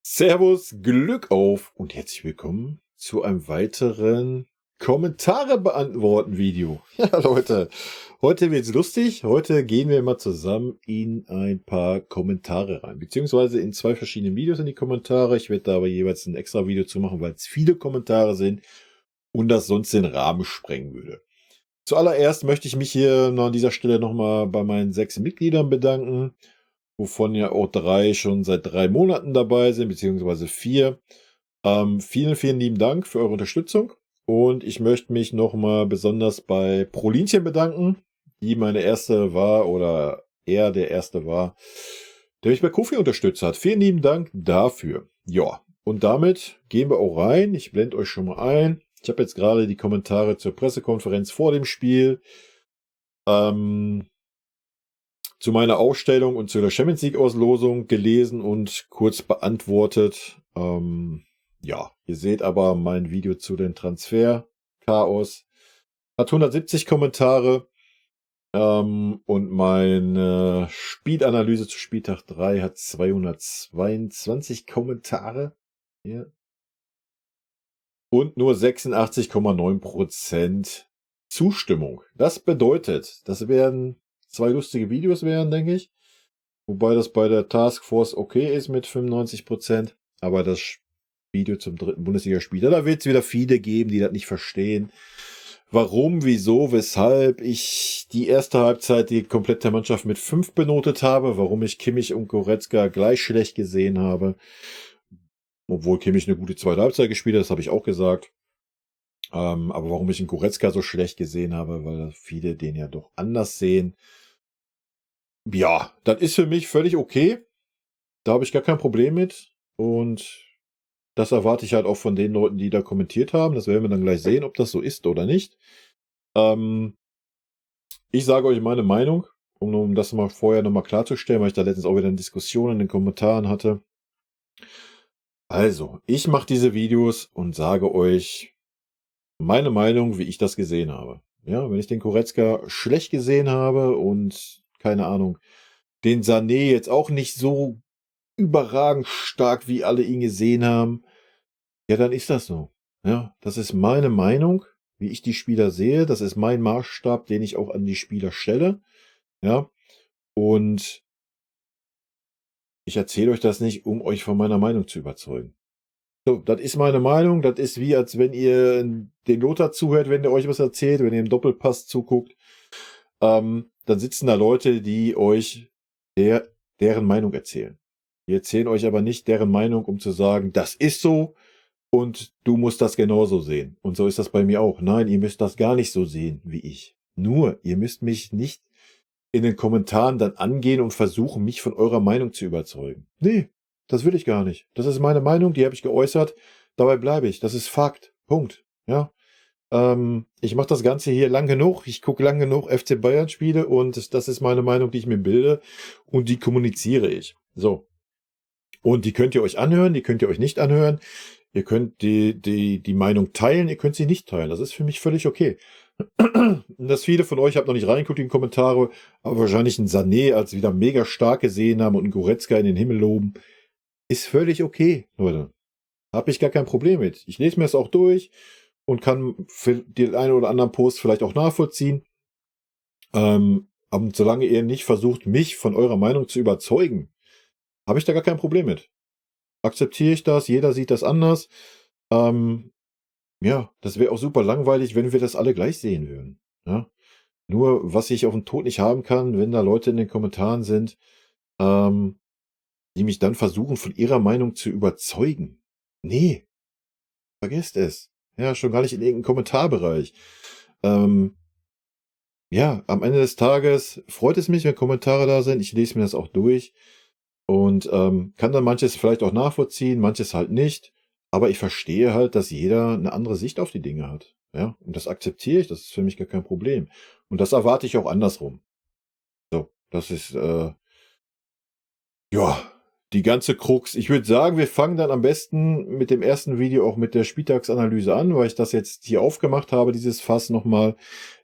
Servus, Glück auf und herzlich willkommen zu einem weiteren Kommentare beantworten Video. Ja, Leute, heute wird's lustig. Heute gehen wir mal zusammen in ein paar Kommentare rein, beziehungsweise in zwei verschiedene Videos in die Kommentare. Ich werde da aber jeweils ein extra Video zu machen, weil es viele Kommentare sind und das sonst den Rahmen sprengen würde. Zuallererst möchte ich mich hier noch an dieser Stelle nochmal bei meinen 6 Mitgliedern bedanken, wovon ja auch 3 schon seit 3 Monaten dabei sind, beziehungsweise 4. Vielen, vielen lieben Dank für eure Unterstützung. Und ich möchte mich nochmal besonders bei Prolinchen bedanken, die meine erste war, oder er der erste war, der mich bei Ko-fi unterstützt hat. Vielen lieben Dank dafür. Ja, und damit gehen wir auch rein. Ich blende euch schon mal ein. Ich habe jetzt gerade die Kommentare zur Pressekonferenz vor dem Spiel, zu meiner Aufstellung und zu der Champions League Auslosung gelesen und kurz beantwortet. Ja, ihr seht aber mein Video zu den Transfer-Chaos hat 170 Kommentare, und meine Spielanalyse zu Spieltag 3 hat 222 Kommentare. Ja. Und nur 86,9% Zustimmung. Das bedeutet, das werden 2 lustige Videos werden, denke ich. Wobei das bei der Taskforce okay ist mit 95%. Aber das Video zum dritten Bundesligaspieler, da wird's wieder viele geben, die das nicht verstehen. Warum, wieso, weshalb ich die erste Halbzeit die komplette Mannschaft mit 5 benotet habe, warum ich Kimmich und Goretzka gleich schlecht gesehen habe. Obwohl Kimmich eine gute zweite Halbzeit gespielt hat, das habe ich auch gesagt. Aber warum ich einen Goretzka so schlecht gesehen habe, weil viele den ja doch anders sehen. Ja, das ist für mich völlig okay. Da habe ich gar kein Problem mit. Und das erwarte ich halt auch von den Leuten, die da kommentiert haben. Das werden wir dann gleich sehen, ob das so ist oder nicht. Ich sage euch meine Meinung, um das mal vorher nochmal klarzustellen, weil ich da letztens auch wieder eine Diskussion in den Kommentaren hatte. Also, ich mache diese Videos und sage euch meine Meinung, wie ich das gesehen habe. Ja, wenn ich den Goretzka schlecht gesehen habe und, keine Ahnung, den Sané jetzt auch nicht so überragend stark, wie alle ihn gesehen haben, ja, dann ist das so. Ja, das ist meine Meinung, wie ich die Spieler sehe. Das ist mein Maßstab, den ich auch an die Spieler stelle. Ja, und ich erzähle euch das nicht, um euch von meiner Meinung zu überzeugen. So, das ist meine Meinung. Das ist wie, als wenn ihr den Lothar zuhört, wenn der euch was erzählt, wenn ihr im Doppelpass zuguckt. Dann sitzen da Leute, die euch deren Meinung erzählen. Die erzählen euch aber nicht deren Meinung, um zu sagen, das ist so und du musst das genauso sehen. Und so ist das bei mir auch. Nein, ihr müsst das gar nicht so sehen wie ich. Nur, ihr müsst mich nicht in den Kommentaren dann angehen und versuchen, mich von eurer Meinung zu überzeugen. Nee, das will ich gar nicht. Das ist meine Meinung, die habe ich geäußert. Dabei bleibe ich. Das ist Fakt. Punkt. Ja. Ich mache das Ganze hier lang genug. Ich gucke lang genug FC Bayern Spiele und das ist meine Meinung, die ich mir bilde und die kommuniziere ich. So. Und die könnt ihr euch anhören, die könnt ihr euch nicht anhören. Ihr könnt die Meinung teilen, ihr könnt sie nicht teilen. Das ist für mich völlig okay. Dass viele von euch, habt noch nicht reingeguckt in die Kommentare, aber wahrscheinlich einen Sané als wieder mega stark gesehen haben und einen Goretzka in den Himmel loben, ist völlig okay, Leute. Hab ich gar kein Problem mit. Ich lese mir das auch durch und kann für den einen oder anderen Post vielleicht auch nachvollziehen. Aber solange ihr nicht versucht, mich von eurer Meinung zu überzeugen, habe ich da gar kein Problem mit. Akzeptiere ich das, jeder sieht das anders. Ja, das wäre auch super langweilig, wenn wir das alle gleich sehen würden. Ja? Nur, was ich auf den Tod nicht haben kann, wenn da Leute in den Kommentaren sind, die mich dann versuchen, von ihrer Meinung zu überzeugen. Nee, vergesst es. Ja, schon gar nicht in irgendeinem Kommentarbereich. Ja, am Ende des Tages freut es mich, wenn Kommentare da sind. Ich lese mir das auch durch und kann dann manches vielleicht auch nachvollziehen, manches halt nicht. Aber ich verstehe halt, dass jeder eine andere Sicht auf die Dinge hat. Ja, und das akzeptiere ich, das ist für mich gar kein Problem. Und das erwarte ich auch andersrum. So, das ist ja, die ganze Krux. Ich würde sagen, wir fangen dann am besten mit dem ersten Video auch mit der Spieltagsanalyse an, weil ich das jetzt hier aufgemacht habe, dieses Fass nochmal.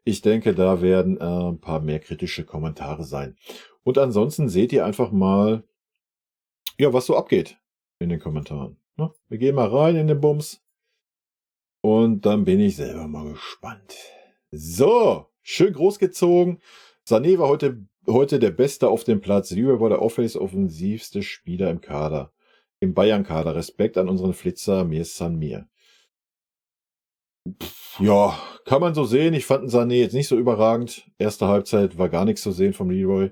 Ich denke, da werden ein paar mehr kritische Kommentare sein. Und ansonsten seht ihr einfach mal, ja, was so abgeht. In den Kommentaren. Ne? Wir gehen mal rein in den Bums. Und dann bin ich selber mal gespannt. So, schön großgezogen. Sané war heute der Beste auf dem Platz. Leroy war der auffälligste offensivste Spieler im Kader. Im Bayern-Kader. Respekt an unseren Flitzer Mir San Mir. Ja, kann man so sehen. Ich fand Sané jetzt nicht so überragend. Erste Halbzeit war gar nichts zu sehen vom Leroy.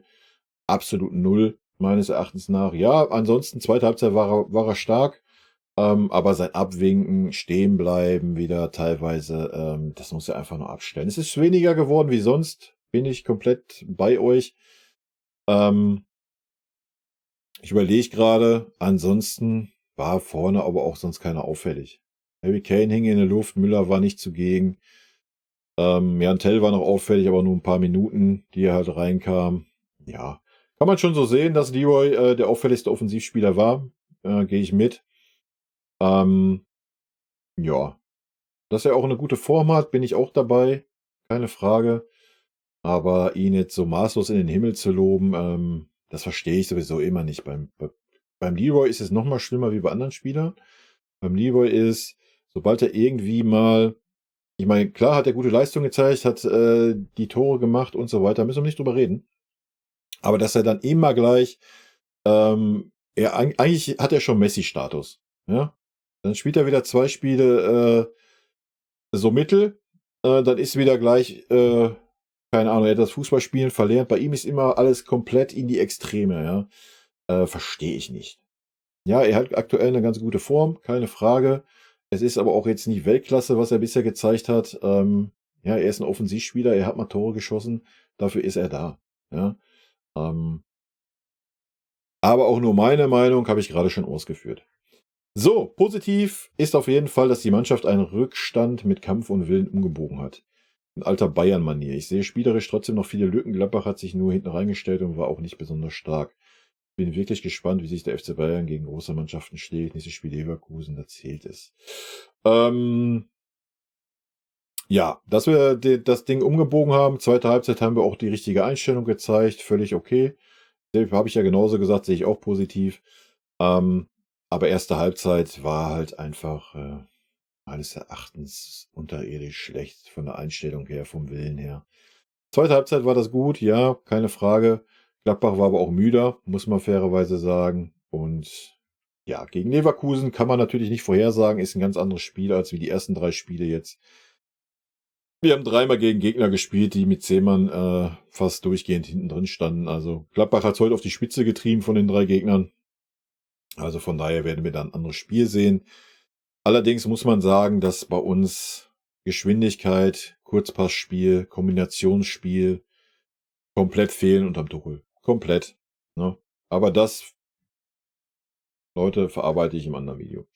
Absolut null, meines Erachtens nach. Ja, ansonsten, zweite Halbzeit war er stark. Aber sein Abwinken, stehen bleiben wieder teilweise, das muss er einfach nur abstellen. Es ist weniger geworden wie sonst. Bin ich komplett bei euch. Ich überlege gerade, ansonsten war vorne aber auch sonst keiner auffällig. Harry Kane hing in der Luft, Müller war nicht zugegen. Jan Tell war noch auffällig, aber nur ein paar Minuten, die er halt reinkam. Ja, kann man schon so sehen, dass Leroy der auffälligste Offensivspieler war. Gehe ich mit. Ja, dass er auch eine gute Form hat, bin ich auch dabei. Keine Frage. Aber ihn jetzt so maßlos in den Himmel zu loben, das verstehe ich sowieso immer nicht. Beim Leroy ist es noch mal schlimmer wie bei anderen Spielern. Beim Leroy ist, sobald er irgendwie mal, ich meine, klar hat er gute Leistung gezeigt, hat die Tore gemacht und so weiter, müssen wir nicht drüber reden. Aber dass er dann immer gleich, eigentlich hat er schon Messi-Status. Ja? Dann spielt er wieder 2 Spiele so mittel, dann ist wieder gleich, keine Ahnung, er hat das Fußballspielen verlernt. Bei ihm ist immer alles komplett in die Extreme, ja. Verstehe ich nicht. Ja, er hat aktuell eine ganz gute Form, keine Frage. Es ist aber auch jetzt nicht Weltklasse, was er bisher gezeigt hat. Ja, er ist ein Offensivspieler, er hat mal Tore geschossen, dafür ist er da. Ja. Aber auch nur meine Meinung, habe ich gerade schon ausgeführt. So, positiv ist auf jeden Fall, dass die Mannschaft einen Rückstand mit Kampf und Willen umgebogen hat. In alter Bayern-Manier. Ich sehe spielerisch trotzdem noch viele Lücken. Gladbach hat sich nur hinten reingestellt und war auch nicht besonders stark. Bin wirklich gespannt, wie sich der FC Bayern gegen große Mannschaften schlägt. Nächstes Spiel Leverkusen, da zählt es. Ja, dass wir das Ding umgebogen haben. Zweite Halbzeit haben wir auch die richtige Einstellung gezeigt. Völlig okay. Habe ich ja genauso gesagt, sehe ich auch positiv. Aber erste Halbzeit war halt einfach meines Erachtens unterirdisch schlecht von der Einstellung her, vom Willen her. Zweite Halbzeit war das gut, ja, keine Frage. Gladbach war aber auch müder, muss man fairerweise sagen. Und ja, gegen Leverkusen kann man natürlich nicht vorhersagen, ist ein ganz anderes Spiel als wie die ersten 3 Spiele jetzt. Wir haben 3-mal gegen Gegner gespielt, die mit 10 Mann fast durchgehend hinten drin standen. Also Gladbach hat's heute auf die Spitze getrieben von den 3 Gegnern. Also von daher werden wir dann ein anderes Spiel sehen. Allerdings muss man sagen, dass bei uns Geschwindigkeit, Kurzpassspiel, Kombinationsspiel komplett fehlen unterm Tuchel. Komplett. Ne? Aber das, Leute, verarbeite ich im anderen Video.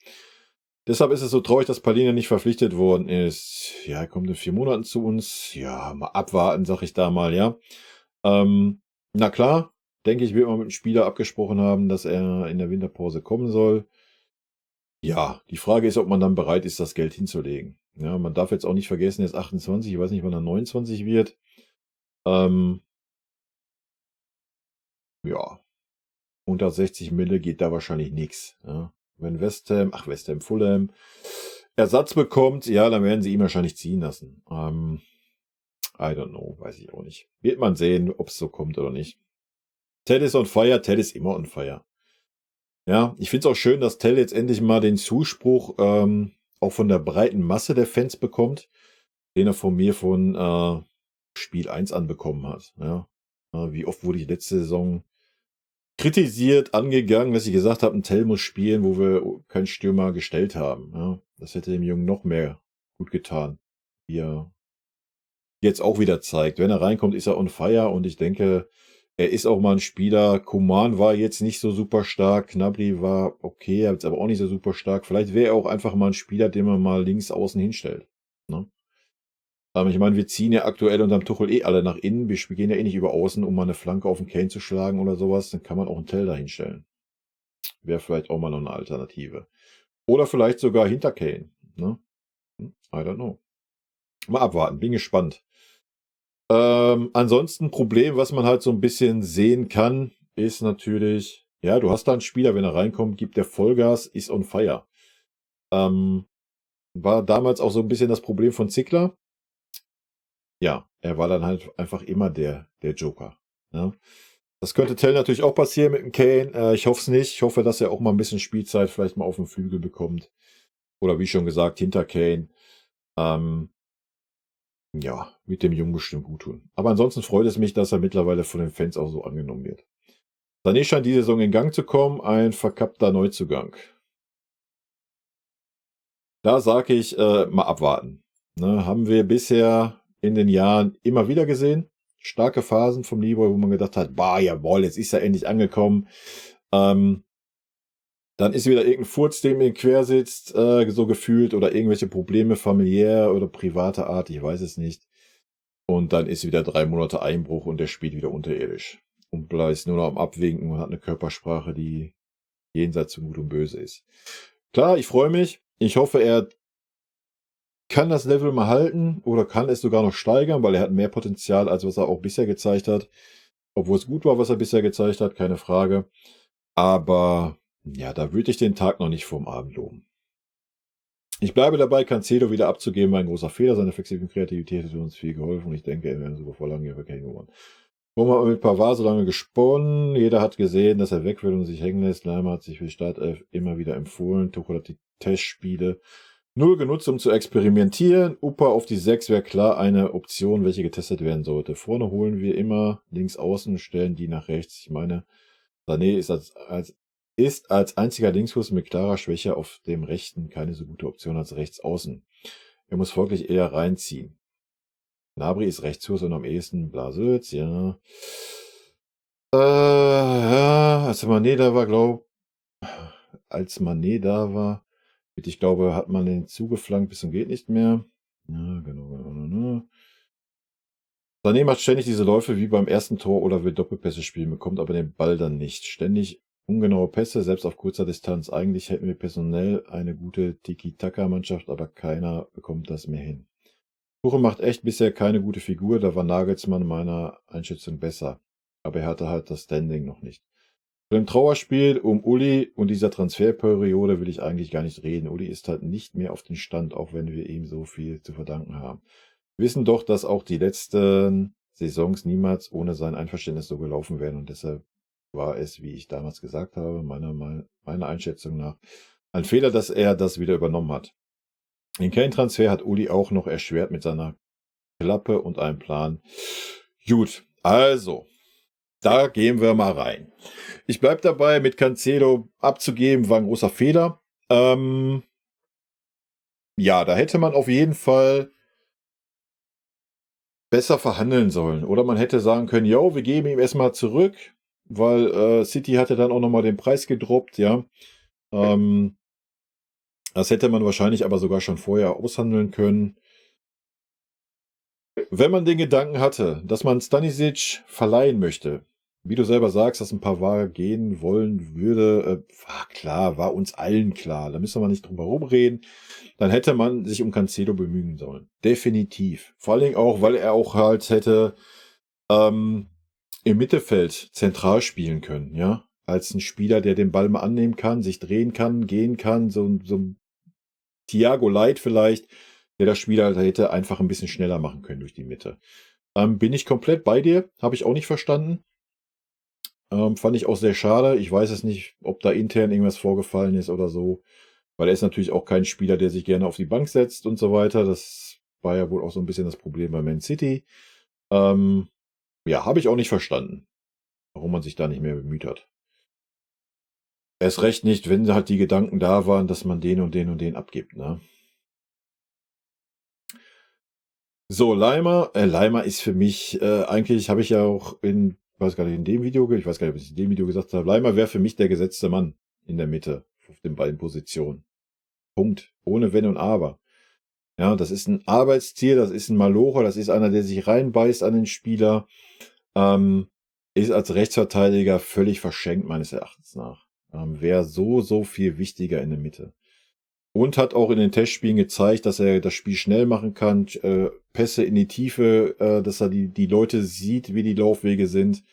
Deshalb ist es so traurig, dass Palhinha nicht verpflichtet worden ist. Ja, er kommt in 4 Monaten zu uns. Ja, mal abwarten, sag ich da mal, ja. Na klar, denke ich, wird man mit dem Spieler abgesprochen haben, dass er in der Winterpause kommen soll. Ja, die Frage ist, ob man dann bereit ist, das Geld hinzulegen. Ja, man darf jetzt auch nicht vergessen, er ist 28, ich weiß nicht, wann er 29 wird. Ja, unter 60 Mille geht da wahrscheinlich nix. Ja. Wenn West Ham, ach West Ham, Fulham Ersatz bekommt, ja, dann werden sie ihn wahrscheinlich ziehen lassen. I don't know, weiß ich auch nicht. Wird man sehen, ob's so kommt oder nicht. Tel ist on fire, Tel ist immer on fire. Ja, ich find's auch schön, dass Tel jetzt endlich mal den Zuspruch auch von der breiten Masse der Fans bekommt, den er von mir von Spiel 1 an bekommen hat. Ja, wie oft wurde ich letzte Saison kritisiert, angegangen, dass ich gesagt habe, ein Tel muss spielen, wo wir keinen Stürmer gestellt haben. Ja, das hätte dem Jungen noch mehr gut getan, wie er jetzt auch wieder zeigt. Wenn er reinkommt, ist er on fire und ich denke, er ist auch mal ein Spieler. Coman war jetzt nicht so super stark. Gnabry war okay, jetzt aber auch nicht so super stark. Vielleicht wäre er auch einfach mal ein Spieler, den man mal links außen hinstellt. Ne? Ich meine, wir ziehen ja aktuell unterm Tuchel eh alle nach innen. Wir gehen ja eh nicht über außen, um mal eine Flanke auf den Kane zu schlagen oder sowas. Dann kann man auch einen Tel da hinstellen. Wäre vielleicht auch mal noch eine Alternative. Oder vielleicht sogar hinter Kane. Ne? I don't know. Mal abwarten, bin gespannt. Ansonsten Problem, was man halt so ein bisschen sehen kann, ist natürlich, Ja, du hast da einen Spieler, wenn er reinkommt, gibt der Vollgas, ist on fire. War damals auch so ein bisschen das Problem von Zickler. Ja, er war dann halt einfach immer der Joker. Ja. Das könnte Tell natürlich auch passieren mit dem Kane. Ich hoffe es nicht. Ich hoffe, dass er auch mal ein bisschen Spielzeit vielleicht mal auf dem Flügel bekommt. Oder wie schon gesagt, hinter Kane. Ja, mit dem Jungen bestimmt gut tun. Aber ansonsten freut es mich, dass er mittlerweile von den Fans auch so angenommen wird. Sané scheint diese Saison in Gang zu kommen. Ein verkappter Neuzugang. Da sage ich, mal abwarten. Ne, haben wir bisher in den Jahren immer wieder gesehen. Starke Phasen vom Leroy, wo man gedacht hat, bah, jawohl, jetzt ist er endlich angekommen. Dann ist wieder irgendein Furz, dem ihm quer sitzt, so gefühlt, oder irgendwelche Probleme familiär oder privater Art, ich weiß es nicht. Und dann ist wieder 3 Monate Einbruch und der spielt wieder unterirdisch. Und bleibt nur noch am Abwinken und hat eine Körpersprache, die jenseits von Gut und Böse ist. Klar, ich freue mich. Ich hoffe, er kann das Level mal halten oder kann es sogar noch steigern, weil er hat mehr Potenzial, als was er auch bisher gezeigt hat. Obwohl es gut war, was er bisher gezeigt hat, keine Frage. Aber ja, da würde ich den Tag noch nicht vorm Abend loben. Ich bleibe dabei, Cancelo wieder abzugeben, war ein großer Fehler. Seine flexible Kreativität hat uns viel geholfen und ich denke, er wäre sogar vor langem hier wirklich geworden. Warum hat man mit Pavard so lange gesponnen? Jeder hat gesehen, dass er weg will und sich hängen lässt. Laimer hat sich für die Startelf immer wieder empfohlen. Tuchel hat die Testspiele null genutzt, um zu experimentieren. Upa auf die 6 wäre klar eine Option, welche getestet werden sollte. Vorne holen wir immer links außen, stellen die nach rechts. Ich meine, Sané ist als einziger Linksfuß mit klarer Schwäche auf dem rechten keine so gute Option als rechts außen. Er muss folglich eher reinziehen. Gnabry ist Rechtsfuß und am ehesten Blasewitz, ja. Ja, als Mané da war, als Mané da war, ich glaube, hat man den zugeflankt bis zum geht nicht mehr. Ja, genau. Sané macht ständig diese Läufe wie beim ersten Tor oder will Doppelpässe spielen, bekommt aber den Ball dann nicht. Ständig ungenaue Pässe, selbst auf kurzer Distanz. Eigentlich hätten wir personell eine gute Tiki-Taka-Mannschaft, aber keiner bekommt das mehr hin. Tuchel macht echt bisher keine gute Figur, da war Nagelsmann meiner Einschätzung besser. Aber er hatte halt das Standing noch nicht. Zu dem Trauerspiel um Uli und dieser Transferperiode will ich eigentlich gar nicht reden. Uli ist halt nicht mehr auf den Stand, auch wenn wir ihm so viel zu verdanken haben. Wir wissen doch, dass auch die letzten Saisons niemals ohne sein Einverständnis so gelaufen wären und deshalb war es, wie ich damals gesagt habe, meiner Einschätzung nach, ein Fehler, dass er das wieder übernommen hat. Den Kane-Transfer hat Uli auch noch erschwert mit seiner Klappe und einem Plan. Gut, also, da gehen wir mal rein. Ich bleib dabei, mit Cancelo abzugeben, war ein großer Fehler. Ja, da hätte man auf jeden Fall besser verhandeln sollen. Oder man hätte sagen können, yo, wir geben ihm erstmal zurück, weil City hatte dann auch nochmal den Preis gedroppt, ja. Das hätte man wahrscheinlich aber sogar schon vorher aushandeln können. Wenn man den Gedanken hatte, dass man Stanisic verleihen möchte, wie du selber sagst, dass ein Pavard gehen wollen würde, war klar, war uns allen klar. Da müssen wir nicht drum herum reden. Dann hätte man sich um Cancelo bemühen sollen. Definitiv. Vor allen Dingen auch, weil er auch halt hätte im Mittelfeld zentral spielen können, ja. Als ein Spieler, der den Ball mal annehmen kann, sich drehen kann, gehen kann, so ein Thiago Light vielleicht, der das Spiel halt hätte einfach ein bisschen schneller machen können durch die Mitte. Bin ich komplett bei dir, habe ich auch nicht verstanden. Fand ich auch sehr schade. Ich weiß es nicht, ob da intern irgendwas vorgefallen ist oder so, weil er ist natürlich auch kein Spieler, der sich gerne auf die Bank setzt und so weiter. Das war ja wohl auch so ein bisschen das Problem bei Man City. Ja, habe ich auch nicht verstanden, warum man sich da nicht mehr bemüht hat. Erst recht nicht, wenn halt die Gedanken da waren, dass man den und den und den abgibt, ne? So, Laimer. Laimer ist für mich, eigentlich habe ich ja auch in, weiß gar nicht, in dem Video, ich weiß gar nicht, ob ich in dem Video gesagt habe, Laimer wäre für mich der gesetzte Mann in der Mitte, auf den beiden Positionen. Punkt. Ohne Wenn und Aber. Ja, das ist ein Arbeitstier, das ist ein Malocher, das ist einer, der sich reinbeißt an den Spieler. Ist als Rechtsverteidiger völlig verschenkt, meines Erachtens nach. Wäre so, so viel wichtiger in der Mitte. Und hat auch in den Testspielen gezeigt, dass er das Spiel schnell machen kann, Pässe in die Tiefe, dass er die Leute sieht, wie die Laufwege sind.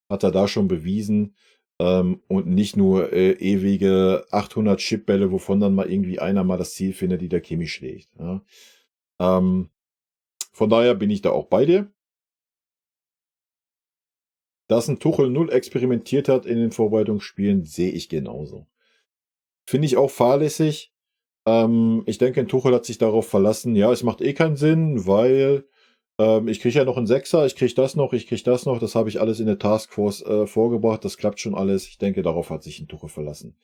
Hat er da schon bewiesen. Und nicht nur ewige 800 Chipbälle, wovon dann mal irgendwie einer mal das Ziel findet, die der Kimmich schlägt. Ja. Von daher bin ich da auch bei dir. Dass ein Tuchel null experimentiert hat in den Vorbereitungsspielen, sehe ich genauso. Finde ich auch fahrlässig. Ich denke, ein Tuchel hat sich darauf verlassen, ja, es macht eh keinen Sinn, weil ich kriege ja noch einen Sechser, ich kriege das noch, ich kriege das noch, das habe ich alles in der Taskforce vorgebracht, das klappt schon alles. Ich denke, darauf hat sich ein Tuchel verlassen.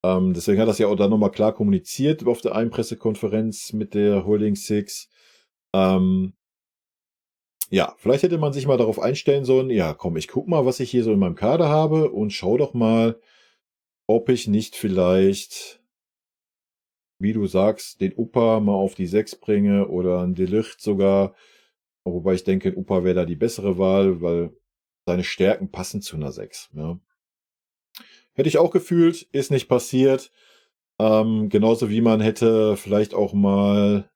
Deswegen hat das ja auch dann nochmal klar kommuniziert auf der einen Pressekonferenz mit der Holding Six. Ja, vielleicht hätte man sich mal darauf einstellen sollen, ja komm, ich guck mal, was ich hier so in meinem Kader habe und schau doch mal, ob ich nicht vielleicht, wie du sagst, den Upa mal auf die 6 bringe oder einen De Ligt sogar. Wobei ich denke, ein Upa wäre da die bessere Wahl, weil seine Stärken passen zu einer 6. Ja. Hätte ich auch gefühlt, ist nicht passiert. Genauso wie man hätte vielleicht auch mal,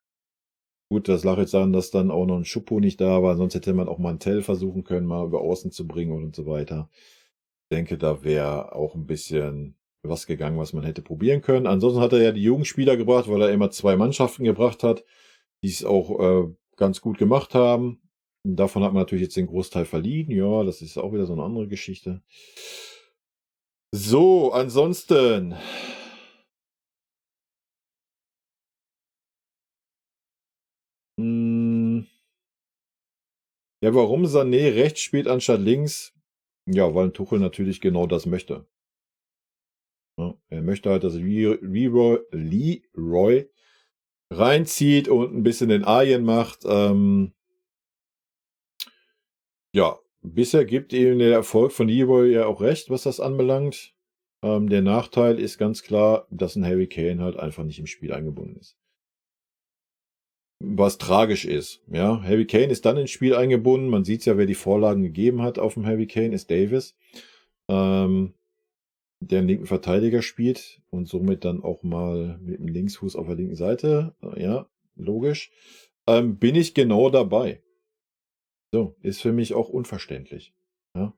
gut, das lag jetzt daran, dass dann auch noch ein Choupo nicht da war, sonst hätte man auch mal einen Tel versuchen können, mal über außen zu bringen und so weiter. Ich denke, da wäre auch ein bisschen was gegangen, was man hätte probieren können. Ansonsten hat er ja die Jugendspieler gebracht, weil er immer 2 Mannschaften gebracht hat, die es auch ganz gut gemacht haben. Davon hat man natürlich jetzt den Großteil verliehen. Ja, das ist auch wieder so eine andere Geschichte. So, ansonsten. Ja, warum Sané rechts spielt anstatt links? Ja, weil Tuchel natürlich genau das möchte. Ja, er möchte halt, dass Leroy reinzieht und ein bisschen den Arjen macht. Ja, bisher gibt ihm der Erfolg von Leroy ja auch recht, was das anbelangt. Der Nachteil ist ganz klar, dass ein Harry Kane halt einfach nicht im Spiel eingebunden ist. Was tragisch ist. Ja, Harry Kane ist dann ins Spiel eingebunden. Man sieht ja, wer die Vorlagen gegeben hat auf dem Harry Kane, ist Davies, der einen linken Verteidiger spielt und somit dann auch mal mit dem Linksfuß auf der linken Seite. Ja, logisch. Bin ich genau dabei. So, ist für mich auch unverständlich. Ja.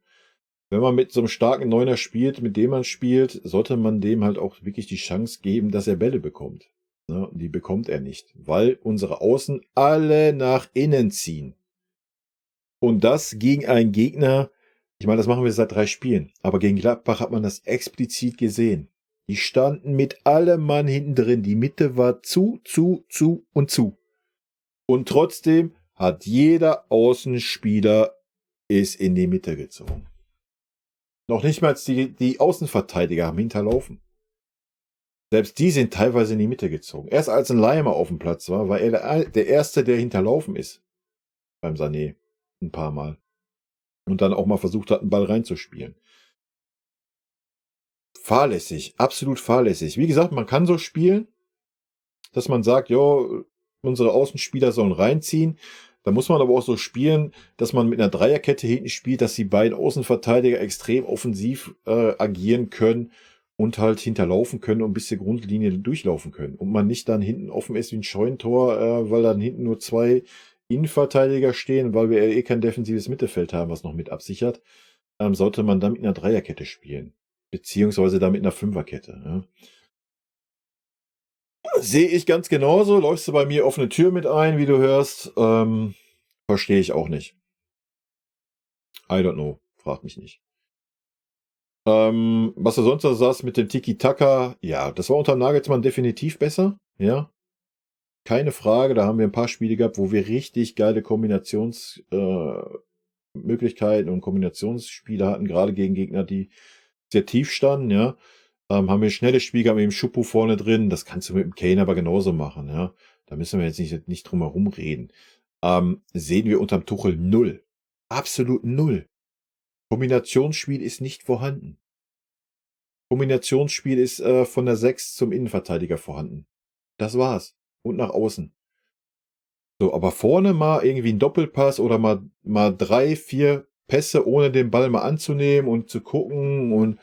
Wenn man mit so einem starken Neuner spielt, mit dem man spielt, sollte man dem halt auch wirklich die Chance geben, dass er Bälle bekommt. Ja, die bekommt er nicht, weil unsere Außen alle nach innen ziehen. Und das gegen einen Gegner, ich meine, das machen wir seit 3 Spielen, aber gegen Gladbach hat man das explizit gesehen. Die standen mit allem Mann hinten drin, die Mitte war zu, zu, zu und zu. Und trotzdem hat jeder Außenspieler es in die Mitte gezogen. Noch nicht mal die Außenverteidiger haben hinterlaufen. Selbst die sind teilweise in die Mitte gezogen. Erst als ein Laimer auf dem Platz war, war er der Erste, der hinterlaufen ist. Beim Sané. Ein paar Mal. Und dann auch mal versucht hat, einen Ball reinzuspielen. Fahrlässig. Absolut fahrlässig. Wie gesagt, man kann so spielen, dass man sagt, jo, unsere Außenspieler sollen reinziehen. Da muss man aber auch so spielen, dass man mit einer Dreierkette hinten spielt, dass die beiden Außenverteidiger extrem offensiv agieren können und halt hinterlaufen können und ein bisschen Grundlinie durchlaufen können. Und man nicht dann hinten offen ist wie ein Scheunentor, weil dann hinten nur 2 Innenverteidiger stehen, weil wir eh kein defensives Mittelfeld haben, was noch mit absichert, sollte man dann mit einer Dreierkette spielen. Beziehungsweise dann mit einer Fünferkette. Ja. Sehe ich ganz genauso. Läufst du bei mir offene Tür mit ein, wie du hörst. Verstehe ich auch nicht. I don't know. Frag mich nicht. Was du sonst noch sagst mit dem Tiki-Taka, ja, das war unter Nagelsmann definitiv besser, ja. Keine Frage, da haben wir ein paar Spiele gehabt, wo wir richtig geile Kombinationsmöglichkeiten und Kombinationsspiele hatten, gerade gegen Gegner, die sehr tief standen, ja. Haben wir ein schnelles Spiel gehabt mit dem Choupo vorne drin, das kannst du mit dem Kane aber genauso machen, ja. Da müssen wir jetzt nicht drum herum reden. Sehen wir unterm Tuchel 0. Absolut 0. Kombinationsspiel ist nicht vorhanden. Kombinationsspiel ist von der 6 zum Innenverteidiger vorhanden. Das war's. Und nach außen. So, aber vorne mal irgendwie ein Doppelpass oder mal 3, 4 Pässe, ohne den Ball mal anzunehmen und zu gucken und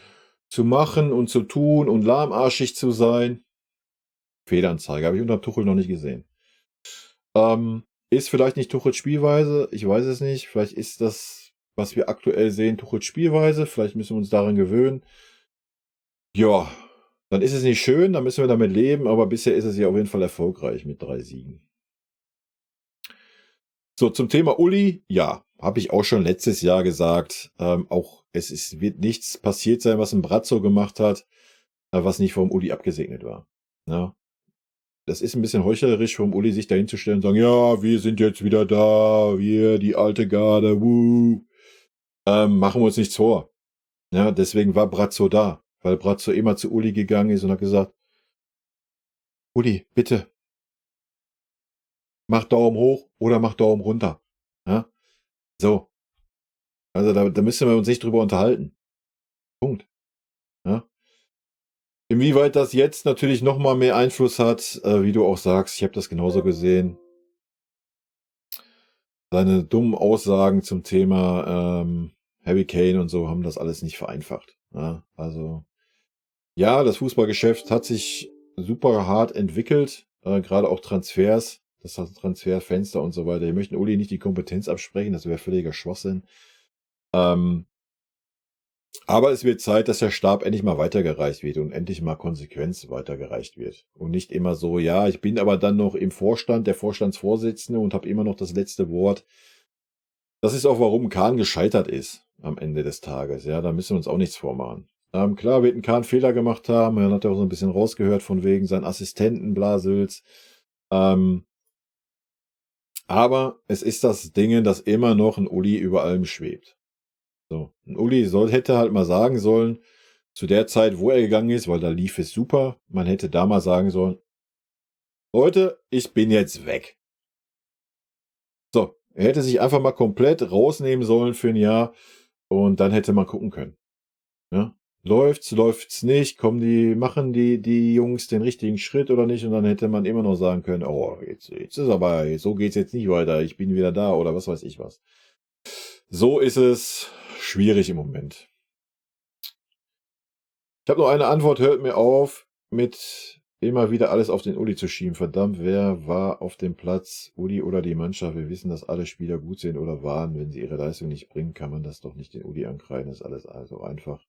zu machen und zu tun und lahmarschig zu sein. Fehlanzeige, habe ich unter Tuchel noch nicht gesehen. Ist vielleicht nicht Tuchels Spielweise, ich weiß es nicht. Vielleicht ist das was wir aktuell sehen, Tuchels Spielweise. Vielleicht müssen wir uns daran gewöhnen. Ja, dann ist es nicht schön, dann müssen wir damit leben, aber bisher ist es ja auf jeden Fall erfolgreich mit 3 Siegen. So, zum Thema Uli, ja, habe ich auch schon letztes Jahr gesagt. Auch es wird nichts passiert sein, was ein Brazzo gemacht hat, was nicht vom Uli abgesegnet war. Ja. Das ist ein bisschen heuchlerisch vom Uli, sich dahinzustellen und sagen, ja, wir sind jetzt wieder da, wir, die alte Garde, wuh. Machen wir uns nichts vor. Ja, deswegen war Brazzo da, weil Brazzo immer zu Uli gegangen ist und hat gesagt, Uli, bitte, mach Daumen hoch oder mach Daumen runter. Ja? So. Also da müssen wir uns nicht drüber unterhalten. Punkt. Ja? Inwieweit das jetzt natürlich nochmal mehr Einfluss hat, wie du auch sagst, ich habe das genauso gesehen. Seine dummen Aussagen zum Thema Harry Kane und so haben das alles nicht vereinfacht. Ja, also ja, das Fußballgeschäft hat sich super hart entwickelt, gerade auch Transfers, das Transferfenster und so weiter. Wir möchten Uli nicht die Kompetenz absprechen, das wäre völliger Schwachsinn. Aber es wird Zeit, dass der Stab endlich mal weitergereicht wird und endlich mal Konsequenz weitergereicht wird. Und nicht immer so, ja, ich bin aber dann noch im Vorstand, der Vorstandsvorsitzende und habe immer noch das letzte Wort. Das ist auch, warum Kahn gescheitert ist am Ende des Tages. Ja, da müssen wir uns auch nichts vormachen. Klar, wird ein Kahn Fehler gemacht haben. Man hat ja auch so ein bisschen rausgehört von wegen seinen Assistenten, Blasels. Aber es ist das Ding, dass immer noch ein Uli über allem schwebt. So, ein Uli hätte halt mal sagen sollen, zu der Zeit, wo er gegangen ist, weil da lief es super, man hätte da mal sagen sollen, Leute, ich bin jetzt weg. So, er hätte sich einfach mal komplett rausnehmen sollen für ein Jahr und dann hätte man gucken können. Ja? Läuft's, läuft's nicht, machen die Jungs den richtigen Schritt oder nicht? Und dann hätte man immer noch sagen können, oh, jetzt ist aber, so geht's jetzt nicht weiter, ich bin wieder da oder was weiß ich was. So ist es schwierig im Moment. Ich habe noch eine Antwort, hört mir auf, mit immer wieder alles auf den Uli zu schieben. Verdammt, wer war auf dem Platz? Uli oder die Mannschaft? Wir wissen, dass alle Spieler gut sind oder waren. Wenn sie ihre Leistung nicht bringen, kann man das doch nicht den Uli ankreiden. Das ist alles also einfach.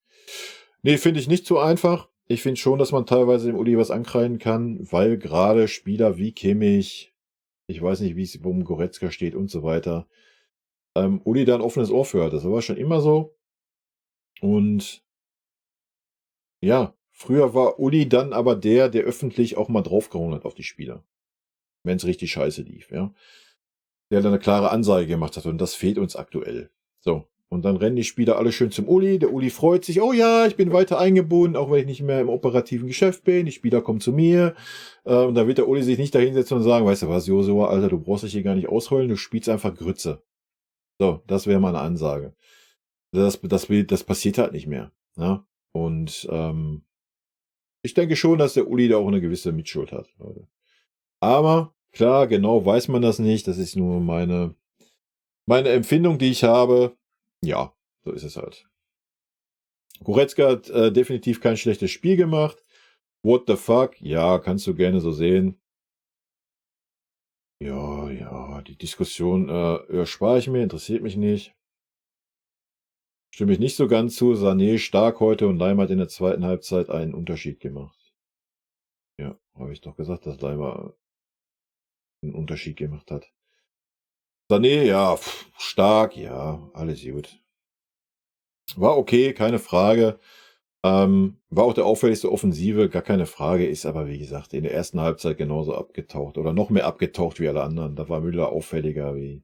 Nee, finde ich nicht so einfach. Ich finde schon, dass man teilweise dem Uli was ankreiden kann, weil gerade Spieler wie Kimmich, ich weiß nicht, wie es um Goretzka steht und so weiter, Uli da ein offenes Ohr für hat. Das war schon immer so. Und ja, früher war Uli dann aber der, der öffentlich auch mal draufgehauen hat auf die Spieler. Wenn's richtig scheiße lief, ja. Der dann eine klare Ansage gemacht hat und das fehlt uns aktuell. So. Und dann rennen die Spieler alle schön zum Uli. Der Uli freut sich, oh ja, ich bin weiter eingebunden, auch wenn ich nicht mehr im operativen Geschäft bin. Die Spieler kommen zu mir. Und da wird der Uli sich nicht dahinsetzen und sagen, weißt du was, Josua, Alter, du brauchst dich hier gar nicht ausheulen, du spielst einfach Grütze. So, das wäre mal eine Ansage. Das passiert halt nicht mehr. Ne? Und ich denke schon, dass der Uli da auch eine gewisse Mitschuld hat, Leute. Aber klar, genau weiß man das nicht. Das ist nur meine Empfindung, die ich habe. Ja, so ist es halt. Goretzka hat definitiv kein schlechtes Spiel gemacht. What the fuck? Ja, kannst du gerne so sehen. Ja, ja, die Diskussion erspare ich mir, interessiert mich nicht. Stimme ich nicht so ganz zu. Sané stark heute und Laimer hat in der zweiten Halbzeit einen Unterschied gemacht. Ja, habe ich doch gesagt, dass Laimer einen Unterschied gemacht hat. Sané, ja, stark, ja, alles gut. War okay, keine Frage. War auch der auffälligste Offensive, gar keine Frage, ist aber, wie gesagt, in der ersten Halbzeit genauso abgetaucht oder noch mehr abgetaucht wie alle anderen. Da war Müller auffälliger wie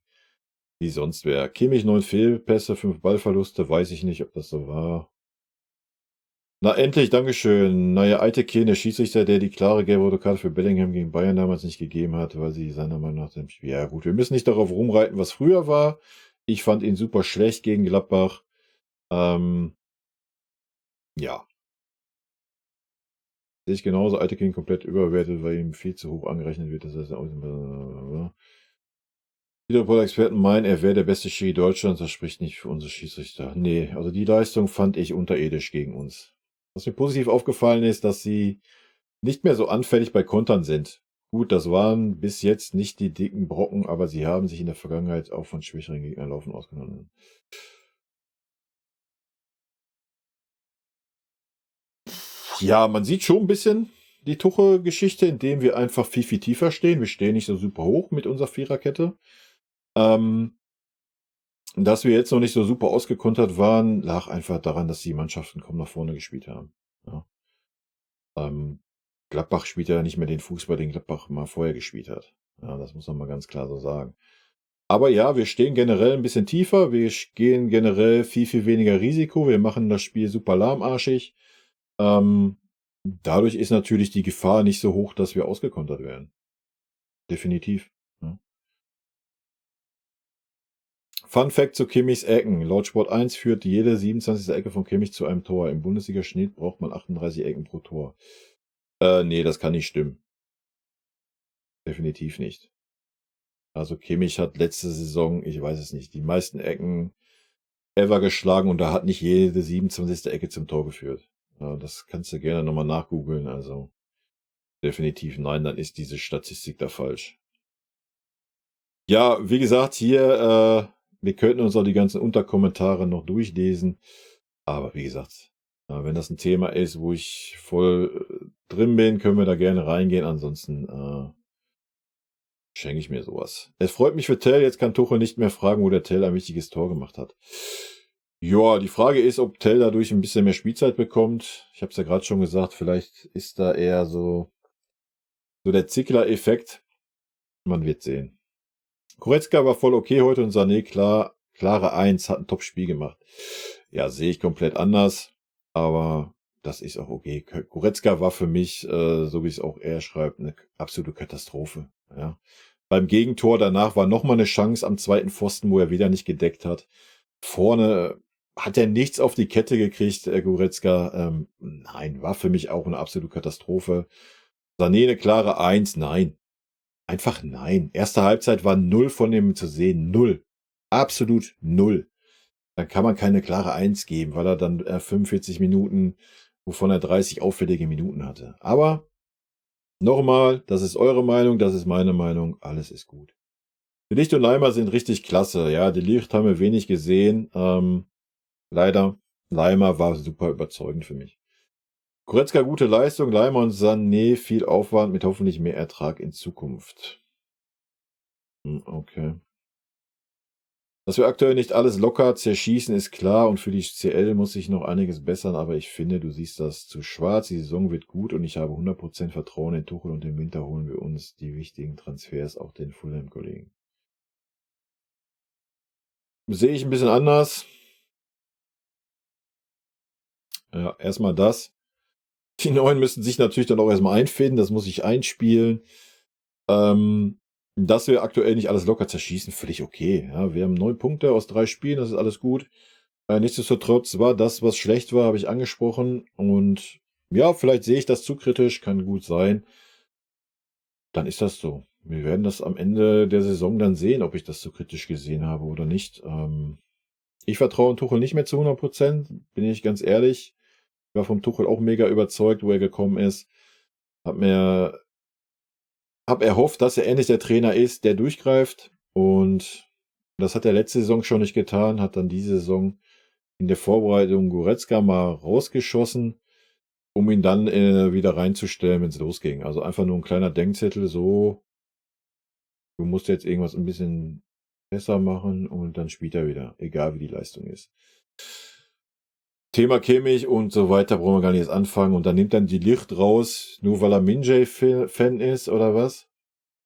sonst wer. Kimmich 9 Fehlpässe, 5 Ballverluste, weiß ich nicht, ob das so war. Na endlich, Dankeschön. Naja, Aytekin, der Schiedsrichter, der die klare gelbe Karte für Bellingham gegen Bayern damals nicht gegeben hat, weil sie seiner Meinung nach dem Spiel. Ja gut, wir müssen nicht darauf rumreiten, was früher war. Ich fand ihn super schlecht gegen Gladbach. Ja. Sehe ich genauso, Aytekin komplett überwertet, weil ihm viel zu hoch angerechnet wird. Das heißt, viele Experten meinen, er wäre der beste Schiri Deutschlands. Das spricht nicht für unsere Schiedsrichter. Nee, also die Leistung fand ich unterirdisch gegen uns. Was mir positiv aufgefallen ist, dass sie nicht mehr so anfällig bei Kontern sind. Gut, das waren bis jetzt nicht die dicken Brocken, aber sie haben sich in der Vergangenheit auch von schwächeren Gegnern laufen ausgenommen. Ja, man sieht schon ein bisschen die Tuchel-Geschichte, indem wir einfach viel, viel tiefer stehen. Wir stehen nicht so super hoch mit unserer Viererkette. Dass wir jetzt noch nicht so super ausgekontert waren, lag einfach daran, dass die Mannschaften kaum nach vorne gespielt haben. Ja. Gladbach spielt ja nicht mehr den Fußball, den Gladbach mal vorher gespielt hat. Ja, das muss man mal ganz klar so sagen. Aber ja, wir stehen generell ein bisschen tiefer. Wir gehen generell viel, viel weniger Risiko. Wir machen das Spiel super lahmarschig. Dadurch ist natürlich die Gefahr nicht so hoch, dass wir ausgekontert werden. Definitiv. Ja. Fun Fact zu Kimmichs Ecken. Laut Sport 1 führt jede 27. Ecke von Kimmich zu einem Tor. Im Bundesliga-Schnitt braucht man 38 Ecken pro Tor. Nee, das kann nicht stimmen. Definitiv nicht. Also Kimmich hat letzte Saison, ich weiß es nicht, die meisten Ecken ever geschlagen und da hat nicht jede 27. Ecke zum Tor geführt. Ja, das kannst du gerne nochmal nachgoogeln. Also definitiv nein, dann ist diese Statistik da falsch. Ja, wie gesagt, hier, wir könnten uns auch die ganzen Unterkommentare noch durchlesen. Aber wie gesagt, wenn das ein Thema ist, wo ich voll drin bin, können wir da gerne reingehen. Ansonsten schenke ich mir sowas. Es freut mich für Tel, jetzt kann Tuchel nicht mehr fragen, wo der Tel ein wichtiges Tor gemacht hat. Ja, die Frage ist, ob Tel dadurch ein bisschen mehr Spielzeit bekommt. Ich habe es ja gerade schon gesagt, vielleicht ist da eher so der Zickler-Effekt. Man wird sehen. Goretzka war voll okay heute und Sané, klar, klare 1, hat ein Top-Spiel gemacht. Ja, sehe ich komplett anders, aber das ist auch okay. Goretzka war für mich, so wie es auch er schreibt, eine absolute Katastrophe. Ja. Beim Gegentor danach war nochmal eine Chance am zweiten Pfosten, wo er wieder nicht gedeckt hat. Vorne hat er nichts auf die Kette gekriegt, Goretzka. Nein, war für mich auch eine absolute Katastrophe. Sané eine klare 1, nein. Einfach nein. Erste Halbzeit war 0 von dem zu sehen. 0. Absolut 0. Dann kann man keine klare 1 geben, weil er dann 45 Minuten, wovon er 30 auffällige Minuten hatte. Aber nochmal, das ist eure Meinung, das ist meine Meinung. Alles ist gut. De Ligt und Laimer sind richtig klasse. Ja, De Ligt haben wir wenig gesehen. Leider. Laimer war super überzeugend für mich. Goretzka gute Leistung, Laimer und Sané viel Aufwand mit hoffentlich mehr Ertrag in Zukunft. Okay. Dass wir aktuell nicht alles locker zerschießen, ist klar und für die CL muss sich noch einiges bessern, aber ich finde, du siehst das zu schwarz. Die Saison wird gut und ich habe 100% Vertrauen in Tuchel und im Winter holen wir uns die wichtigen Transfers, auch den Fulham-Kollegen. Sehe ich ein bisschen anders. Ja, erstmal das. Die Neuen müssen sich natürlich dann auch erstmal einfinden, das muss ich einspielen. Dass wir aktuell nicht alles locker zerschießen, völlig okay. Ja, wir haben 9 Punkte aus 3 Spielen, das ist alles gut. Nichtsdestotrotz war das, was schlecht war, habe ich angesprochen. Und ja, vielleicht sehe ich das zu kritisch, kann gut sein. Dann ist das so. Wir werden das am Ende der Saison dann sehen, ob ich das zu kritisch gesehen habe oder nicht. Ich vertraue Tuchel nicht mehr zu 100%, bin ich ganz ehrlich. Ich war vom Tuchel auch mega überzeugt, wo er gekommen ist. Hab erhofft, dass er endlich der Trainer ist, der durchgreift. Und das hat er letzte Saison schon nicht getan, hat dann diese Saison in der Vorbereitung Goretzka mal rausgeschossen, um ihn dann wieder reinzustellen, wenn es losging. Also einfach nur ein kleiner Denkzettel, so, du musst jetzt irgendwas ein bisschen besser machen und dann spielt er wieder, egal wie die Leistung ist. Thema Kimmich und so weiter, brauchen wir gar nicht erst anfangen. Und dann nimmt dann die Licht raus, nur weil er Minjay-Fan ist oder was.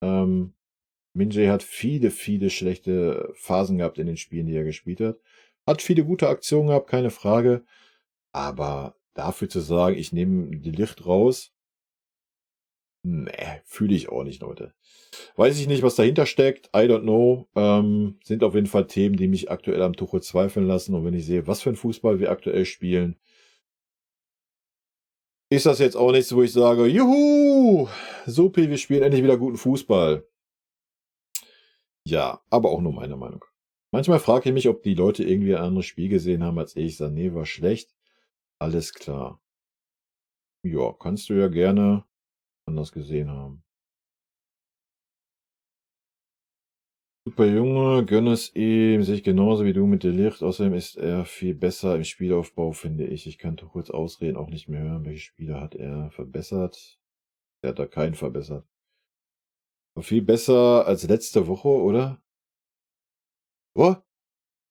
Minjay hat viele, viele schlechte Phasen gehabt in den Spielen, die er gespielt hat. Hat viele gute Aktionen gehabt, keine Frage. Aber dafür zu sagen, ich nehme die Licht raus, nee, fühle ich auch nicht, Leute. Weiß ich nicht, was dahinter steckt. I don't know. Sind auf jeden Fall Themen, die mich aktuell am Tuchel zweifeln lassen. Und wenn ich sehe, was für ein Fußball wir aktuell spielen, ist das jetzt auch nichts, wo ich sage, juhu, supi, wir spielen endlich wieder guten Fußball. Ja, aber auch nur meine Meinung. Manchmal frage ich mich, ob die Leute irgendwie ein anderes Spiel gesehen haben als ich. Sané war schlecht. Alles klar. Ja, kannst du ja gerne anders gesehen haben. Super Junge, gönn es ihm, sehe ich genauso wie du mit de Ligt. Außerdem ist er viel besser im Spielaufbau, finde ich. Ich kann Tuchels Ausreden auch nicht mehr hören. Welche Spieler hat er verbessert? Er hat da keinen verbessert. Aber viel besser als letzte Woche, oder? Oh?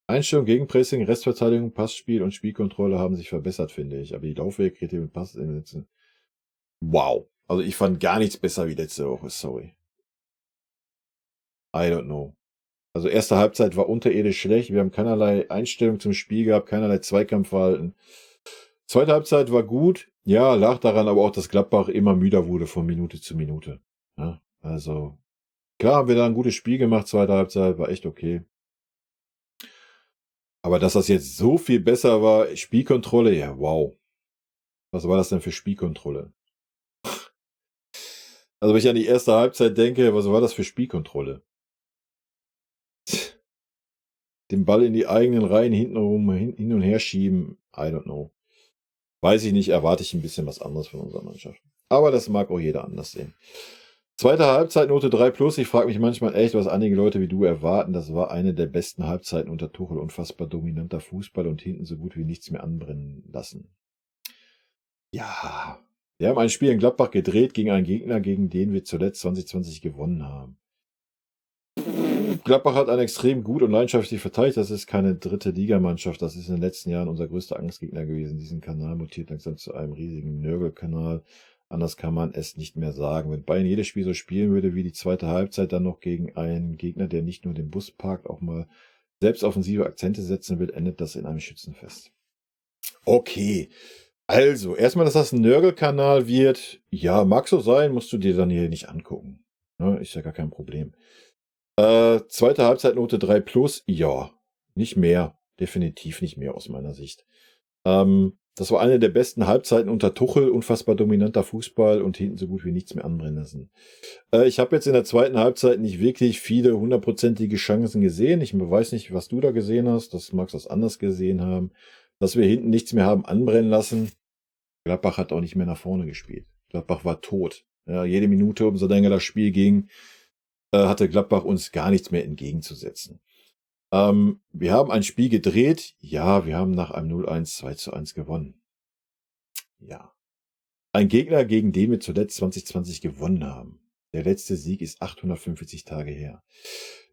Einstellung, Gegenpressing, Restverteidigung, Passspiel und Spielkontrolle haben sich verbessert, finde ich. Aber die Laufwege, und Pass in den letzten. Wow. Also ich fand gar nichts besser wie letzte Woche, sorry. I don't know. Also erste Halbzeit war unterirdisch schlecht. Wir haben keinerlei Einstellung zum Spiel gehabt, keinerlei Zweikampfverhalten. Zweite Halbzeit war gut. Ja, lag daran aber auch, dass Gladbach immer müder wurde von Minute zu Minute. Ja, also klar haben wir da ein gutes Spiel gemacht. Zweite Halbzeit war echt okay. Aber dass das jetzt so viel besser war, Spielkontrolle, ja, wow. Was war das denn für Spielkontrolle? Also wenn ich an die erste Halbzeit denke, was war das für Spielkontrolle? Den Ball in die eigenen Reihen hintenrum hin und her schieben, I don't know. Weiß ich nicht, erwarte ich ein bisschen was anderes von unserer Mannschaft. Aber das mag auch jeder anders sehen. Zweite Halbzeitnote 3 plus. Ich frage mich manchmal echt, was einige Leute wie du erwarten. Das war eine der besten Halbzeiten unter Tuchel. Unfassbar dominanter Fußball und hinten so gut wie nichts mehr anbrennen lassen. Ja, wir haben ein Spiel in Gladbach gedreht gegen einen Gegner, gegen den wir zuletzt 2020 gewonnen haben. Gladbach hat ein extrem gut und leidenschaftlich verteidigt. Das ist keine dritte Ligamannschaft. Das ist in den letzten Jahren unser größter Angstgegner gewesen. Diesen Kanal mutiert langsam zu einem riesigen Nörgelkanal. Anders kann man es nicht mehr sagen. Wenn Bayern jedes Spiel so spielen würde wie die zweite Halbzeit, dann noch gegen einen Gegner, der nicht nur den Bus parkt, auch mal selbst offensive Akzente setzen will, endet das in einem Schützenfest. Okay. Also, erstmal, dass das ein Nörgelkanal wird, ja, mag so sein, musst du dir dann hier nicht angucken. Ne, ist ja gar kein Problem. Zweite Halbzeitnote 3 plus, ja, nicht mehr. Definitiv nicht mehr aus meiner Sicht. Das war eine der besten Halbzeiten unter Tuchel, unfassbar dominanter Fußball und hinten so gut wie nichts mehr anbrennen lassen. Ich habe jetzt in der zweiten Halbzeit nicht wirklich viele hundertprozentige Chancen gesehen. Ich weiß nicht, was du da gesehen hast. Das magst du anders gesehen haben. Dass wir hinten nichts mehr haben anbrennen lassen. Gladbach hat auch nicht mehr nach vorne gespielt. Gladbach war tot. Ja, jede Minute, umso länger das Spiel ging, hatte Gladbach uns gar nichts mehr entgegenzusetzen. Wir haben ein Spiel gedreht. Ja, wir haben nach einem 0-1 2-1 gewonnen. Ja. Ein Gegner, gegen den wir zuletzt 2020 gewonnen haben. Der letzte Sieg ist 845 Tage her.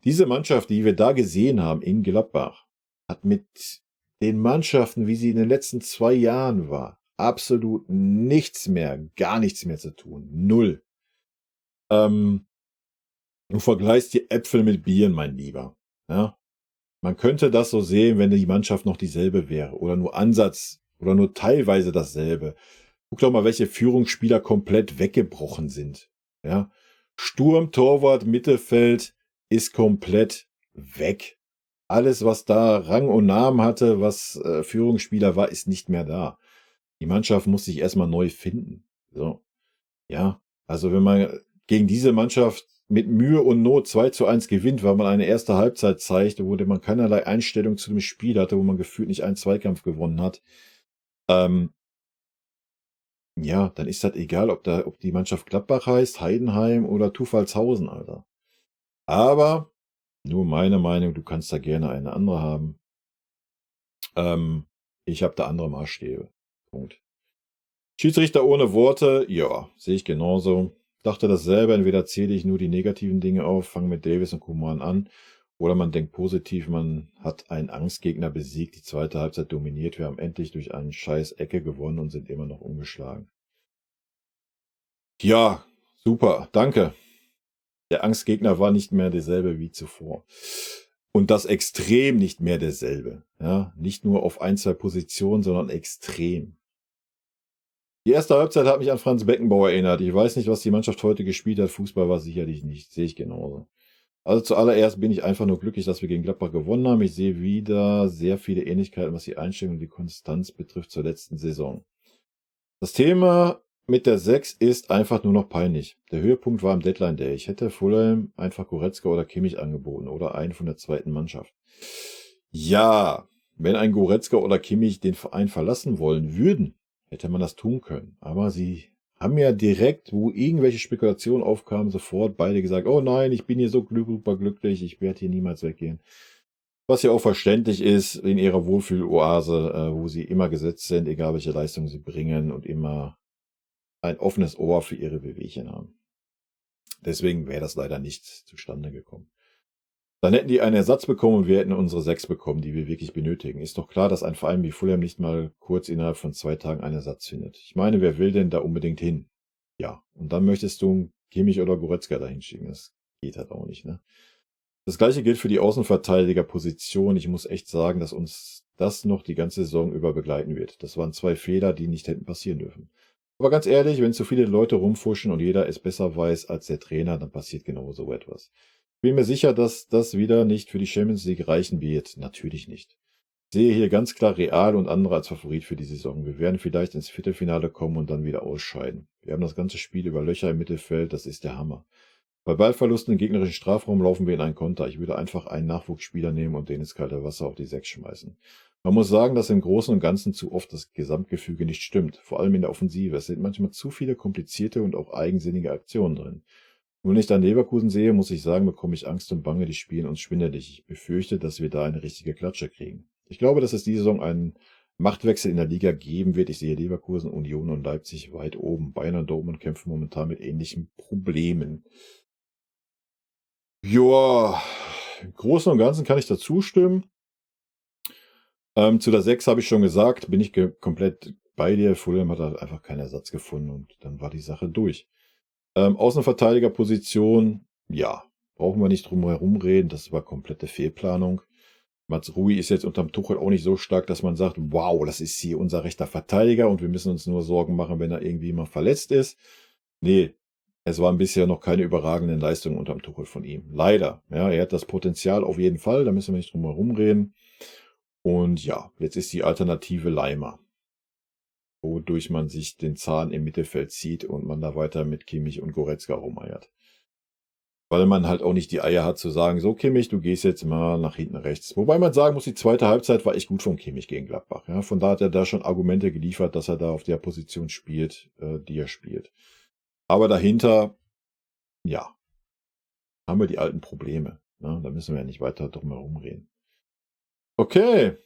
Diese Mannschaft, die wir da gesehen haben in Gladbach, hat mit den Mannschaften, wie sie in den letzten 2 Jahren war, absolut nichts mehr, gar nichts mehr zu tun. Null. Du vergleichst die Äpfel mit Bieren, mein Lieber. Ja? Man könnte das so sehen, wenn die Mannschaft noch dieselbe wäre oder nur Ansatz oder nur teilweise dasselbe. Guck doch mal, welche Führungsspieler komplett weggebrochen sind. Ja? Sturm, Torwart, Mittelfeld ist komplett weg. Alles, was da Rang und Namen hatte, was Führungsspieler war, ist nicht mehr da. Die Mannschaft muss sich erstmal neu finden. So. Ja, also wenn man gegen diese Mannschaft mit Mühe und Not 2:1 gewinnt, weil man eine erste Halbzeit zeigt, wo man keinerlei Einstellung zu dem Spiel hatte, wo man gefühlt nicht einen Zweikampf gewonnen hat. Ja, dann ist das egal, ob die Mannschaft Gladbach heißt, Heidenheim oder Tufalshausen, Alter. Aber nur meine Meinung, du kannst da gerne eine andere haben. Ich habe da andere Maßstäbe. Punkt. Schiedsrichter ohne Worte, ja, sehe ich genauso. Dachte dasselbe, entweder zähle ich nur die negativen Dinge auf, fange mit Davies und Coman an, oder man denkt positiv, man hat einen Angstgegner besiegt, die zweite Halbzeit dominiert, wir haben endlich durch einen scheiß Ecke gewonnen und sind immer noch ungeschlagen. Ja, super, danke. Der Angstgegner war nicht mehr derselbe wie zuvor. Und das extrem nicht mehr derselbe. Ja, nicht nur auf ein, zwei Positionen, sondern extrem. Die erste Halbzeit hat mich an Franz Beckenbauer erinnert. Ich weiß nicht, was die Mannschaft heute gespielt hat. Fußball war sicherlich nicht. Sehe ich genauso. Also zuallererst bin ich einfach nur glücklich, dass wir gegen Gladbach gewonnen haben. Ich sehe wieder sehr viele Ähnlichkeiten, was die Einstellung und die Konstanz betrifft zur letzten Saison. Das Thema mit der 6 ist einfach nur noch peinlich. Der Höhepunkt war am Deadline Day. Ich hätte Fulham einfach Goretzka oder Kimmich angeboten oder einen von der zweiten Mannschaft. Ja, wenn ein Goretzka oder Kimmich den Verein verlassen wollen würden, hätte man das tun können. Aber sie Haben ja direkt, wo irgendwelche Spekulationen aufkamen, sofort beide gesagt, oh nein, ich bin hier so super glücklich, ich werde hier niemals weggehen. Was ja auch verständlich ist in ihrer Wohlfühloase, wo sie immer gesetzt sind, egal welche Leistung sie bringen und immer ein offenes Ohr für ihre Wehwehchen haben. Deswegen wäre das leider nicht zustande gekommen. Dann hätten die einen Ersatz bekommen und wir hätten unsere 6 bekommen, die wir wirklich benötigen. Ist doch klar, dass ein Verein wie Fulham nicht mal kurz innerhalb von 2 Tagen einen Ersatz findet. Ich meine, wer will denn da unbedingt hin? Ja, und dann möchtest du einen Kimmich oder Goretzka dahin schicken. Das geht halt auch nicht, ne? Das gleiche gilt für die Außenverteidigerposition. Ich muss echt sagen, dass uns das noch die ganze Saison über begleiten wird. Das waren 2 Fehler, die nicht hätten passieren dürfen. Aber ganz ehrlich, wenn zu viele Leute rumfuschen und jeder es besser weiß als der Trainer, dann passiert genau so etwas. Ich bin mir sicher, dass das wieder nicht für die Champions League reichen wird. Natürlich nicht. Ich sehe hier ganz klar Real und andere als Favorit für die Saison. Wir werden vielleicht ins Viertelfinale kommen und dann wieder ausscheiden. Wir haben das ganze Spiel über Löcher im Mittelfeld, das ist der Hammer. Bei Ballverlusten im gegnerischen Strafraum laufen wir in einen Konter. Ich würde einfach einen Nachwuchsspieler nehmen und den ins kalte Wasser auf die 6 schmeißen. Man muss sagen, dass im Großen und Ganzen zu oft das Gesamtgefüge nicht stimmt, vor allem in der Offensive. Es sind manchmal zu viele komplizierte und auch eigensinnige Aktionen drin. Und wenn ich dann Leverkusen sehe, muss ich sagen, bekomme ich Angst und Bange, die spielen uns schwindelig. Ich befürchte, dass wir da eine richtige Klatsche kriegen. Ich glaube, dass es diese Saison einen Machtwechsel in der Liga geben wird. Ich sehe Leverkusen, Union und Leipzig weit oben. Bayern und Dortmund kämpfen momentan mit ähnlichen Problemen. Joa, im Großen und Ganzen kann ich dazu stimmen. Zu der 6 habe ich schon gesagt, bin ich komplett bei dir. Fulham hat halt einfach keinen Ersatz gefunden und dann war die Sache durch. Außenverteidigerposition, ja, brauchen wir nicht drum herum reden. Das war komplette Fehlplanung. Mazraoui ist jetzt unterm Tuchel auch nicht so stark, dass man sagt, wow, das ist hier unser rechter Verteidiger und wir müssen uns nur Sorgen machen, wenn er irgendwie mal verletzt ist. Nee, es waren bisher noch keine überragenden Leistungen unterm Tuchel von ihm. Leider. Ja, er hat das Potenzial auf jeden Fall, da müssen wir nicht drum herum reden. Und ja, jetzt ist die Alternative Laimer, wodurch man sich den Zahn im Mittelfeld zieht und man da weiter mit Kimmich und Goretzka rumeiert. Weil man halt auch nicht die Eier hat zu sagen, so Kimmich, du gehst jetzt mal nach hinten rechts. Wobei man sagen muss, die zweite Halbzeit war echt gut von Kimmich gegen Gladbach. Ja, von da hat er da schon Argumente geliefert, dass er da auf der Position spielt, die er spielt. Aber dahinter, ja, haben wir die alten Probleme. Ne? Da müssen wir ja nicht weiter drum herum reden. Okay.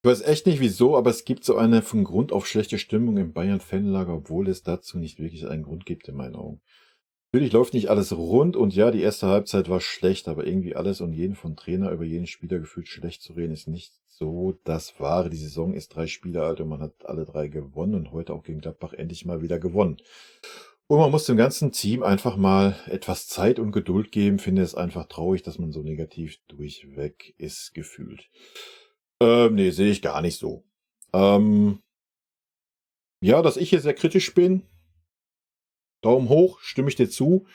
Ich weiß echt nicht wieso, aber es gibt so eine von Grund auf schlechte Stimmung im Bayern-Fanlager, obwohl es dazu nicht wirklich einen Grund gibt in meinen Augen. Natürlich läuft nicht alles rund und ja, die erste Halbzeit war schlecht, aber irgendwie alles und jeden von Trainer über jeden Spieler gefühlt schlecht zu reden, ist nicht so das Wahre. Die Saison ist 3 Spiele alt und man hat alle 3 gewonnen und heute auch gegen Gladbach endlich mal wieder gewonnen. Und man muss dem ganzen Team einfach mal etwas Zeit und Geduld geben. Finde es einfach traurig, dass man so negativ durchweg ist, gefühlt. Nee, sehe ich gar nicht so. Ja, dass ich hier sehr kritisch bin, Daumen hoch, stimme ich dir zu,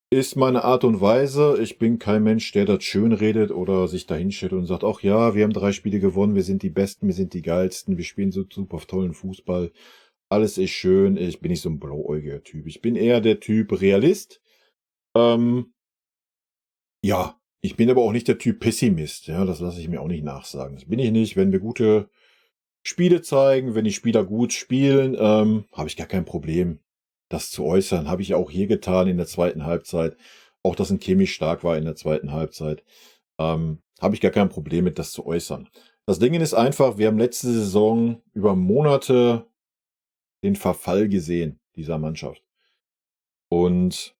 ist meine Art und Weise. Ich bin kein Mensch, der das schön redet oder sich dahinstellt und sagt, ach ja, wir haben 3 Spiele gewonnen, wir sind die Besten, wir sind die Geilsten, wir spielen so super tollen Fußball. Alles ist schön, ich bin nicht so ein blauäugiger Typ. Ich bin eher der Typ Realist. Ja, ich bin aber auch nicht der Typ Pessimist. Ja, das lasse ich mir auch nicht nachsagen. Das bin ich nicht. Wenn wir gute Spiele zeigen, wenn die Spieler gut spielen, habe ich gar kein Problem, das zu äußern. Habe ich auch hier getan in der zweiten Halbzeit. Auch, dass ein Kimmich stark war in der zweiten Halbzeit. Habe ich gar kein Problem mit, das zu äußern. Das Ding ist einfach, wir haben letzte Saison über Monate den Verfall gesehen dieser Mannschaft. Und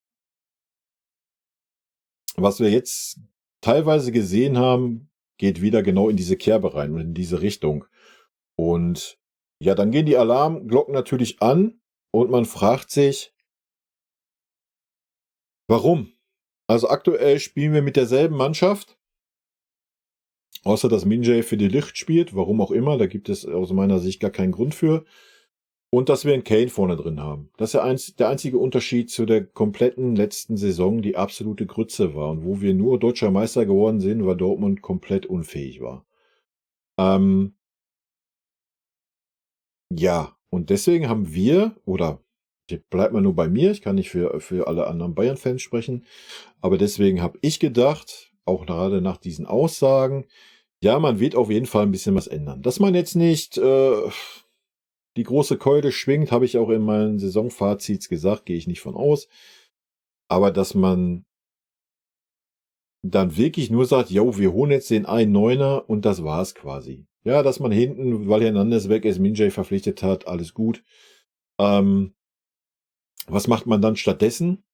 was wir jetzt teilweise gesehen haben, geht wieder genau in diese Kerbe rein und in diese Richtung. Und ja, dann gehen die Alarmglocken natürlich an und man fragt sich, warum? Also aktuell spielen wir mit derselben Mannschaft, außer dass Min-jae für die Licht spielt, warum auch immer, da gibt es aus meiner Sicht gar keinen Grund für. Und dass wir einen Kane vorne drin haben. Das ist ja der einzige Unterschied zu der kompletten letzten Saison, die absolute Grütze war. Und wo wir nur deutscher Meister geworden sind, weil Dortmund komplett unfähig war. Ja, und deswegen haben wir, oder ich bleib mal nur bei mir, ich kann nicht für alle anderen Bayern-Fans sprechen, aber deswegen habe ich gedacht, auch gerade nach diesen Aussagen, Ja, man wird auf jeden Fall ein bisschen was ändern. Dass man jetzt nicht die große Keule schwingt, habe ich auch in meinen Saisonfazits gesagt, gehe ich nicht von aus. Aber dass man dann wirklich nur sagt, yo, wir holen jetzt den einen Neuner und das war's quasi. Ja, dass man hinten, weil Hernandez weg ist, Minjay verpflichtet hat, alles gut. Was macht man dann stattdessen?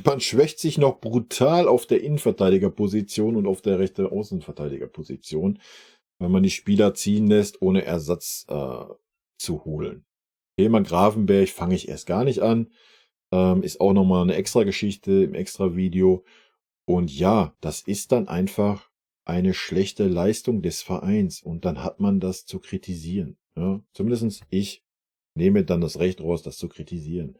Man schwächt sich noch brutal auf der Innenverteidigerposition und auf der rechten Außenverteidigerposition, weil man die Spieler ziehen lässt, ohne Ersatz zu holen. Thema Gravenberch fange ich erst gar nicht an. Ist auch nochmal eine extra Geschichte im extra Video. Und ja, das ist dann einfach eine schlechte Leistung des Vereins und dann hat man das zu kritisieren. Ja, zumindest ich nehme dann das Recht raus, das zu kritisieren.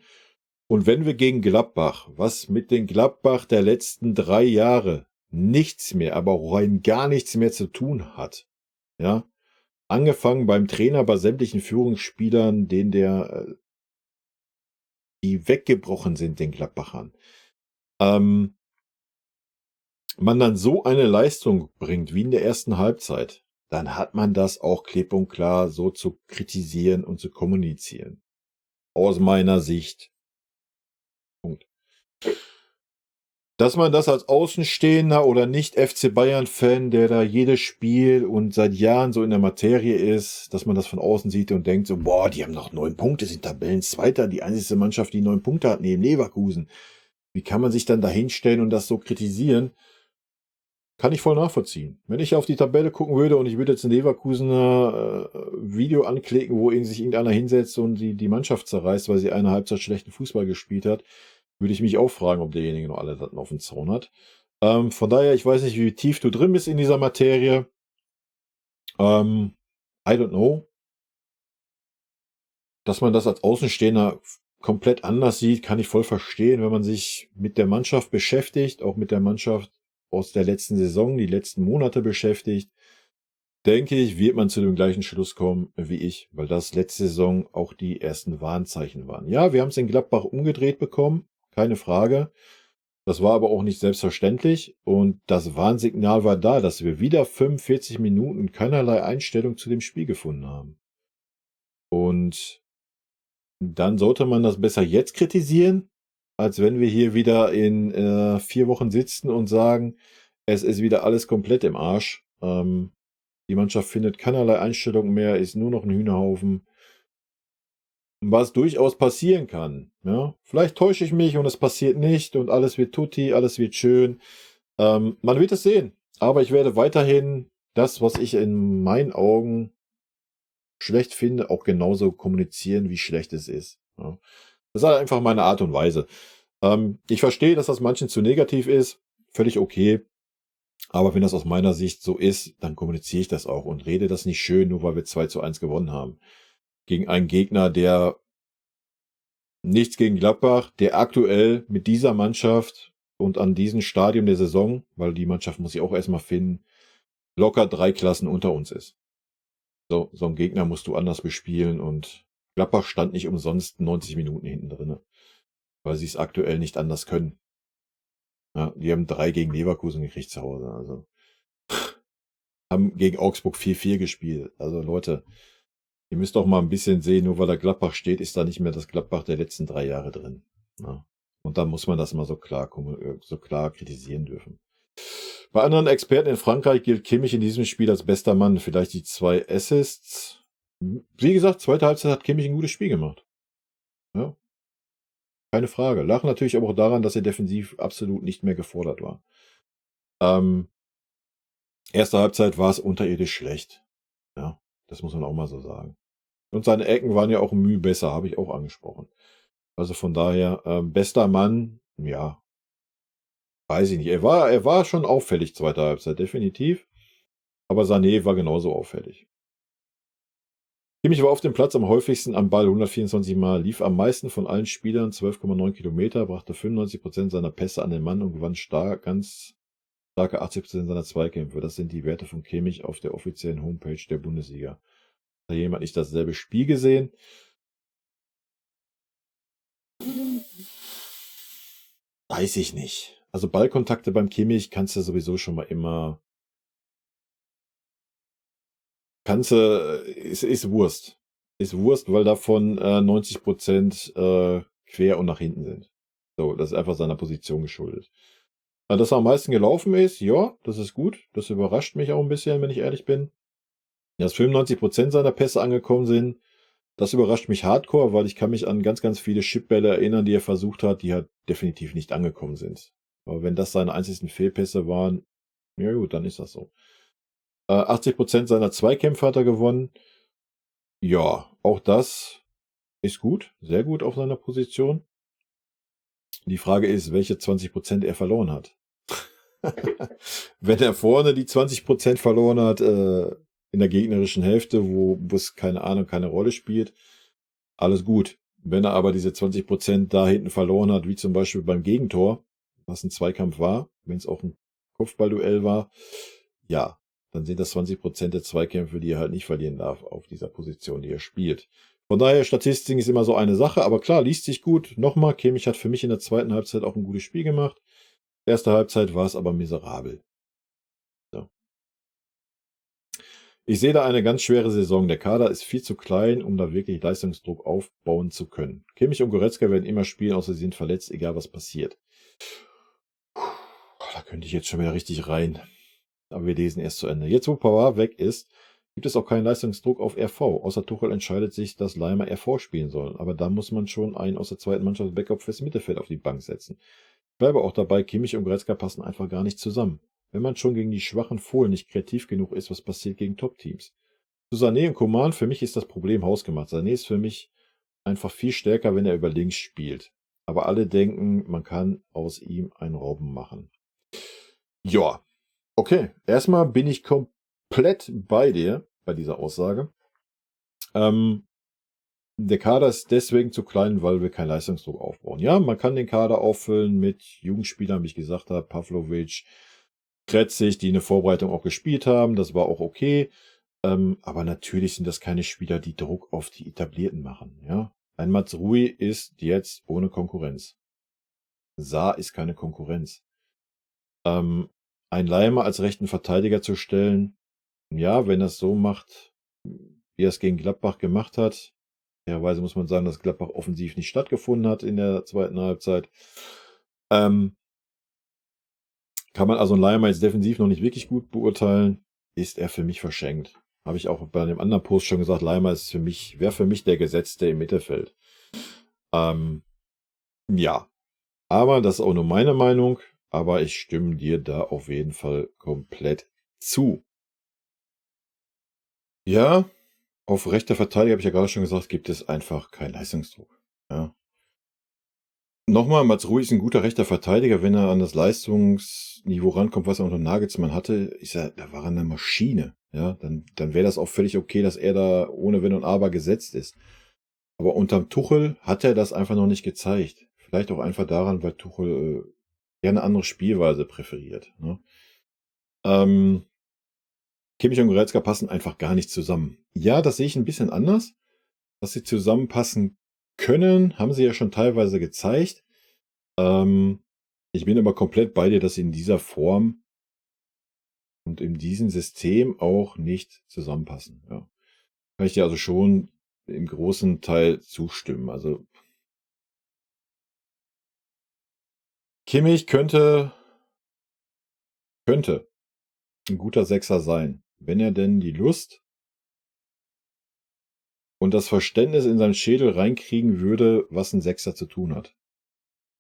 Und wenn wir gegen Gladbach, was mit den Gladbach der letzten 3 Jahre nichts mehr, aber auch rein gar nichts mehr zu tun hat, ja, angefangen beim Trainer, bei sämtlichen Führungsspielern, denen die weggebrochen sind, den Gladbachern, man dann so eine Leistung bringt wie in der ersten Halbzeit, dann hat man das auch klipp und klar so zu kritisieren und zu kommunizieren. Aus meiner Sicht. Punkt. Dass man das als Außenstehender oder nicht FC Bayern-Fan, der da jedes Spiel und seit Jahren so in der Materie ist, dass man das von außen sieht und denkt so, boah, die haben noch 9 Punkte, sind Tabellenzweiter, die einzige Mannschaft, die 9 Punkte hat, neben Leverkusen. Wie kann man sich dann da hinstellen und das so kritisieren? Kann ich voll nachvollziehen. Wenn ich auf die Tabelle gucken würde und ich würde jetzt ein Leverkusener Video anklicken, wo sich irgendeiner hinsetzt und die Mannschaft zerreißt, weil sie eine Halbzeit schlechten Fußball gespielt hat, würde ich mich auch fragen, ob derjenige noch alle Latten auf dem Zaun hat. Von daher, ich weiß nicht, wie tief du drin bist in dieser Materie. I don't know. Dass man das als Außenstehender komplett anders sieht, kann ich voll verstehen, wenn man sich mit der Mannschaft beschäftigt, auch mit der Mannschaft aus der letzten Saison, die letzten Monate beschäftigt, denke ich, wird man zu dem gleichen Schluss kommen wie ich, weil das letzte Saison auch die ersten Warnzeichen waren. Ja, wir haben es in Gladbach umgedreht bekommen, keine Frage. Das war aber auch nicht selbstverständlich und das Warnsignal war da, dass wir wieder 45 Minuten keinerlei Einstellung zu dem Spiel gefunden haben. Und dann sollte man das besser jetzt kritisieren, als wenn wir hier wieder in 4 Wochen sitzen und sagen, es ist wieder alles komplett im Arsch. Die Mannschaft findet keinerlei Einstellung mehr, ist nur noch ein Hühnerhaufen. Was durchaus passieren kann. Ja? Vielleicht täusche ich mich und es passiert nicht und alles wird tutti, alles wird schön. Man wird es sehen. Aber ich werde weiterhin das, was ich in meinen Augen schlecht finde, auch genauso kommunizieren, wie schlecht es ist. Ja? Das ist halt einfach meine Art und Weise. Ich verstehe, dass das manchen zu negativ ist. Völlig okay. Aber wenn das aus meiner Sicht so ist, dann kommuniziere ich das auch und rede das nicht schön, nur weil wir 2:1 gewonnen haben. Gegen einen Gegner, der nichts gegen Gladbach, der aktuell mit dieser Mannschaft und an diesem Stadium der Saison, weil die Mannschaft muss ich auch erstmal finden, locker 3 Klassen unter uns ist. So einen Gegner musst du anders bespielen und Gladbach stand nicht umsonst 90 Minuten hinten drinne, weil sie es aktuell nicht anders können. Ja, die haben 3 gegen Leverkusen gekriegt zu Hause, also haben gegen Augsburg 4-4 gespielt. Also Leute, ihr müsst doch mal ein bisschen sehen, nur weil da Gladbach steht, ist da nicht mehr das Gladbach der letzten 3 Jahre drin. Ja. Und dann muss man das mal so klar kritisieren dürfen. Bei anderen Experten in Frankreich gilt Kimmich in diesem Spiel als bester Mann. Vielleicht die 2 Assists. Wie gesagt, zweite Halbzeit hat Kimmich ein gutes Spiel gemacht. Ja. Keine Frage. Lag natürlich aber auch daran, dass er defensiv absolut nicht mehr gefordert war. Erste Halbzeit war es unterirdisch schlecht. Ja, das muss man auch mal so sagen. Und seine Ecken waren ja auch Mühe besser, habe ich auch angesprochen. Also von daher, bester Mann, ja, weiß ich nicht. Er war schon auffällig, zweite Halbzeit, definitiv. Aber Sané war genauso auffällig. Kimmich war auf dem Platz am häufigsten am Ball, 124 Mal, lief am meisten von allen Spielern, 12,9 Kilometer, brachte 95% seiner Pässe an den Mann und gewann ganz starke 80% seiner Zweikämpfe. Das sind die Werte von Kimmich auf der offiziellen Homepage der Bundesliga. Hat jemand nicht dasselbe Spiel gesehen? Weiß ich nicht. Also Ballkontakte beim Kimmich kannst du sowieso schon mal immer Kannst du, ist Wurst. Ist Wurst, weil davon 90% quer und nach hinten sind. So, das ist einfach seiner Position geschuldet. Dass er am meisten gelaufen ist, ja, das ist gut. Das überrascht mich auch ein bisschen, wenn ich ehrlich bin. Dass 95% seiner Pässe angekommen sind, das überrascht mich hardcore, weil ich kann mich an ganz, ganz viele Chipbälle erinnern, die er versucht hat, die halt definitiv nicht angekommen sind. Aber wenn das seine einzigsten Fehlpässe waren, ja gut, dann ist das so. 80% seiner Zweikämpfe hat er gewonnen. Ja, auch das ist gut, sehr gut auf seiner Position. Die Frage ist, welche 20% er verloren hat. Wenn er vorne die 20% verloren hat, in der gegnerischen Hälfte, wo es keine Ahnung, keine Rolle spielt, alles gut. Wenn er aber diese 20% da hinten verloren hat, wie zum Beispiel beim Gegentor, was ein Zweikampf war, wenn es auch ein Kopfballduell war, ja, dann sind das 20% der Zweikämpfe, die er halt nicht verlieren darf auf dieser Position, die er spielt. Von daher, Statistiken ist immer so eine Sache, aber klar, liest sich gut. Nochmal, Kimmich hat für mich in der zweiten Halbzeit auch ein gutes Spiel gemacht. Erste Halbzeit war es aber miserabel. So. Ich sehe da eine ganz schwere Saison. Der Kader ist viel zu klein, um da wirklich Leistungsdruck aufbauen zu können. Kimmich und Goretzka werden immer spielen, außer sie sind verletzt, egal was passiert. Puh, da könnte ich jetzt schon wieder richtig rein. Aber wir lesen erst zu Ende. Jetzt, wo Pavard weg ist, gibt es auch keinen Leistungsdruck auf RV. Außer Tuchel entscheidet sich, dass Laimer RV spielen soll. Aber da muss man schon einen aus der zweiten Mannschaft Backup fürs Mittelfeld auf die Bank setzen. Ich bleibe auch dabei, Kimmich und Goretzka passen einfach gar nicht zusammen. Wenn man schon gegen die schwachen Fohlen nicht kreativ genug ist, was passiert gegen Top-Teams? Zu Sané und Coman, für mich ist das Problem hausgemacht. Sané ist für mich einfach viel stärker, wenn er über links spielt. Aber alle denken, man kann aus ihm einen Robben machen. Ja, okay. Erstmal bin ich komplett bei dir, bei dieser Aussage. Der Kader ist deswegen zu klein, weil wir keinen Leistungsdruck aufbauen. Ja, man kann den Kader auffüllen mit Jugendspielern, wie ich gesagt habe, Pavlovic, Krätzig, die eine Vorbereitung auch gespielt haben. Das war auch okay. Aber natürlich sind das keine Spieler, die Druck auf die Etablierten machen. Ja? Ein Mazraoui ist jetzt ohne Konkurrenz. Sarr ist keine Konkurrenz. Ein Laimer als rechten Verteidiger zu stellen, ja, wenn er es so macht, wie er es gegen Gladbach gemacht hat, fairerweise muss man sagen, dass Gladbach offensiv nicht stattgefunden hat in der zweiten Halbzeit. Kann man also einen Laimer jetzt defensiv noch nicht wirklich gut beurteilen, ist er für mich verschenkt. Habe ich auch bei einem anderen Post schon gesagt, Laimer ist für mich, wäre für mich der Gesetzte im Mittelfeld. Ja, aber das ist auch nur meine Meinung, aber ich stimme dir da auf jeden Fall komplett zu. Ja, auf rechter Verteidiger, habe ich ja gerade schon gesagt, gibt es einfach keinen Leistungsdruck. Ja. Nochmal, Mazraoui ist ein guter rechter Verteidiger, wenn er an das Leistungsniveau rankommt, was er unter Nagelsmann hatte, ist er, da war er eine Maschine. Ja, dann wäre das auch völlig okay, dass er da ohne Wenn und Aber gesetzt ist. Aber unterm Tuchel hat er das einfach noch nicht gezeigt. Vielleicht auch einfach daran, weil Tuchel eher eine andere Spielweise präferiert. Ne? Kimmich und Goretzka passen einfach gar nicht zusammen. Ja, das sehe ich ein bisschen anders. Dass sie zusammenpassen können, haben sie ja schon teilweise gezeigt. Ich bin aber komplett bei dir, dass sie in dieser Form und in diesem System auch nicht zusammenpassen. Ja. Kann ich dir also schon im großen Teil zustimmen. Also Kimmich könnte ein guter Sechser sein, wenn er denn die Lust und das Verständnis in seinen Schädel reinkriegen würde, was ein Sechser zu tun hat.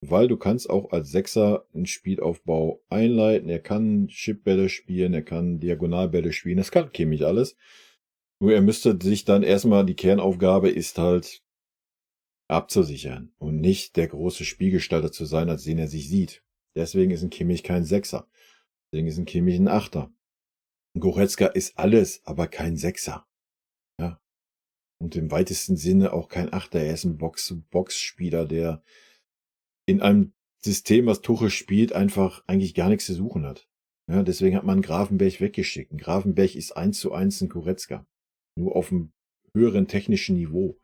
Weil du kannst auch als Sechser einen Spielaufbau einleiten, er kann Chipbälle spielen, er kann Diagonalbälle spielen, das kann Kimmich alles. Nur er müsste sich dann erstmal, die Kernaufgabe ist halt abzusichern und nicht der große Spielgestalter zu sein, als den er sich sieht. Deswegen ist ein Kimmich kein Sechser. Deswegen ist ein Kimmich ein Achter. Ein Goretzka ist alles, aber kein Sechser. Ja. Und im weitesten Sinne auch kein Achter. Er ist ein Box-to-Box-Spieler, der in einem System, was Tuchel spielt, einfach eigentlich gar nichts zu suchen hat. Ja, deswegen hat man Gravenberch weggeschickt. Ein Gravenberch ist 1:1 ein Goretzka. Nur auf einem höheren technischen Niveau.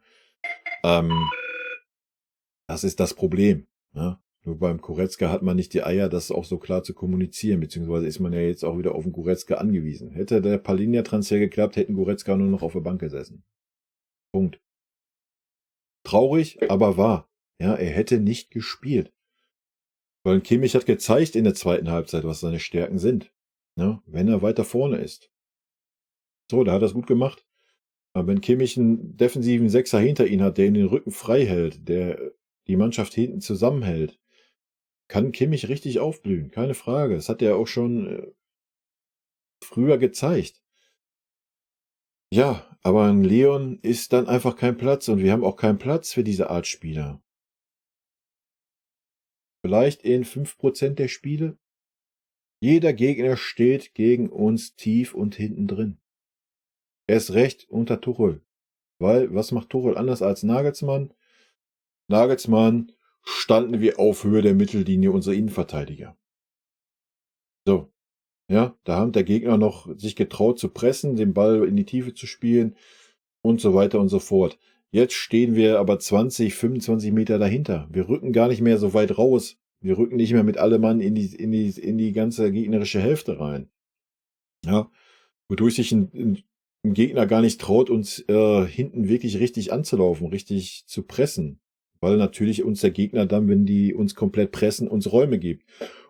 Das ist das Problem. Ja? Nur beim Goretzka hat man nicht die Eier, das auch so klar zu kommunizieren, beziehungsweise ist man ja jetzt auch wieder auf den Goretzka angewiesen. Hätte der Palhinha-Transfer geklappt, hätten Goretzka nur noch auf der Bank gesessen. Punkt. Traurig, aber wahr. Ja, er hätte nicht gespielt. Weil Kimmich hat gezeigt in der zweiten Halbzeit, was seine Stärken sind. Ja, wenn er weiter vorne ist. So, da hat er es gut gemacht. Aber wenn Kimmich einen defensiven Sechser hinter ihn hat, der ihn den Rücken frei hält, der die Mannschaft hinten zusammenhält, kann Kimmich richtig aufblühen, keine Frage. Das hat er auch schon früher gezeigt. Ja, aber ein Leon ist dann einfach kein Platz und wir haben auch keinen Platz für diese Art Spieler. Vielleicht in 5% der Spiele. Jeder Gegner steht gegen uns tief und hinten drin. Erst recht unter Tuchel. Weil, was macht Tuchel anders als Nagelsmann? Nagelsmann standen wir auf Höhe der Mittellinie unserer Innenverteidiger. So, ja, da haben der Gegner noch sich getraut zu pressen, den Ball in die Tiefe zu spielen und so weiter und so fort. Jetzt stehen wir aber 20, 25 Meter dahinter. Wir rücken gar nicht mehr so weit raus. Wir rücken nicht mehr mit allem Mann in die ganze gegnerische Hälfte rein. Ja, wodurch sich ein Gegner gar nicht traut, uns hinten wirklich richtig anzulaufen, richtig zu pressen. Weil natürlich uns der Gegner dann, wenn die uns komplett pressen, uns Räume gibt.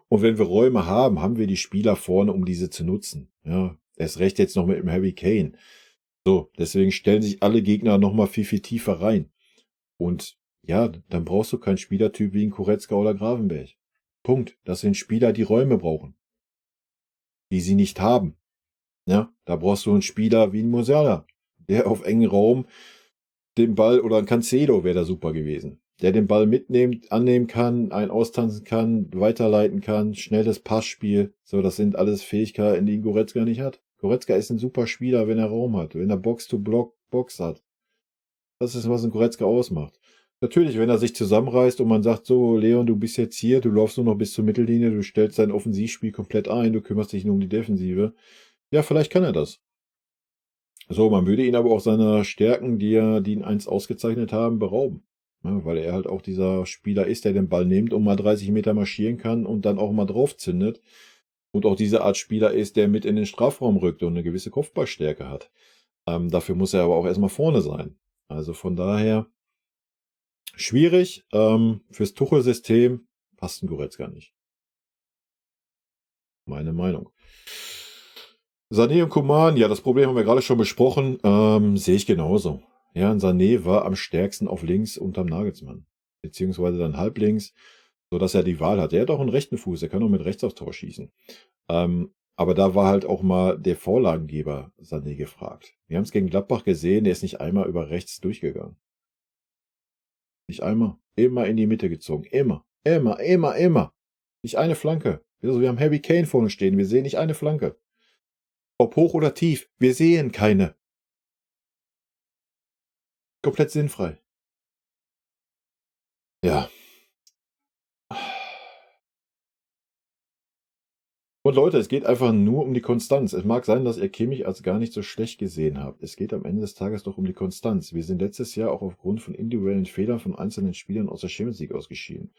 Und wenn wir Räume haben, haben wir die Spieler vorne, um diese zu nutzen. Ja, erst recht jetzt noch mit dem Harry Kane. So, deswegen stellen sich alle Gegner nochmal viel, viel tiefer rein. Und ja, dann brauchst du keinen Spielertyp wie ein Goretzka oder Gravenberch. Punkt. Das sind Spieler, die Räume brauchen. Die sie nicht haben. Ja, da brauchst du einen Spieler wie ein Musiala, der auf engen Raum den Ball, oder ein Cancelo wäre da super gewesen, der den Ball mitnehmen, annehmen kann, einen austanzen kann, weiterleiten kann, schnelles Passspiel. So, das sind alles Fähigkeiten, die Goretzka nicht hat. Goretzka ist ein super Spieler, wenn er Raum hat, wenn er Box-to-Block-Box hat. Das ist, was ein Goretzka ausmacht. Natürlich, wenn er sich zusammenreißt und man sagt, so, Leon, du bist jetzt hier, du läufst nur noch bis zur Mittellinie, du stellst dein Offensivspiel komplett ein, du kümmerst dich nur um die Defensive. Ja, vielleicht kann er das. So, man würde ihn aber auch seiner Stärken, die ihn einst ausgezeichnet haben, berauben. Ja, weil er halt auch dieser Spieler ist, der den Ball nimmt und mal 30 Meter marschieren kann und dann auch mal drauf zündet. Und auch diese Art Spieler ist, der mit in den Strafraum rückt und eine gewisse Kopfballstärke hat. Dafür muss er aber auch erstmal vorne sein. Also von daher schwierig. Fürs Tuchel-System passt ein Goretzka nicht. Meine Meinung. Sané und Coman, ja, das Problem haben wir gerade schon besprochen, sehe ich genauso. Ja, und Sané war am stärksten auf links unterm Nagelsmann, beziehungsweise dann halblinks, sodass er die Wahl hat. Er hat auch einen rechten Fuß, er kann auch mit rechts aufs Tor schießen. Aber da war halt auch mal der Vorlagengeber Sané gefragt. Wir haben es gegen Gladbach gesehen, der ist nicht einmal über rechts durchgegangen. Nicht einmal. Immer in die Mitte gezogen. Immer, immer, immer, immer. Nicht eine Flanke. Also wir haben Harry Kane vorne stehen, wir sehen nicht eine Flanke. Ob hoch oder tief, wir sehen keine. Komplett sinnfrei. Ja. Und Leute, es geht einfach nur um die Konstanz. Es mag sein, dass ihr Kimmich als gar nicht so schlecht gesehen habt. Es geht am Ende des Tages doch um die Konstanz. Wir sind letztes Jahr auch aufgrund von individuellen Fehlern von einzelnen Spielern aus der Champions League ausgeschieden.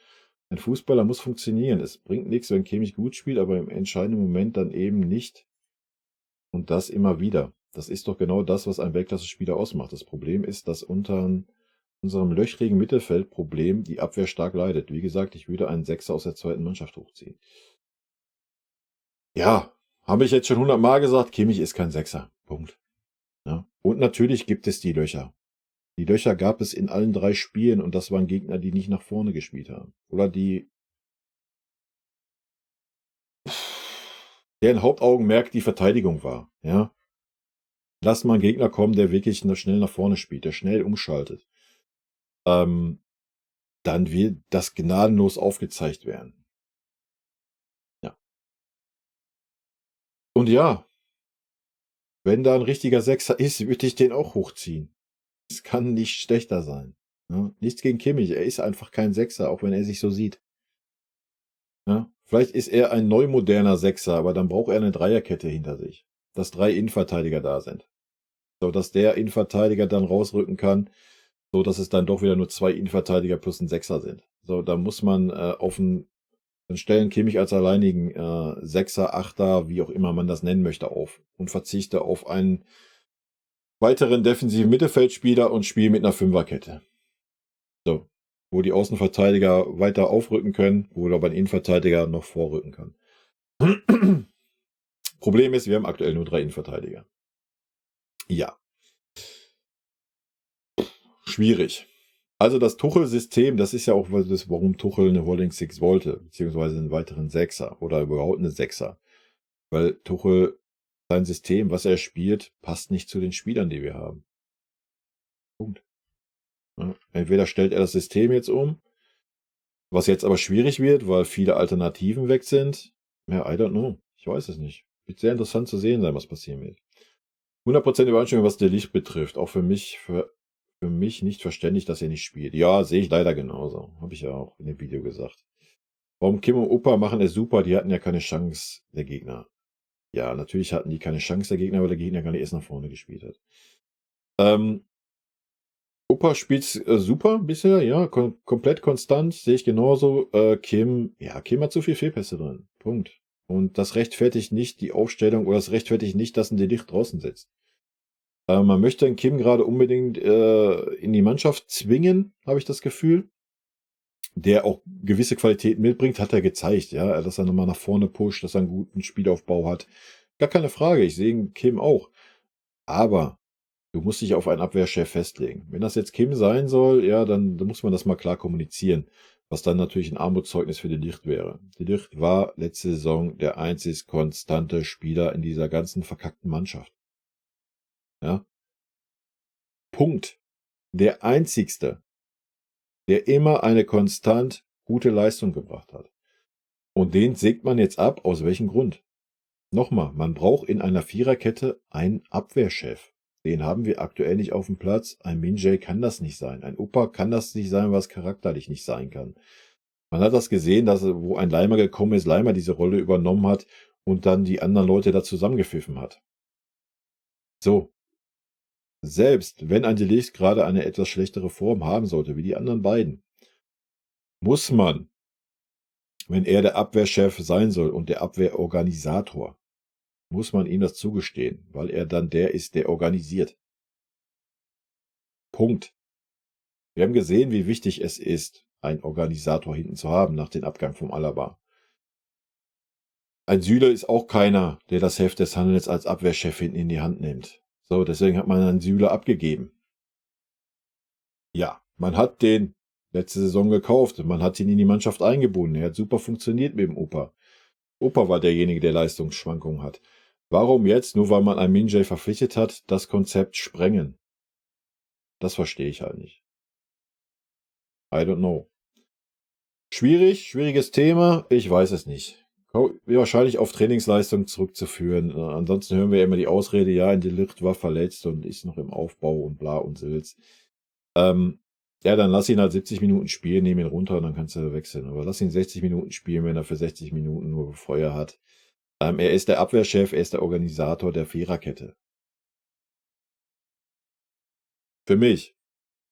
Ein Fußballer muss funktionieren. Es bringt nichts, wenn Kimmich gut spielt, aber im entscheidenden Moment dann eben nicht. Und das immer wieder. Das ist doch genau das, was ein Weltklasse-Spieler ausmacht. Das Problem ist, dass unter unserem löchrigen Mittelfeldproblem die Abwehr stark leidet. Wie gesagt, ich würde einen Sechser aus der zweiten Mannschaft hochziehen. Ja, habe ich jetzt schon 100 Mal gesagt, Kimmich ist kein Sechser. Punkt. Ja. Und natürlich gibt es die Löcher. Die Löcher gab es in allen drei Spielen und das waren Gegner, die nicht nach vorne gespielt haben. Oder die deren Hauptaugenmerk die Verteidigung war. Ja. Lass mal einen Gegner kommen, der wirklich schnell nach vorne spielt, der schnell umschaltet. Dann wird das gnadenlos aufgezeigt werden. Ja. Und ja, wenn da ein richtiger Sechser ist, würde ich den auch hochziehen. Es kann nicht schlechter sein. Ja? Nichts gegen Kimmich, er ist einfach kein Sechser, auch wenn er sich so sieht. Ja? Vielleicht ist er ein neumoderner Sechser, aber dann braucht er eine Dreierkette hinter sich, dass drei Innenverteidiger da sind. So, dass der Innenverteidiger dann rausrücken kann, So dass es dann doch wieder nur zwei Innenverteidiger plus ein Sechser sind. So, da muss man auf einen, dann stellen Kimmich als alleinigen Sechser, Achter, wie auch immer man das nennen möchte, auf und verzichte auf einen weiteren defensiven Mittelfeldspieler und spiele mit einer Fünferkette. So, wo die Außenverteidiger weiter aufrücken können, wo aber ein Innenverteidiger noch vorrücken kann. Problem ist, wir haben aktuell nur 3 Innenverteidiger. Ja. Schwierig. Also das Tuchel-System, das ist ja auch das, warum Tuchel eine Holding Six wollte, beziehungsweise einen weiteren Sechser oder überhaupt eine Sechser. Weil Tuchel, sein System, was er spielt, passt nicht zu den Spielern, die wir haben. Punkt. Ja, entweder stellt er das System jetzt um, was jetzt aber schwierig wird, weil viele Alternativen weg sind. Ja, I don't know. Ich weiß es nicht. Wird sehr interessant zu sehen sein, was passieren wird. 100% Übereinstimmung, was de Ligt betrifft. Auch für mich nicht verständlich, dass er nicht spielt. Ja, sehe ich leider genauso. Habe ich ja auch in dem Video gesagt. Warum Kim und Upa machen es super, die hatten ja keine Chance, der Gegner. Ja, natürlich hatten die keine Chance, der Gegner, weil der Gegner gar nicht erst nach vorne gespielt hat. Upa spielt super bisher, ja, komplett konstant, sehe ich genauso. Kim, ja, Kim hat zu viel Fehlpässe drin. Punkt. Und das rechtfertigt nicht die Aufstellung oder das rechtfertigt nicht, dass ein de Ligt draußen sitzt. Man möchte den Kim gerade unbedingt in die Mannschaft zwingen, habe ich das Gefühl. Der auch gewisse Qualitäten mitbringt, hat er gezeigt, ja, dass er nochmal nach vorne pusht, dass er einen guten Spielaufbau hat. Gar keine Frage, ich sehe den Kim auch. Aber du musst dich auf einen Abwehrchef festlegen. Wenn das jetzt Kim sein soll, ja, dann muss man das mal klar kommunizieren. Was dann natürlich ein Armutszeugnis für de Ligt wäre. De Ligt war letzte Saison der einzig konstante Spieler in dieser ganzen verkackten Mannschaft. Ja. Punkt. Der einzigste, der immer eine konstant gute Leistung gebracht hat. Und den sägt man jetzt ab, aus welchem Grund? Nochmal, man braucht in einer Viererkette einen Abwehrchef. Den haben wir aktuell nicht auf dem Platz. Ein Min-jae kann das nicht sein. Ein Upa kann das nicht sein, was charakterlich nicht sein kann. Man hat das gesehen, dass wo ein Laimer gekommen ist, Laimer diese Rolle übernommen hat und dann die anderen Leute da zusammengepfiffen hat. So. Selbst wenn ein de Ligt gerade eine etwas schlechtere Form haben sollte, wie die anderen beiden, muss man, wenn er der Abwehrchef sein soll und der Abwehrorganisator, muss man ihm das zugestehen, weil er dann der ist, der organisiert. Punkt. Wir haben gesehen, wie wichtig es ist, einen Organisator hinten zu haben nach dem Abgang vom Alaba. Ein Süle ist auch keiner, der das Heft des Handelns als Abwehrchef hinten in die Hand nimmt. So, deswegen hat man einen Süle abgegeben. Ja, man hat den letzte Saison gekauft. Man hat ihn in die Mannschaft eingebunden. Er hat super funktioniert mit dem Upa. Upa war derjenige, der Leistungsschwankungen hat. Warum jetzt, nur weil man einen Min-jae verpflichtet hat, das Konzept sprengen? Das verstehe ich halt nicht. I don't know. Schwierig, schwieriges Thema. Ich weiß es nicht. Wahrscheinlich auf Trainingsleistung zurückzuführen. Ansonsten hören wir immer die Ausrede, ja, in de Ligt war verletzt und ist noch im Aufbau und bla und Silz. Ja, dann lass ihn halt 70 Minuten spielen, nehm ihn runter und dann kannst du wechseln. Aber lass ihn 60 Minuten spielen, wenn er für 60 Minuten nur Feuer hat. Er ist der Abwehrchef, er ist der Organisator der Viererkette. Für mich.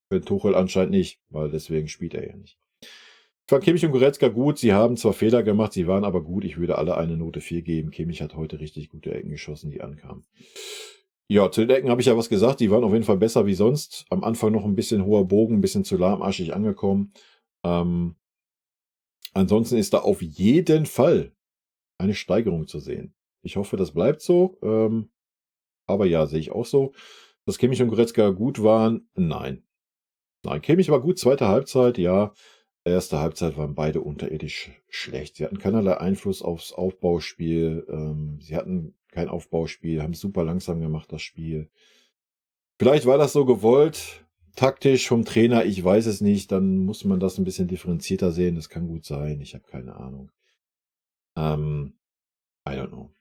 Für Tuchel anscheinend nicht, weil deswegen spielt er ja nicht. Ich fand Kimmich und Goretzka gut. Sie haben zwar Fehler gemacht, sie waren aber gut. Ich würde alle eine Note 4 geben. Kimmich hat heute richtig gute Ecken geschossen, die ankamen. Ja, zu den Ecken habe ich ja was gesagt. Die waren auf jeden Fall besser wie sonst. Am Anfang noch ein bisschen hoher Bogen, ein bisschen zu lahmarschig angekommen. Ansonsten ist da auf jeden Fall eine Steigerung zu sehen. Ich hoffe, das bleibt so. Aber ja, sehe ich auch so. Dass Kimmich und Goretzka gut waren, nein. Nein, Kimmich war gut, zweite Halbzeit, ja. Erste Halbzeit waren beide unterirdisch schlecht. Sie hatten keinerlei Einfluss aufs Aufbauspiel. Sie hatten kein Aufbauspiel, haben es super langsam gemacht, das Spiel. Vielleicht war das so gewollt, taktisch vom Trainer, ich weiß es nicht. Dann muss man das ein bisschen differenzierter sehen. Das kann gut sein, ich habe keine Ahnung. I don't know.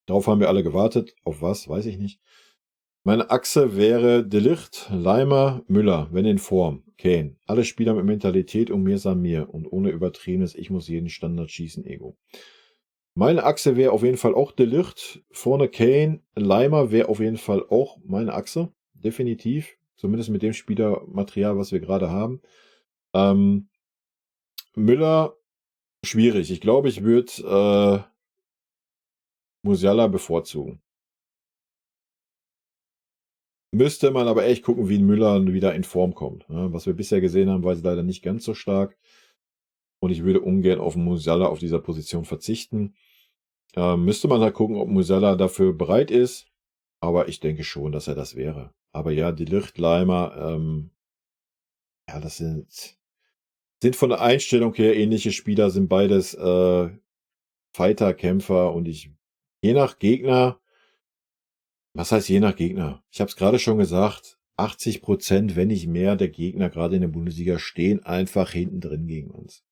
Darauf haben wir alle gewartet. Auf was, weiß ich nicht. Meine Achse wäre de Ligt, Laimer, Müller, wenn in Form, Kane. Alle Spieler mit Mentalität und mir san mir und ohne übertriebenes Ich muss jeden Standard schießen Ego. Meine Achse wäre auf jeden Fall auch de Ligt, vorne Kane, Laimer wäre auf jeden Fall auch meine Achse, definitiv. Zumindest mit dem Spielermaterial, was wir gerade haben. Müller, schwierig. Ich glaube, ich würde Musiala bevorzugen. Müsste man aber echt gucken, wie Müller wieder in Form kommt. Ne? Was wir bisher gesehen haben, war sie leider nicht ganz so stark. Und ich würde ungern auf Musiala auf dieser Position verzichten. Müsste man halt gucken, ob Musiala dafür bereit ist. Aber ich denke schon, dass er das wäre. Aber ja, die Ligt, Laimer, ja, das sind von der Einstellung her ähnliche Spieler, sind beides Fighter, Kämpfer und ich, je nach Gegner, was heißt je nach Gegner? Ich habe es gerade schon gesagt, 80%, wenn nicht mehr, der Gegner gerade in der Bundesliga stehen einfach hinten drin gegen uns.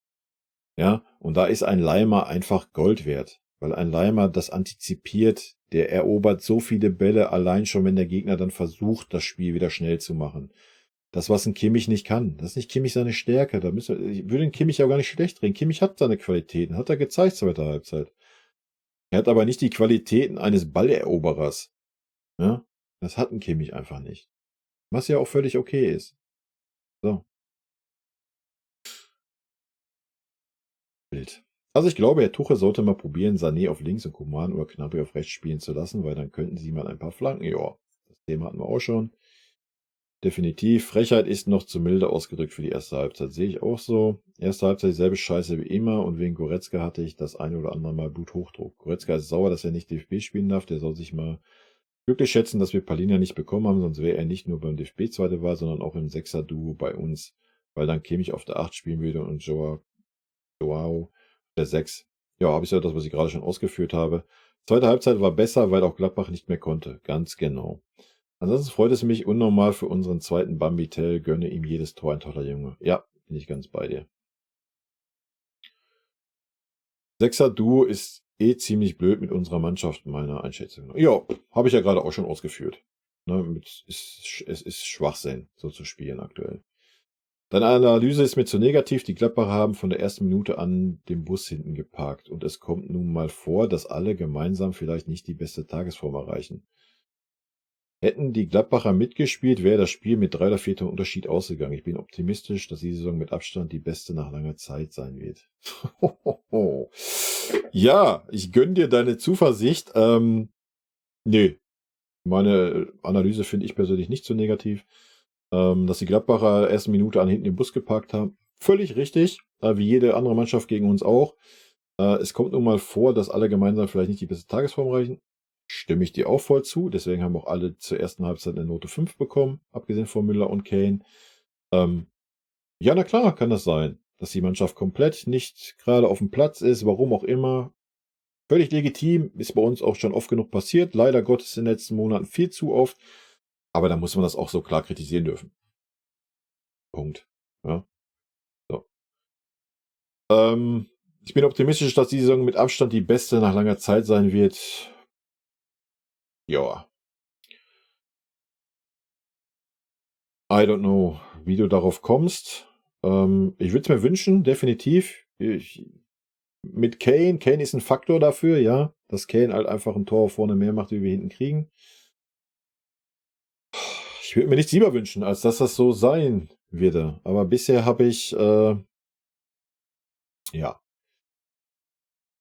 Ja, und da ist ein Laimer einfach Gold wert, weil ein Laimer das antizipiert, der erobert so viele Bälle allein schon, wenn der Gegner dann versucht, das Spiel wieder schnell zu machen. Das, was ein Kimmich nicht kann. Das ist nicht Kimmich seine Stärke. Da müssen wir, ich würde den Kimmich auch gar nicht schlecht reden. Kimmich hat seine Qualitäten, hat er gezeigt zweite Halbzeit. Er hat aber nicht die Qualitäten eines Balleroberers. Ja? Das hat ein Kimmich einfach nicht. Was ja auch völlig okay ist. So. Bild. Also ich glaube, Herr Tuchel sollte mal probieren, Sané auf links und Coman oder Gnabry auf rechts spielen zu lassen, weil dann könnten sie mal ein paar Flanken. Ja, das Thema hatten wir auch schon. Definitiv. Frechheit ist noch zu milde ausgedrückt für die erste Halbzeit. Sehe ich auch so. Erste Halbzeit dieselbe Scheiße wie immer und wegen Goretzka hatte ich das eine oder andere Mal Bluthochdruck. Goretzka ist sauer, dass er nicht DFB spielen darf. Der soll sich mal glücklich schätzen, dass wir Palhinha nicht bekommen haben, sonst wäre er nicht nur beim DFB zweite Wahl, sondern auch im 6er-Duo bei uns, weil dann Kimmich auf der 8 spielen würde und Joao der 6. Ja, habe ich ja das, was ich gerade schon ausgeführt habe. Zweite Halbzeit war besser, weil auch Gladbach nicht mehr konnte. Ganz genau. Ansonsten freut es mich unnormal für unseren zweiten Bambi Tel. Gönne ihm jedes Tor, ein toller Junge. Ja, bin ich ganz bei dir. 6er-Duo ist eh ziemlich blöd mit unserer Mannschaft, meiner Einschätzung. Ja, habe ich ja gerade auch schon ausgeführt. Ne, es ist Schwachsinn, so zu spielen aktuell. Deine Analyse ist mir zu negativ. Die Gladbacher haben von der ersten Minute an den Bus hinten geparkt. Und es kommt nun mal vor, dass alle gemeinsam vielleicht nicht die beste Tagesform erreichen. Hätten die Gladbacher mitgespielt, wäre das Spiel mit 3 oder 4 Toren Unterschied ausgegangen. Ich bin optimistisch, dass diese Saison mit Abstand die beste nach langer Zeit sein wird. Ja, ich gönne dir deine Zuversicht. Nee, meine Analyse finde ich persönlich nicht so negativ. Dass die Gladbacher erste Minute an hinten den Bus geparkt haben, völlig richtig, wie jede andere Mannschaft gegen uns auch. Es kommt nun mal vor, dass alle gemeinsam vielleicht nicht die beste Tagesform erreichen. Stimme ich dir auch voll zu. Deswegen haben auch alle zur ersten Halbzeit eine Note 5 bekommen, abgesehen von Müller und Kane. Ja, na klar kann das sein, dass die Mannschaft komplett nicht gerade auf dem Platz ist, warum auch immer. Völlig legitim, ist bei uns auch schon oft genug passiert. Leider Gottes in den letzten Monaten viel zu oft. Aber da muss man das auch so klar kritisieren dürfen. Punkt. Ja. So. Ich bin optimistisch, dass die Saison mit Abstand die beste nach langer Zeit sein wird. Ja. I don't know, wie du darauf kommst. Ich würde es mir wünschen, definitiv. Mit Kane. Kane ist ein Faktor dafür, ja. Dass Kane halt einfach ein Tor vorne mehr macht, wie wir hinten kriegen. Ich würde mir nichts lieber wünschen, als dass das so sein würde. Aber bisher habe ich, ja.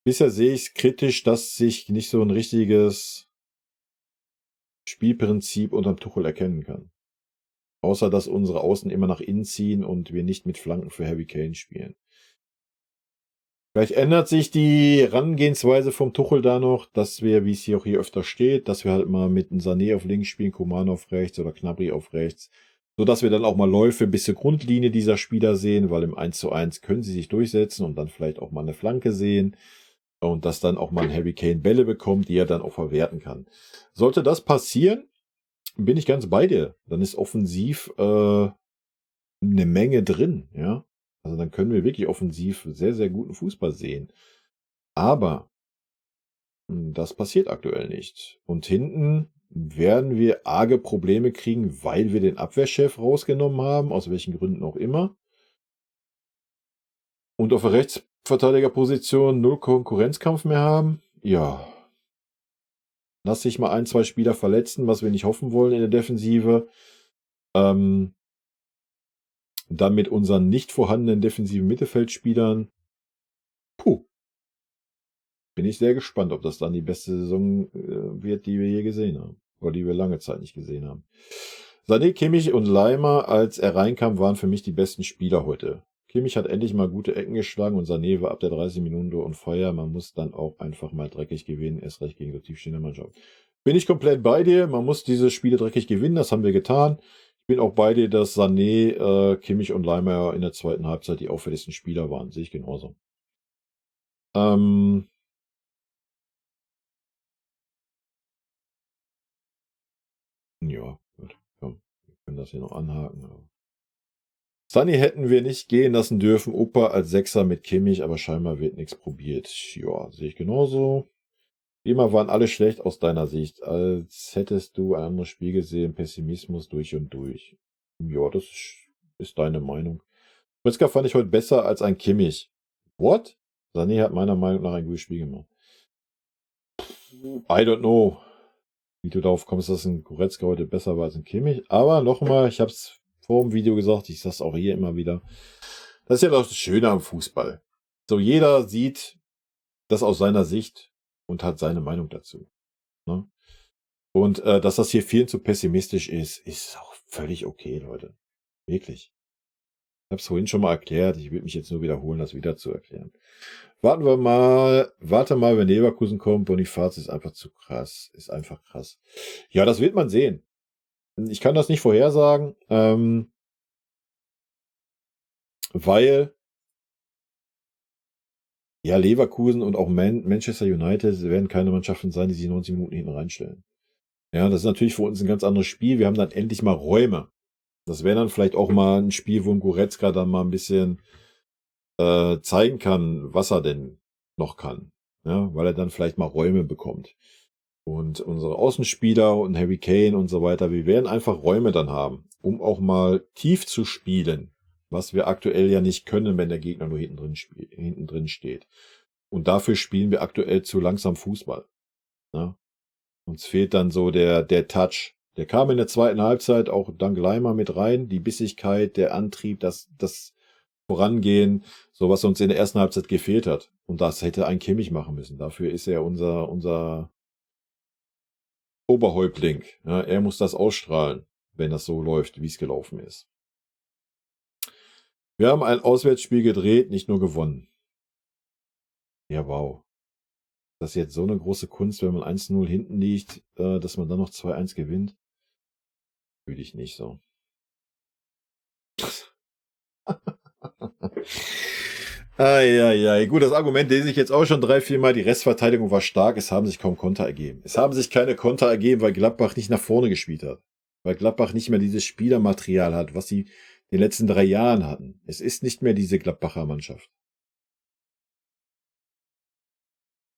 Bisher sehe ich es kritisch, dass sich nicht so ein richtiges Spielprinzip unterm Tuchel erkennen kann. Außer, dass unsere Außen immer nach innen ziehen und wir nicht mit Flanken für Harry Kane spielen. Vielleicht ändert sich die Herangehensweise vom Tuchel da noch, dass wir, wie es hier auch hier öfter steht, dass wir halt mal mit einem Sané auf links spielen, Coman auf rechts oder Gnabry auf rechts, sodass wir dann auch mal Läufe bis zur Grundlinie dieser Spieler sehen, weil im 1:1 können sie sich durchsetzen und dann vielleicht auch mal eine Flanke sehen und dass dann auch mal ein Harry Kane Bälle bekommt, die er dann auch verwerten kann. Sollte das passieren, bin ich ganz bei dir. Dann ist offensiv eine Menge drin, ja. Also dann können wir wirklich offensiv sehr, sehr guten Fußball sehen. Aber das passiert aktuell nicht. Und hinten werden wir arge Probleme kriegen, weil wir den Abwehrchef rausgenommen haben, aus welchen Gründen auch immer. Und auf der Rechtsverteidigerposition null Konkurrenzkampf mehr haben. Ja. Lass sich mal 1, 2 Spieler verletzen, was wir nicht hoffen wollen in der Defensive. Dann mit unseren nicht vorhandenen defensiven Mittelfeldspielern. Puh. Bin ich sehr gespannt, ob das dann die beste Saison wird, die wir je gesehen haben. Oder die wir lange Zeit nicht gesehen haben. Sané, Kimmich und Laimer, als er reinkam, waren für mich die besten Spieler heute. Kimmich hat endlich mal gute Ecken geschlagen und Sané war ab der 30 Minuten on fire. Man muss dann auch einfach mal dreckig gewinnen, erst recht gegen so tiefstehende Mannschaft. Bin ich komplett bei dir. Man muss diese Spiele dreckig gewinnen, das haben wir getan. Ich bin auch bei dir, dass Sané, Kimmich und Laimer in der zweiten Halbzeit die auffälligsten Spieler waren. Sehe ich genauso. Ja, gut. Komm, wir können das hier noch anhaken. Aber Sunny hätten wir nicht gehen lassen dürfen. Opa als Sechser mit Kimmich, aber scheinbar wird nichts probiert. Ja, sehe ich genauso. Wie immer waren alle schlecht aus deiner Sicht, als hättest du ein anderes Spiel gesehen. Pessimismus durch und durch. Ja, das ist deine Meinung. Goretzka fand ich heute besser als ein Kimmich. What? Sané hat meiner Meinung nach ein gutes Spiel gemacht. I don't know, wie du darauf kommst, dass ein Goretzka heute besser war als ein Kimmich. Aber nochmal, ich hab's vor dem Video gesagt, ich sag's auch hier immer wieder. Das ist ja doch das Schöne am Fußball. So, jeder sieht das aus seiner Sicht und hat seine Meinung dazu. Ne? Und dass das hier vielen zu pessimistisch ist, ist auch völlig okay, Leute. Wirklich. Ich hab's vorhin schon mal erklärt. Ich will mich jetzt nur wiederholen, das wieder zu erklären. Warten wir mal. Warte mal, wenn Leverkusen kommt. Boniface ist einfach zu krass. Ist einfach krass. Ja, das wird man sehen. Ich kann das nicht vorhersagen, weil ja, Leverkusen und auch Manchester United werden keine Mannschaften sein, die sich 90 Minuten hinten reinstellen. Ja, das ist natürlich für uns ein ganz anderes Spiel. Wir haben dann endlich mal Räume. Das wäre dann vielleicht auch mal ein Spiel, wo ein Goretzka dann mal ein bisschen zeigen kann, was er denn noch kann. Ja, weil er dann vielleicht mal Räume bekommt. Und unsere Außenspieler und Harry Kane und so weiter, wir werden einfach Räume dann haben, um auch mal tief zu spielen, was wir aktuell ja nicht können, wenn der Gegner nur hinten drin steht. Und dafür spielen wir aktuell zu langsam Fußball. Ja? Uns fehlt dann so der Touch. Der kam in der zweiten Halbzeit auch dank Laimer mit rein. Die Bissigkeit, der Antrieb, das Vorangehen, so was uns in der ersten Halbzeit gefehlt hat. Und das hätte ein Kimmich machen müssen. Dafür ist er unser Oberhäuptling. Ja, er muss das ausstrahlen, wenn das so läuft, wie es gelaufen ist. Wir haben ein Auswärtsspiel gedreht, nicht nur gewonnen. Ja, wow. Das ist jetzt so eine große Kunst, wenn man 1-0 hinten liegt, dass man dann noch 2-1 gewinnt. Fühle ich nicht so. Eieiei. Gut, das Argument lese ich jetzt auch schon 3-4 Mal. Die Restverteidigung war stark, es haben sich kaum Konter ergeben. Es haben sich keine Konter ergeben, weil Gladbach nicht nach vorne gespielt hat. Weil Gladbach nicht mehr dieses Spielermaterial hat, was sie in den letzten 3 Jahren hatten. Es ist nicht mehr diese Gladbacher Mannschaft.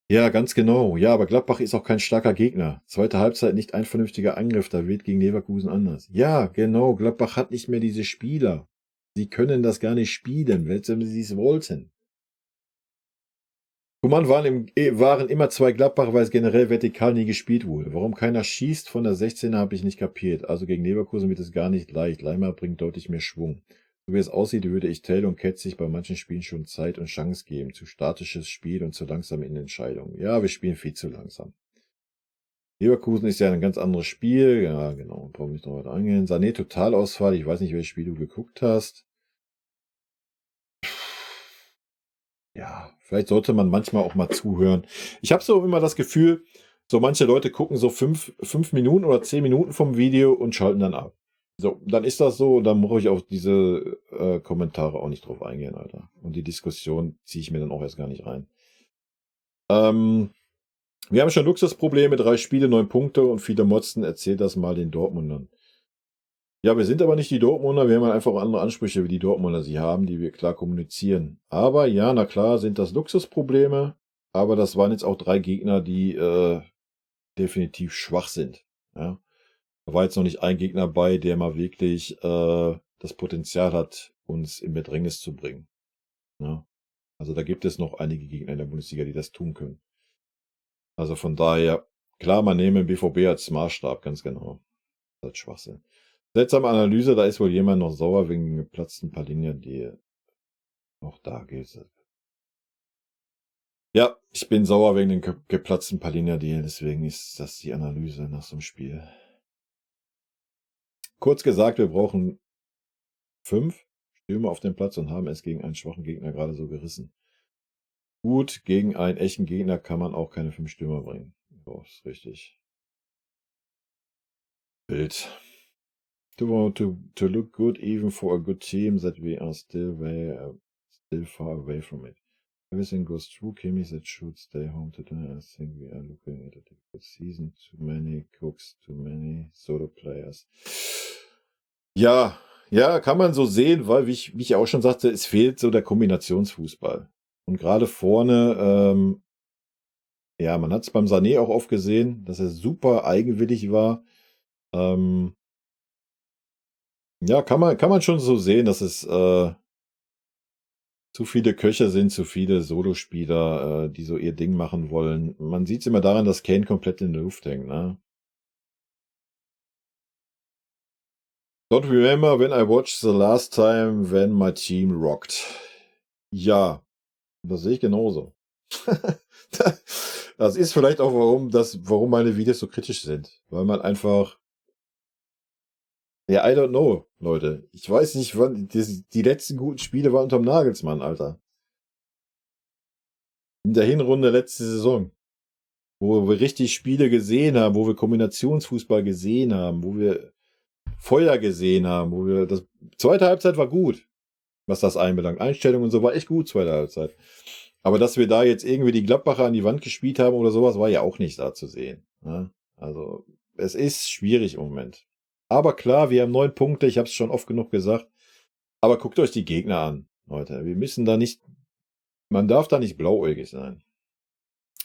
Ja, ganz genau. Ja, aber Gladbach ist auch kein starker Gegner. Zweite Halbzeit nicht ein vernünftiger Angriff, da wird gegen Leverkusen anders. Ja, genau, Gladbach hat nicht mehr diese Spieler. Sie können das gar nicht spielen, selbst wenn sie es wollten. Coman waren immer 2 Gladbacher, weil es generell vertikal nie gespielt wurde. Warum keiner schießt von der 16er, habe ich nicht kapiert. Also gegen Leverkusen wird es gar nicht leicht. Laimer bringt deutlich mehr Schwung. So wie es aussieht, würde ich Tel und Ketzig bei manchen Spielen schon Zeit und Chance geben. Zu statisches Spiel und zu langsam in Entscheidungen. Ja, wir spielen viel zu langsam. Leverkusen ist ja ein ganz anderes Spiel. Ja, genau. Brauchen wir nicht noch weiter eingehen. Sané, Totalausfall. Ich weiß nicht, welches Spiel du geguckt hast. Ja, vielleicht sollte man manchmal auch mal zuhören. Ich habe so immer das Gefühl, so manche Leute gucken so 5 Minuten oder 10 Minuten vom Video und schalten dann ab. So, dann ist das so und dann brauche ich auf diese Kommentare auch nicht drauf eingehen, Alter. Und die Diskussion ziehe ich mir dann auch erst gar nicht rein. Wir haben schon Luxusprobleme, 3 Spiele, 9 Punkte und viele Motzen. Erzählt das mal den Dortmundern. Ja, wir sind aber nicht die Dortmunder, wir haben halt einfach auch andere Ansprüche, wie die Dortmunder sie haben, die wir klar kommunizieren. Aber ja, na klar, sind das Luxusprobleme, aber das waren jetzt auch 3 Gegner, die definitiv schwach sind. Ja. Da war jetzt noch nicht ein Gegner bei, der mal wirklich das Potenzial hat, uns in Bedrängnis zu bringen. Ja. Also da gibt es noch einige Gegner in der Bundesliga, die das tun können. Also von daher, klar, man nehme den BVB als Maßstab, ganz genau. Das ist Schwachsinn. Seltsame Analyse, da ist wohl jemand noch sauer wegen den geplatzten Palhinha-Deal. Auch da geht's. Ja, ich bin sauer wegen den geplatzten Palhinha-Deal, deswegen ist das die Analyse nach so einem Spiel. Kurz gesagt, wir brauchen 5 Stürmer auf dem Platz und haben es gegen einen schwachen Gegner gerade so gerissen. Gut, gegen einen echten Gegner kann man auch keine 5 Stürmer bringen. Oh, ist richtig. Bild. To want to look good even for a good team that we are still far away from it. Everything goes through Kimmich that should stay home today. I think we are looking at a difficult season. Too many cooks, too many solo players. Ja, ja, kann man so sehen, weil, wie ich auch schon sagte, es fehlt so der Kombinationsfußball. Und gerade vorne, ja, man hat es beim Sané auch oft gesehen, dass er super eigenwillig war. Ja, kann man schon so sehen, dass es zu viele Köche sind, zu viele Solospieler, die so ihr Ding machen wollen. Man sieht es immer daran, dass Kane komplett in der Luft hängt, ne? Don't remember when I watched the last time when my team rocked. Ja, das sehe ich genauso. Das ist vielleicht auch, warum meine Videos so kritisch sind. Weil man einfach. Ja, I don't know, Leute. Ich weiß nicht, wann die letzten guten Spiele waren unterm Nagelsmann, Alter. In der Hinrunde letzte Saison. Wo wir richtig Spiele gesehen haben, wo wir Kombinationsfußball gesehen haben, wo wir Feuer gesehen haben, wo wir das zweite Halbzeit war gut, was das einbelangt. Einstellung und so war echt gut, zweite Halbzeit. Aber dass wir da jetzt irgendwie die Gladbacher an die Wand gespielt haben oder sowas, war ja auch nicht da zu sehen. Ne? Also, es ist schwierig im Moment. Aber klar, wir haben 9 Punkte, ich habe es schon oft genug gesagt. Aber guckt euch die Gegner an, Leute. Wir müssen da nicht, man darf da nicht blauäugig sein.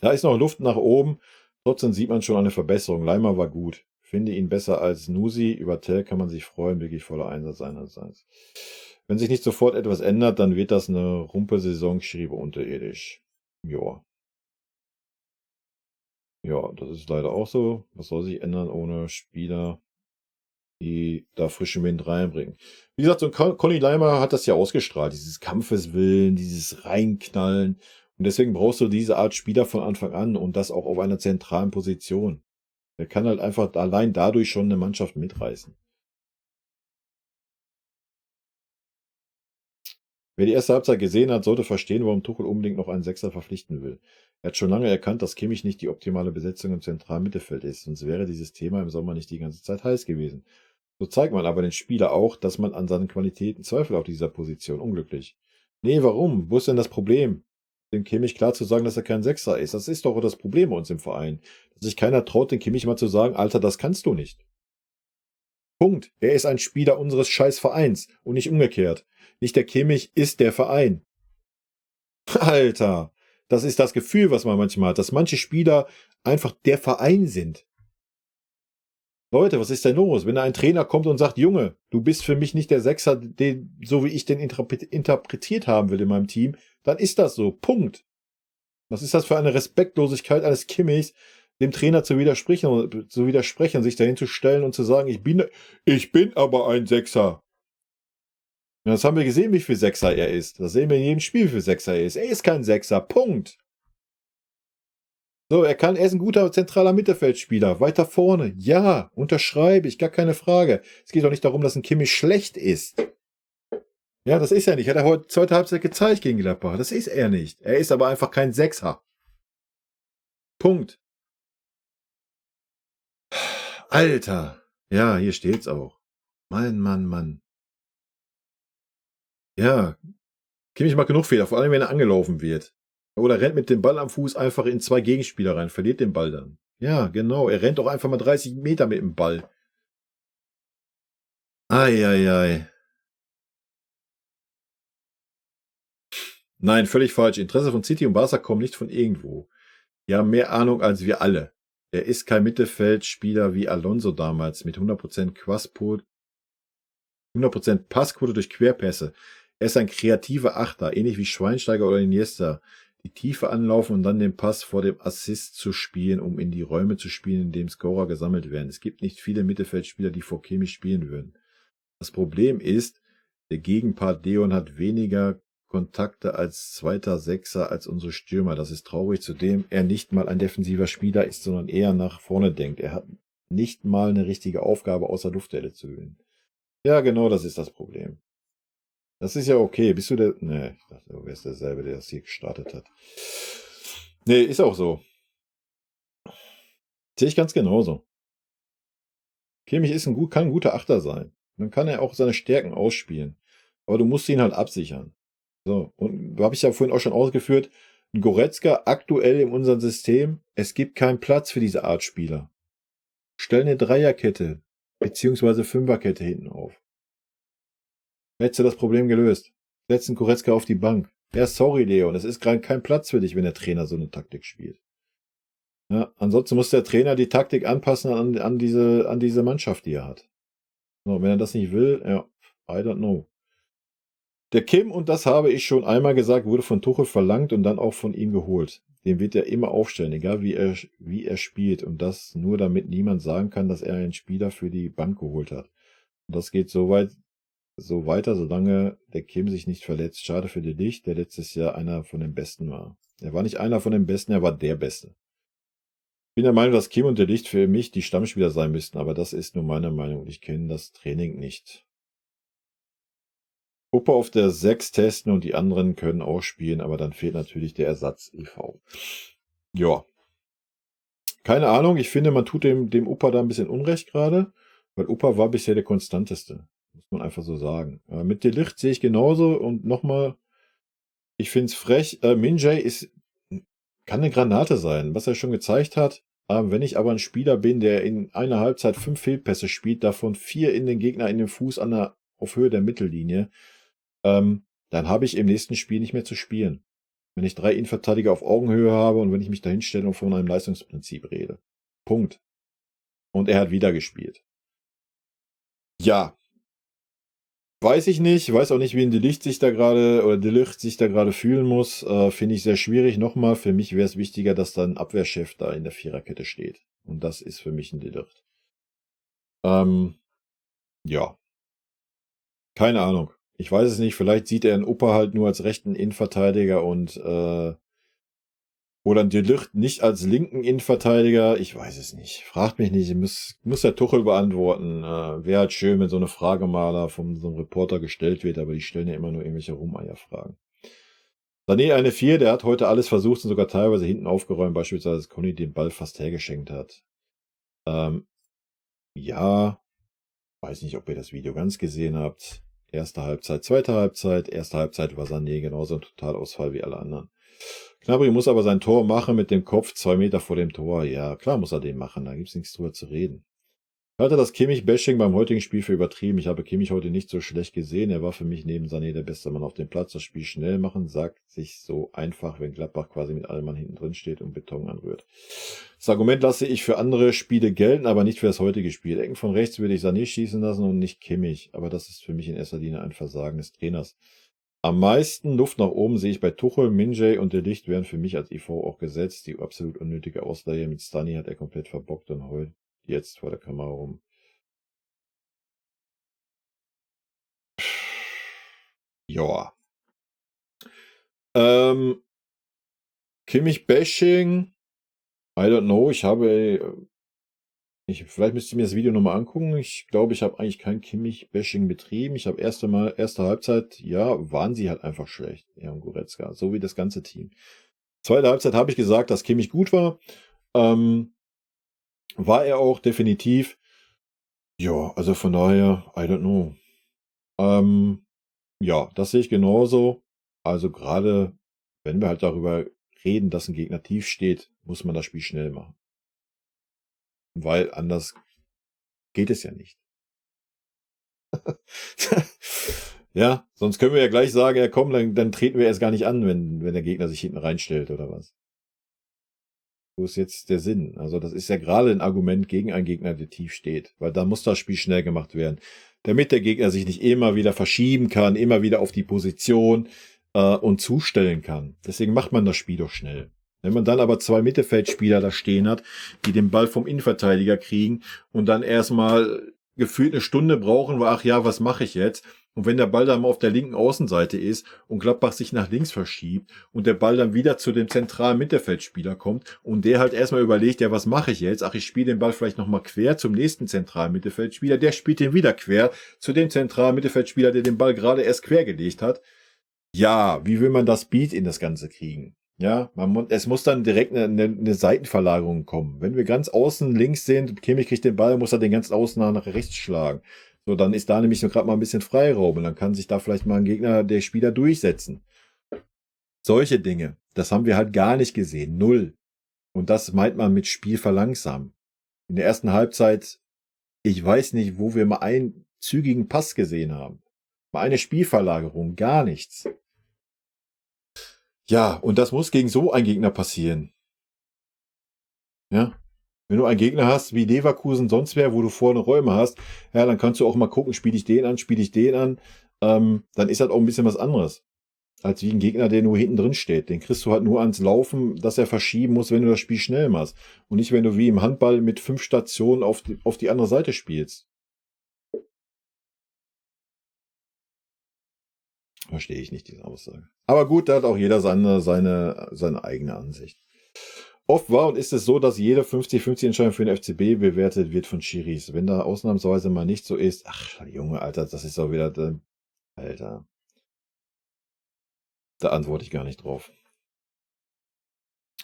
Da ist noch Luft nach oben. Trotzdem sieht man schon eine Verbesserung. Laimer war gut. Finde ihn besser als Nusi. Über Tel kann man sich freuen. Wirklich voller Einsatz einerseits. Wenn sich nicht sofort etwas ändert, dann wird das eine Rumpelsaison, schrieb unterirdisch. Ja. Ja, das ist leider auch so. Was soll sich ändern ohne Spieler, die da frischen Wind reinbringen? Wie gesagt, so ein Conny Laimer hat das ja ausgestrahlt. Dieses Kampfeswillen, dieses Reinknallen. Und deswegen brauchst du diese Art Spieler von Anfang an und das auch auf einer zentralen Position. Der kann halt einfach allein dadurch schon eine Mannschaft mitreißen. Wer die erste Halbzeit gesehen hat, sollte verstehen, warum Tuchel unbedingt noch einen Sechser verpflichten will. Er hat schon lange erkannt, dass Kimmich nicht die optimale Besetzung im zentralen Mittelfeld ist, sonst wäre dieses Thema im Sommer nicht die ganze Zeit heiß gewesen. So zeigt man aber den Spieler auch, dass man an seinen Qualitäten zweifelt auf dieser Position. Unglücklich. Nee, warum? Wo ist denn das Problem? Dem Kimmich klar zu sagen, dass er kein Sechser ist. Das ist doch das Problem bei uns im Verein. Dass sich keiner traut, den Kimmich mal zu sagen, Alter, das kannst du nicht. Punkt. Er ist ein Spieler unseres scheiß Vereins und nicht umgekehrt. Nicht der Kimmich ist der Verein. Alter, das ist das Gefühl, was man manchmal hat, dass manche Spieler einfach der Verein sind. Leute, was ist denn los? Wenn da ein Trainer kommt und sagt, Junge, du bist für mich nicht der Sechser, den, so wie ich den interpretiert haben will in meinem Team, dann ist das so. Punkt. Was ist das für eine Respektlosigkeit eines Kimmichs, dem Trainer zu widersprechen, sich dahin zu stellen und zu sagen, ich bin aber ein Sechser. Und das haben wir gesehen, wie viel Sechser er ist. Das sehen wir in jedem Spiel, wie viel Sechser er ist. Er ist kein Sechser. Punkt. So, er ist ein guter zentraler Mittelfeldspieler. Weiter vorne. Ja, unterschreibe ich, gar keine Frage. Es geht doch nicht darum, dass ein Kimmich schlecht ist. Ja, das ist er nicht. Hat er heute zweite Halbzeit gezeigt gegen Gladbach. Das ist er nicht. Er ist aber einfach kein Sechser. Punkt. Alter. Ja, hier steht's auch. Mann, Mann, Mann. Ja, Kimmich macht genug Fehler, vor allem wenn er angelaufen wird. Oder rennt mit dem Ball am Fuß einfach in zwei Gegenspieler rein, verliert den Ball dann. Ja, genau. Er rennt auch einfach mal 30 Meter mit dem Ball. Eieiei. Nein, völlig falsch. Interesse von City und Barca kommen nicht von irgendwo. Die haben mehr Ahnung als wir alle. Er ist kein Mittelfeldspieler wie Alonso damals mit 100% Quaspo, 100% Passquote durch Querpässe. Er ist ein kreativer Achter, ähnlich wie Schweinsteiger oder Iniesta. Die Tiefe anlaufen und dann den Pass vor dem Assist zu spielen, um in die Räume zu spielen, in dem Scorer gesammelt werden. Es gibt nicht viele Mittelfeldspieler, die vor Kimmich spielen würden. Das Problem ist, der Gegenpart Leon hat weniger Kontakte als zweiter Sechser als unsere Stürmer. Das ist traurig, zudem er nicht mal ein defensiver Spieler ist, sondern eher nach vorne denkt. Er hat nicht mal eine richtige Aufgabe, außer Luftduelle zu gewinnen. Ja, genau, das ist das Problem. Das ist ja okay. Bist du der... Nee, ich dachte, du wärst derselbe, der das hier gestartet hat. Nee, ist auch so. Sehe ich ganz genauso. Kimmich ist kann ein guter Achter sein. Dann kann er auch seine Stärken ausspielen. Aber du musst ihn halt absichern. So, und da habe ich ja vorhin auch schon ausgeführt, ein Goretzka aktuell in unserem System, es gibt keinen Platz für diese Art Spieler. Stell eine Dreierkette beziehungsweise Fünferkette hinten auf. Hättest du das Problem gelöst. Setz einen Goretzka auf die Bank. Ja, sorry, Leon, es ist gerade kein Platz für dich, wenn der Trainer so eine Taktik spielt. Ja, ansonsten muss der Trainer die Taktik anpassen an diese Mannschaft, die er hat. So, wenn er das nicht will, ja, I don't know. Der Kim, und das habe ich schon einmal gesagt, wurde von Tuchel verlangt und dann auch von ihm geholt. Den wird er immer aufstellen, egal wie er spielt. Und das nur, damit niemand sagen kann, dass er einen Spieler für die Bank geholt hat. Und das geht so weit, so weiter, solange der Kim sich nicht verletzt. Schade für de Ligt, der letztes Jahr einer von den Besten war. Er war nicht einer von den Besten, er war der Beste. Ich bin der Meinung, dass Kim und de Ligt für mich die Stammspieler sein müssten, aber das ist nur meine Meinung und ich kenne das Training nicht. Upa auf der 6 testen und die anderen können auch spielen, aber dann fehlt natürlich der Ersatz IV. Ja. Keine Ahnung, ich finde, man tut dem Upa da ein bisschen Unrecht gerade, weil Upa war bisher der konstanteste. Muss man einfach so sagen. Mit de Ligt sehe ich genauso und nochmal, ich finde es frech, Min-jae kann eine Granate sein, was er schon gezeigt hat. Wenn ich aber ein Spieler bin, der in einer Halbzeit 5 Fehlpässe spielt, davon 4 in den Gegner in den Fuß auf Höhe der Mittellinie, dann habe ich im nächsten Spiel nicht mehr zu spielen. Wenn ich 3 Innenverteidiger auf Augenhöhe habe und wenn ich mich dahin stelle und von einem Leistungsprinzip rede. Punkt. Und er hat wieder gespielt. Ja. Weiß ich nicht. Weiß auch nicht, wie ein de Ligt sich da gerade, oder de Ligt sich da gerade fühlen muss. Finde ich sehr schwierig. Nochmal, für mich wäre es wichtiger, dass da ein Abwehrchef da in der Viererkette steht. Und das ist für mich ein de Ligt. Ja. Keine Ahnung. Ich weiß es nicht. Vielleicht sieht er einen Upa halt nur als rechten Innenverteidiger und oder einen de Ligt nicht als linken Innenverteidiger. Ich weiß es nicht. Fragt mich nicht. Muss der Tuchel beantworten. Wäre halt schön, wenn so eine Frage mal da von so einem Reporter gestellt wird, aber die stellen ja immer nur irgendwelche Rumeierfragen. Sané eine 4, der hat heute alles versucht und sogar teilweise hinten aufgeräumt, beispielsweise, als Conny den Ball fast hergeschenkt hat. Ja, weiß nicht, ob ihr das Video ganz gesehen habt. Erste Halbzeit, zweite Halbzeit. Erste Halbzeit war Sané genauso ein Totalausfall wie alle anderen. Gnabry muss aber sein Tor machen mit dem Kopf 2 Meter vor dem Tor. Ja, klar muss er den machen, da gibt's nichts drüber zu reden. Ich halte das Kimmich-Bashing beim heutigen Spiel für übertrieben. Ich habe Kimmich heute nicht so schlecht gesehen. Er war für mich neben Sané der beste Mann auf dem Platz. Das Spiel schnell machen sagt sich so einfach, wenn Gladbach quasi mit allem Mann hinten drin steht und Beton anrührt. Das Argument lasse ich für andere Spiele gelten, aber nicht für das heutige Spiel. Ecken von rechts würde ich Sané schießen lassen und nicht Kimmich. Aber das ist für mich in erster Linie ein Versagen des Trainers. Am meisten Luft nach oben sehe ich bei Tuchel, Min-jae und de Ligt werden für mich als IV auch gesetzt. Die absolut unnötige Ausleihe mit Stani hat er komplett verbockt und heult jetzt vor der Kamera rum. Ja. Kimmich-Bashing, I don't know. Vielleicht müsst ihr mir das Video nochmal angucken. Ich glaube, ich habe eigentlich kein Kimmich-Bashing betrieben. Ich habe erste Halbzeit, ja, waren sie halt einfach schlecht, er und Goretzka, so wie das ganze Team. Zweite Halbzeit habe ich gesagt, dass Kimmich gut war. War er auch definitiv. Ja, also von daher, I don't know. Ja, das sehe ich genauso. Also gerade, wenn wir halt darüber reden, dass ein Gegner tief steht, muss man das Spiel schnell machen. Weil anders geht es ja nicht. Ja, sonst können wir ja gleich sagen, ja komm, dann treten wir erst gar nicht an, wenn der Gegner sich hinten reinstellt oder was. Wo ist jetzt der Sinn? Also das ist ja gerade ein Argument gegen einen Gegner, der tief steht, weil da muss das Spiel schnell gemacht werden, damit der Gegner sich nicht immer wieder verschieben kann, immer wieder auf die Position und zustellen kann. Deswegen macht man das Spiel doch schnell. Wenn man dann aber 2 Mittelfeldspieler da stehen hat, die den Ball vom Innenverteidiger kriegen und dann erstmal gefühlt eine Stunde brauchen, weil, ach ja, was mache ich jetzt? Und wenn der Ball dann mal auf der linken Außenseite ist und Gladbach sich nach links verschiebt und der Ball dann wieder zu dem zentralen Mittelfeldspieler kommt und der halt erstmal überlegt, ja, was mache ich jetzt? Ach, ich spiele den Ball vielleicht nochmal quer zum nächsten zentralen Mittelfeldspieler, der spielt den wieder quer zu dem zentralen Mittelfeldspieler, der den Ball gerade erst quergelegt hat. Ja, wie will man das Speed in das Ganze kriegen? Ja, es muss dann direkt eine Seitenverlagerung kommen. Wenn wir ganz außen links sind, Kimmich kriegt den Ball, muss er den ganz außen nach rechts schlagen. So, dann ist da nämlich so grad mal ein bisschen Freiraum und dann kann sich da vielleicht mal ein Gegner, der Spieler, durchsetzen. Solche Dinge, das haben wir halt gar nicht gesehen. Null. Und das meint man mit Spiel verlangsamen. In der ersten Halbzeit, ich weiß nicht, wo wir mal einen zügigen Pass gesehen haben. Mal eine Spielverlagerung, gar nichts. Ja, und das muss gegen so einen Gegner passieren. Ja. Wenn du einen Gegner hast, wie Leverkusen sonst wer, wo du vorne Räume hast, ja, dann kannst du auch mal gucken, spiele ich den an, spiele ich den an. Dann ist das auch ein bisschen was anderes. Als wie ein Gegner, der nur hinten drin steht. Den kriegst du halt nur ans Laufen, dass er verschieben muss, wenn du das Spiel schnell machst. Und nicht, wenn du wie im Handball mit 5 Stationen auf die andere Seite spielst. Verstehe ich nicht, diese Aussage. Aber gut, da hat auch jeder seine eigene Ansicht. Oft war und ist es so, dass jede 50-50 Entscheidung für den FCB bewertet wird von Schiris. Wenn da ausnahmsweise mal nicht so ist, ach Junge, Alter, das ist doch wieder, Alter. Da antworte ich gar nicht drauf.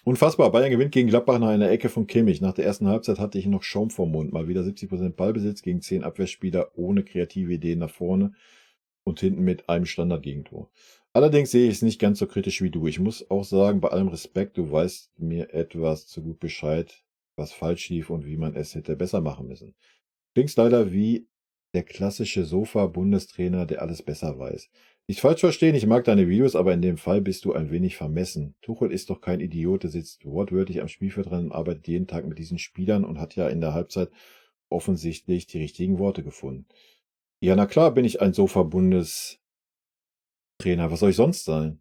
Unfassbar, Bayern gewinnt gegen Gladbach nach einer Ecke von Kimmich. Nach der ersten Halbzeit hatte ich noch Schaum vorm Mund. Mal wieder 70% Ballbesitz gegen 10 Abwehrspieler ohne kreative Ideen nach vorne und hinten mit einem Standardgegentor. Allerdings sehe ich es nicht ganz so kritisch wie du. Ich muss auch sagen, bei allem Respekt, du weißt mir etwas zu gut Bescheid, was falsch lief und wie man es hätte besser machen müssen. Klingst leider wie der klassische Sofa-Bundestrainer, der alles besser weiß. Nicht falsch verstehen, ich mag deine Videos, aber in dem Fall bist du ein wenig vermessen. Tuchel ist doch kein Idiot, der sitzt wortwörtlich am Spielfeld dran und arbeitet jeden Tag mit diesen Spielern und hat ja in der Halbzeit offensichtlich die richtigen Worte gefunden. Ja, na klar bin ich ein Sofa-Bundestrainer. Was soll ich sonst sein?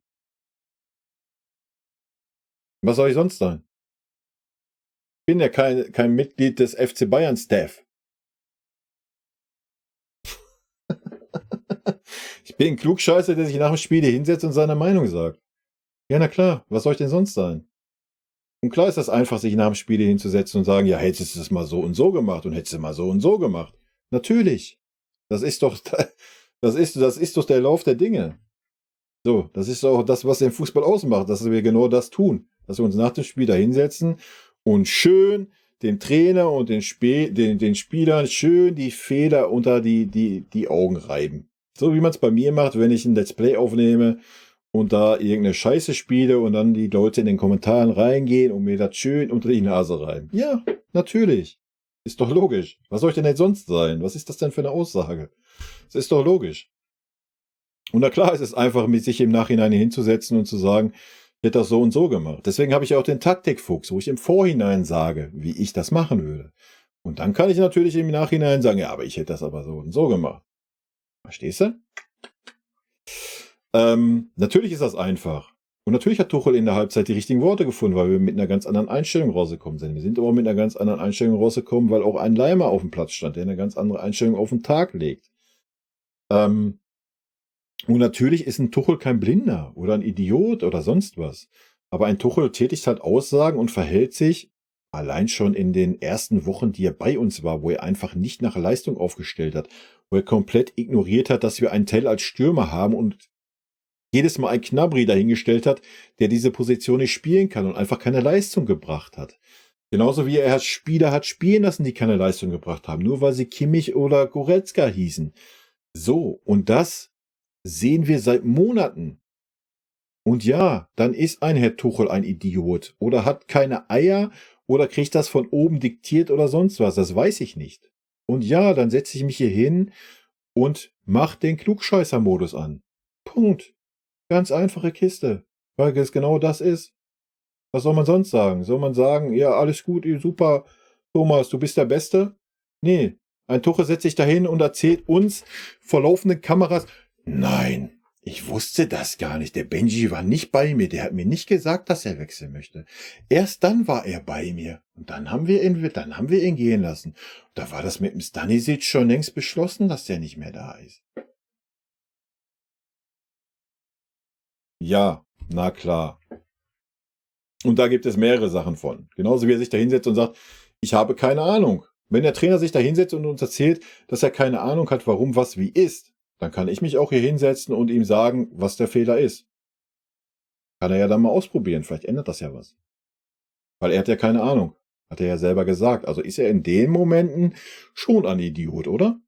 Was soll ich sonst sein? Ich bin ja kein Mitglied des FC Bayern Staff. Ich bin ein Klugscheißer, der sich nach dem Spiel hinsetzt und seine Meinung sagt. Ja, na klar, was soll ich denn sonst sein? Und klar ist das einfach, sich nach dem Spiel hinzusetzen und sagen, ja, hättest du es mal so und so gemacht und hättest du mal so und so gemacht. Natürlich. Das ist doch, das ist doch der Lauf der Dinge. So, das ist auch das, was den Fußball ausmacht, dass wir genau das tun. Dass wir uns nach dem Spiel da hinsetzen und schön dem Trainer und den Spielern schön die Fehler unter die Augen reiben. So wie man's bei mir macht, wenn ich ein Let's Play aufnehme und da irgendeine Scheiße spiele und dann die Leute in den Kommentaren reingehen und mir das schön unter die Nase reiben. Ja, natürlich. Ist doch logisch. Was soll ich denn jetzt sonst sein? Was ist das denn für eine Aussage? Das ist doch logisch. Und na klar, es ist einfach, mit sich im Nachhinein hinzusetzen und zu sagen, ich hätte das so und so gemacht. Deswegen habe ich auch den Taktikfuchs, wo ich im Vorhinein sage, wie ich das machen würde. Und dann kann ich natürlich im Nachhinein sagen, ja, aber ich hätte das aber so und so gemacht. Verstehst du? Natürlich ist das einfach. Und natürlich hat Tuchel in der Halbzeit die richtigen Worte gefunden, weil wir mit einer ganz anderen Einstellung rausgekommen sind. Wir sind aber mit einer ganz anderen Einstellung rausgekommen, weil auch ein Laimer auf dem Platz stand, der eine ganz andere Einstellung auf den Tag legt. Und natürlich ist ein Tuchel kein Blinder oder ein Idiot oder sonst was. Aber ein Tuchel tätigt halt Aussagen und verhält sich allein schon in den ersten Wochen, die er bei uns war, wo er einfach nicht nach Leistung aufgestellt hat, wo er komplett ignoriert hat, dass wir einen Tel als Stürmer haben und jedes Mal ein Gnabry dahingestellt hat, der diese Position nicht spielen kann und einfach keine Leistung gebracht hat. Genauso wie er Spieler hat spielen lassen, die keine Leistung gebracht haben, nur weil sie Kimmich oder Goretzka hießen. So, und das sehen wir seit Monaten. Und ja, dann ist ein Herr Tuchel ein Idiot oder hat keine Eier oder kriegt das von oben diktiert oder sonst was. Das weiß ich nicht. Und ja, dann setze ich mich hier hin und mach den Klugscheißer-Modus an. Punkt. Ganz einfache Kiste, weil es genau das ist. Was soll man sonst sagen? Soll man sagen, ja, alles gut, super, Thomas, du bist der Beste? Nee, ein Tuchel setzt sich dahin und erzählt uns vor laufenden Kameras, nein, Ich wusste das gar nicht. Der Benji war nicht bei mir. Der hat mir nicht gesagt, dass er wechseln möchte. Erst dann war er bei mir. Und dann haben wir ihn gehen lassen. Da war das mit dem Stanisic schon längst beschlossen, dass der nicht mehr da ist. Ja, na klar. Und da gibt es mehrere Sachen von. Genauso wie er sich da hinsetzt und sagt, ich habe keine Ahnung. Wenn der Trainer sich da hinsetzt und uns erzählt, dass er keine Ahnung hat, warum was wie ist, dann kann ich mich auch hier hinsetzen und ihm sagen, was der Fehler ist. Kann er ja dann mal ausprobieren. Vielleicht ändert das ja was. Weil er hat ja keine Ahnung. Hat er ja selber gesagt. Also ist er in den Momenten schon ein Idiot, oder?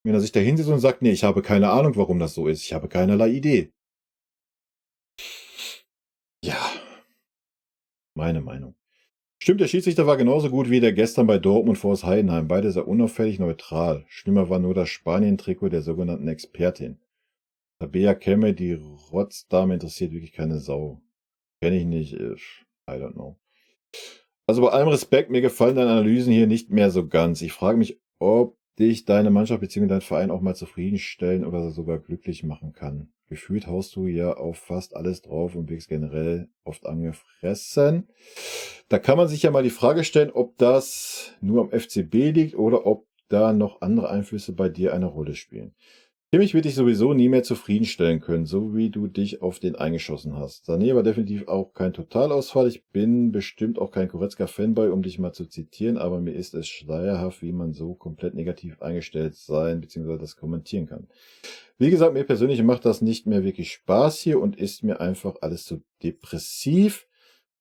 Wenn er sich da hinsetzt und sagt, nee, ich habe keine Ahnung, warum das so ist. Ich habe keinerlei Idee. Ja. Meine Meinung. Stimmt, der Schiedsrichter war genauso gut wie der gestern bei Dortmund vor Heidenheim. Beide sehr unauffällig neutral. Schlimmer war nur das Spanien-Trikot der sogenannten Expertin. Tabea Kemme, die Rotzdame, interessiert wirklich keine Sau. Kenne ich nicht. I don't know. Also bei allem Respekt, mir gefallen deine Analysen hier nicht mehr so ganz. Ich frage mich, ob dich deine Mannschaft bzw. dein Verein auch mal zufriedenstellen oder sogar glücklich machen kann. Gefühlt haust du ja auf fast alles drauf und wirkst generell oft angefressen. Da kann man sich ja mal die Frage stellen, ob das nur am FCB liegt oder ob da noch andere Einflüsse bei dir eine Rolle spielen. Kimmich wird dich sowieso nie mehr zufriedenstellen können, so wie du dich auf den eingeschossen hast. Sané war definitiv auch kein Totalausfall. Ich bin bestimmt auch kein Goretzka-Fanboy, um dich mal zu zitieren, aber mir ist es schleierhaft, wie man so komplett negativ eingestellt sein bzw. das kommentieren kann. Wie gesagt, mir persönlich macht das nicht mehr wirklich Spaß hier und ist mir einfach alles zu depressiv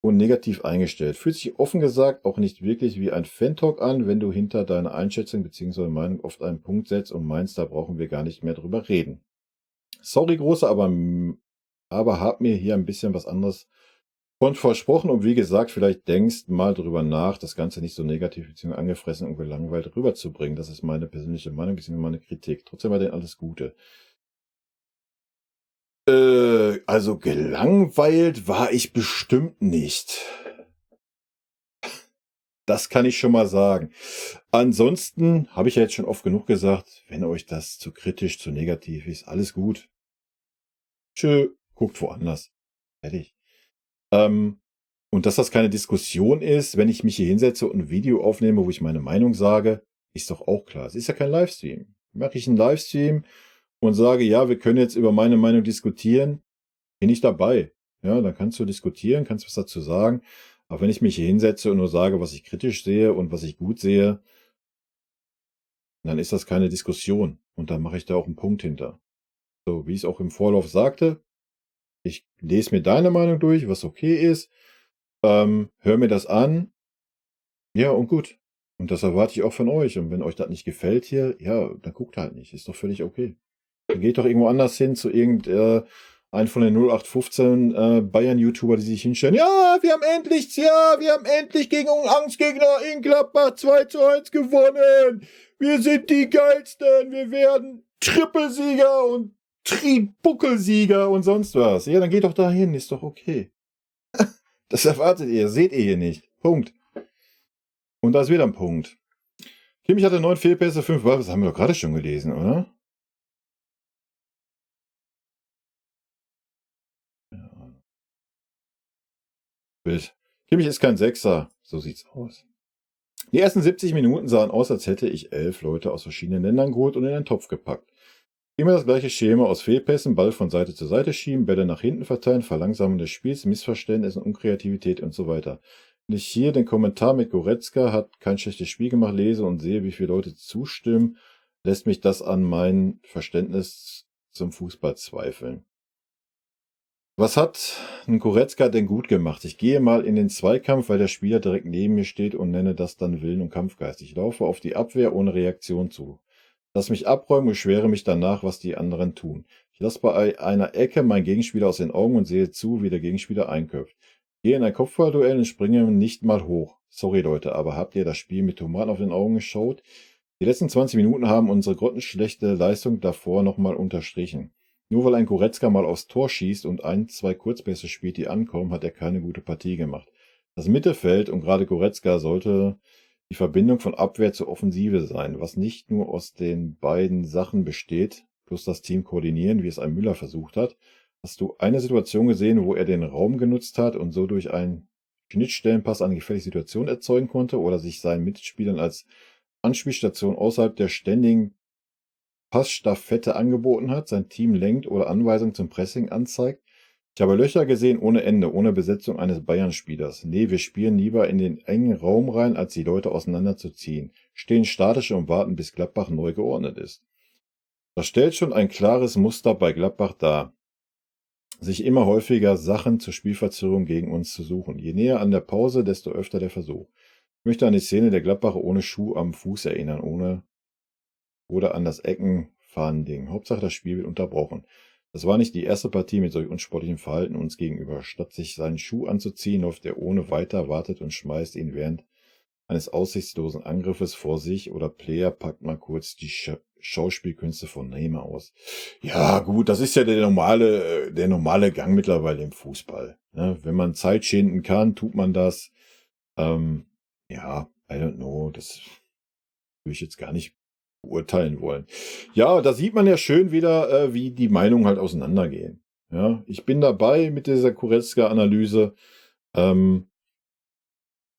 und negativ eingestellt. Fühlt sich offen gesagt auch nicht wirklich wie ein Fan-Talk an, wenn du hinter deiner Einschätzung bzw. Meinung oft einen Punkt setzt und meinst, da brauchen wir gar nicht mehr drüber reden. Sorry, Große, aber hab mir hier ein bisschen was anderes von versprochen und wie gesagt, vielleicht denkst mal drüber nach, das Ganze nicht so negativ bzw. angefressen und gelangweilt rüberzubringen. Das ist meine persönliche Meinung bzw. meine Kritik. Trotzdem weiterhin alles Gute. Also gelangweilt war ich bestimmt nicht. Das kann ich schon mal sagen. Ansonsten habe ich ja jetzt schon oft genug gesagt, wenn euch das zu kritisch, zu negativ ist, alles gut. Tschö, guckt woanders. Fertig. Und dass das keine Diskussion ist, wenn ich mich hier hinsetze und ein Video aufnehme, wo ich meine Meinung sage, ist doch auch klar. Es ist ja kein Livestream. Mache ich einen Livestream und sage, ja, wir können jetzt über meine Meinung diskutieren, bin ich dabei. Ja, dann kannst du diskutieren, kannst was dazu sagen. Aber wenn ich mich hier hinsetze und nur sage, was ich kritisch sehe und was ich gut sehe, dann ist das keine Diskussion. Und dann mache ich da auch einen Punkt hinter. So, wie ich es auch im Vorlauf sagte, ich lese mir deine Meinung durch, was okay ist, hör mir das an, ja, und gut. Und das erwarte ich auch von euch. Und wenn euch das nicht gefällt hier, ja, dann guckt halt nicht. Ist doch völlig okay. Dann geht doch irgendwo anders hin zu irgendeinem von den 0815 Bayern-YouTuber, die sich hinstellen. Ja, wir haben endlich gegen Angstgegner in Gladbach 2:1 gewonnen. Wir sind die Geilsten. Wir werden Trippelsieger und Tribuckelsieger und sonst was. Ja, dann geht doch dahin. Ist doch okay. Das erwartet ihr. Seht ihr hier nicht. Punkt. Und da ist wieder ein Punkt. Kimmich hatte 9 Fehlpässe, 5 Ball. Das haben wir doch gerade schon gelesen, oder? Bild. Kimmich ist kein Sechser. So sieht's aus. Die ersten 70 Minuten sahen aus, als hätte ich 11 Leute aus verschiedenen Ländern geholt und in einen Topf gepackt. Immer das gleiche Schema aus Fehlpässen, Ball von Seite zu Seite schieben, Bälle nach hinten verteilen, Verlangsamen des Spiels, Missverständnissen, Unkreativität und so weiter. Wenn ich hier den Kommentar mit Goretzka hat kein schlechtes Spiel gemacht lese und sehe, wie viele Leute zustimmen, lässt mich das an mein Verständnis zum Fußball zweifeln. Was hat ein Goretzka denn gut gemacht? Ich gehe mal in den Zweikampf, weil der Spieler direkt neben mir steht und nenne das dann Willen und Kampfgeist. Ich laufe auf die Abwehr ohne Reaktion zu. Lass mich abräumen und schwere mich danach, was die anderen tun. Ich lasse bei einer Ecke meinen Gegenspieler aus den Augen und sehe zu, wie der Gegenspieler einköpft. Gehe in ein Kopfballduell und springe nicht mal hoch. Sorry Leute, aber habt ihr das Spiel mit Tomaten auf den Augen geschaut? Die letzten 20 Minuten haben unsere grottenschlechte Leistung davor nochmal unterstrichen. Nur weil ein Goretzka mal aufs Tor schießt und 1, 2 Kurzpässe spielt, die ankommen, hat er keine gute Partie gemacht. Das Mittelfeld und gerade Goretzka sollte die Verbindung von Abwehr zur Offensive sein, was nicht nur aus den beiden Sachen besteht, Plus das Team koordinieren, wie es ein Müller versucht hat. Hast du eine Situation gesehen, wo er den Raum genutzt hat und so durch einen Schnittstellenpass eine gefährliche Situation erzeugen konnte oder sich seinen Mitspielern als Anspielstation außerhalb der ständigen Passstaffette angeboten hat, sein Team lenkt oder Anweisungen zum Pressing anzeigt? Ich habe Löcher gesehen ohne Ende, ohne Besetzung eines Bayern-Spielers. Nee, wir spielen lieber in den engen Raum rein, als die Leute auseinanderzuziehen. Stehen statisch und warten, bis Gladbach neu geordnet ist. Das stellt schon ein klares Muster bei Gladbach dar, sich immer häufiger Sachen zur Spielverzögerung gegen uns zu suchen. Je näher an der Pause, desto öfter der Versuch. Ich möchte an die Szene der Gladbacher ohne Schuh am Fuß erinnern, ohne oder an das Eckenfahren-Ding. Hauptsache, das Spiel wird unterbrochen. Das war nicht die erste Partie mit solch unsportlichem Verhalten uns gegenüber. Statt sich seinen Schuh anzuziehen, läuft er ohne weiter, wartet und schmeißt ihn während eines aussichtslosen Angriffes vor sich oder Player packt mal kurz die Schauspielkünste von Neymar aus. Ja, gut, das ist ja der normale Gang mittlerweile im Fußball. Ne? Wenn man Zeit schinden kann, tut man das. Ja, I don't know, das würde ich jetzt gar nicht beurteilen wollen. Ja, da sieht man ja schön wieder, wie die Meinungen halt auseinandergehen. Ja, ich bin dabei mit dieser Goretzka-Analyse.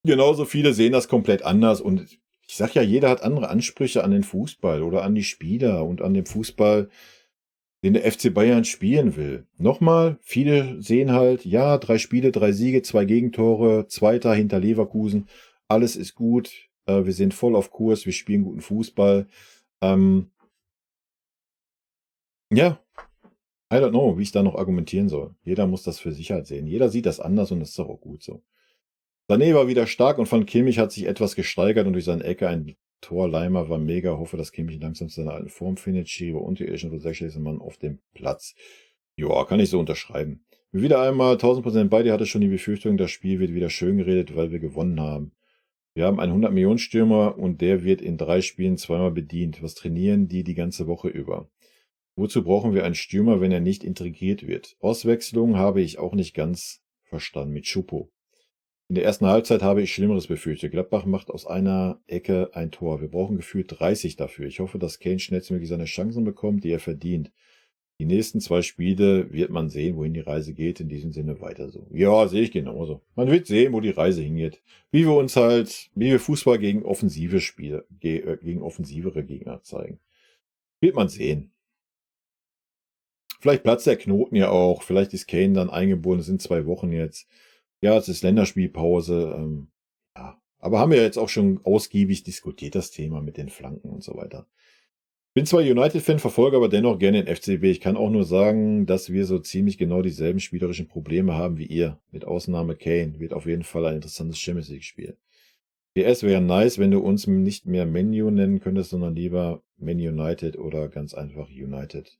Genauso viele sehen das komplett anders und ich sag ja, jeder hat andere Ansprüche an den Fußball oder an die Spieler und an den Fußball, den der FC Bayern spielen will. Nochmal, viele sehen halt, ja, 3 Spiele, 3 Siege, 2 Gegentore, 2. hinter Leverkusen, alles ist gut, wir sind voll auf Kurs, wir spielen guten Fußball. Ja, I don't know, wie ich da noch argumentieren soll. Jeder muss das für sich halt sehen. Jeder sieht das anders und das ist doch auch gut so. Sané war wieder stark und von Kimmich hat sich etwas gesteigert und durch seine Ecke ein Tor. Laimer war mega. Hoffe, dass Kimmich langsam zu seiner alten Form findet. Schiri war unterirdisch und der schlechteste Mann auf dem Platz. Joa, kann ich so unterschreiben. Wieder einmal 1000% bei dir, hatte schon die Befürchtung, das Spiel wird wieder schön geredet, weil wir gewonnen haben. Wir haben einen 100-Millionen-Stürmer und der wird in 3 Spielen 2-mal bedient. Was trainieren die die ganze Woche über? Wozu brauchen wir einen Stürmer, wenn er nicht integriert wird? Auswechslung habe ich auch nicht ganz verstanden mit Choupo. In der ersten Halbzeit habe ich Schlimmeres befürchtet. Gladbach macht aus einer Ecke ein Tor. Wir brauchen gefühlt 30 dafür. Ich hoffe, dass Kane schnellstmöglich seine Chancen bekommt, die er verdient. Die nächsten 2 Spiele wird man sehen, wohin die Reise geht. In diesem Sinne weiter so. Ja, sehe ich genauso. Man wird sehen, wo die Reise hingeht. Wie wir uns halt, wie wir Fußball gegen offensive Spiele, gegen offensivere Gegner zeigen. Wird man sehen. Vielleicht platzt der Knoten ja auch. Vielleicht ist Kane dann eingebunden. Es sind 2 Wochen jetzt. Ja, es ist Länderspielpause. Ja. Aber haben wir jetzt auch schon ausgiebig diskutiert, das Thema mit den Flanken und so weiter. Bin zwar United-Fan, verfolge aber dennoch gerne den FCB. Ich kann auch nur sagen, dass wir so ziemlich genau dieselben spielerischen Probleme haben wie ihr. Mit Ausnahme Kane. Wird auf jeden Fall ein interessantes Champions League-Spiel. PS wäre nice, wenn du uns nicht mehr Menu nennen könntest, sondern lieber Man United oder ganz einfach United.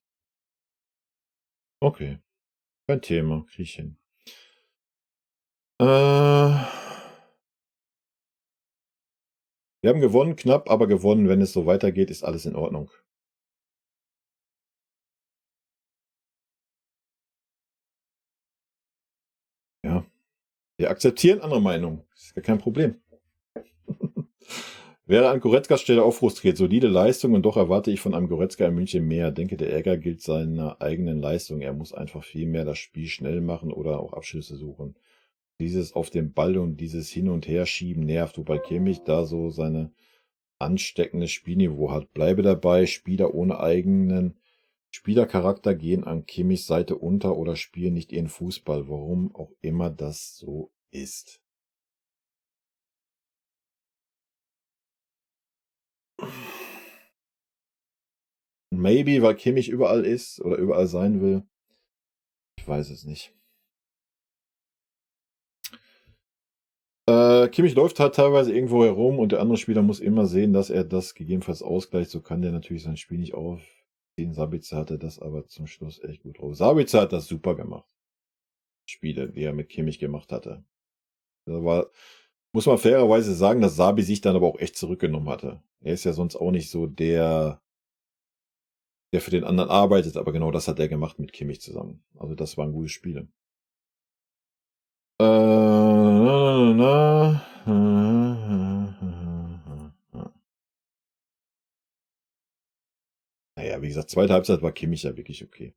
Okay. Kein Thema. Krieg ich hin. Wir haben gewonnen, knapp, aber gewonnen. Wenn es so weitergeht, ist alles in Ordnung. Ja. Wir akzeptieren andere Meinungen. Ist ja kein Problem. Wäre an Goretzkas Stelle auch frustriert. Solide Leistung und doch erwarte ich von einem Goretzka in München mehr. Denke, der Ärger gilt seiner eigenen Leistung. Er muss einfach viel mehr das Spiel schnell machen oder auch Abschlüsse suchen. Dieses auf dem Ball und dieses Hin- und Herschieben nervt, wobei Kimmich da so seine ansteckendes Spielniveau hat. Bleibe dabei, Spieler ohne eigenen Spielercharakter gehen an Kimmichs Seite unter oder spielen nicht ihren Fußball, warum auch immer das so ist. Maybe, weil Kimmich überall ist oder überall sein will. Ich weiß es nicht. Kimmich läuft halt teilweise irgendwo herum und der andere Spieler muss immer sehen, dass er das gegebenenfalls ausgleicht. So kann der natürlich sein Spiel nicht aufziehen. Sabitzer hatte das aber zum Schluss echt gut drauf. Sabitzer hat das super gemacht. Spiele, die er mit Kimmich gemacht hatte. Da war, muss man fairerweise sagen, dass Sabi sich dann aber auch echt zurückgenommen hatte. Er ist ja sonst auch nicht so der, der für den anderen arbeitet, aber genau das hat er gemacht mit Kimmich zusammen. Also das waren gute Spiele. Na, na, na. Naja, wie gesagt, zweite Halbzeit war Kimmich ja wirklich okay.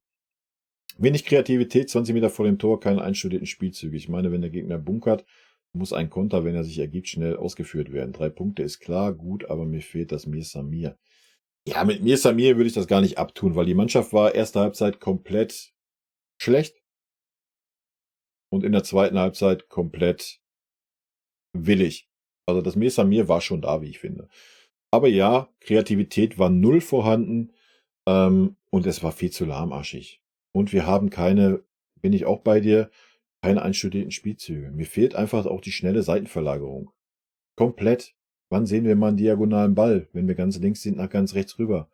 Wenig Kreativität, 20 Meter vor dem Tor, keine einstudierten Spielzüge. Ich meine, wenn der Gegner bunkert, muss ein Konter, wenn er sich ergibt, schnell ausgeführt werden. 3 Punkte ist klar, gut, aber mir fehlt das Mir Samir. Ja, mit Mir Samir würde ich das gar nicht abtun, weil die Mannschaft war erste Halbzeit komplett schlecht und in der zweiten Halbzeit komplett willig. Also das Mir Samir war schon da, wie ich finde. Aber ja, Kreativität war null vorhanden, und es war viel zu lahmarschig. Und wir haben keine, bin ich auch bei dir, keine einstudierten Spielzüge. Mir fehlt einfach auch die schnelle Seitenverlagerung. Komplett. Wann sehen wir mal einen diagonalen Ball, wenn wir ganz links sind, nach ganz rechts rüber?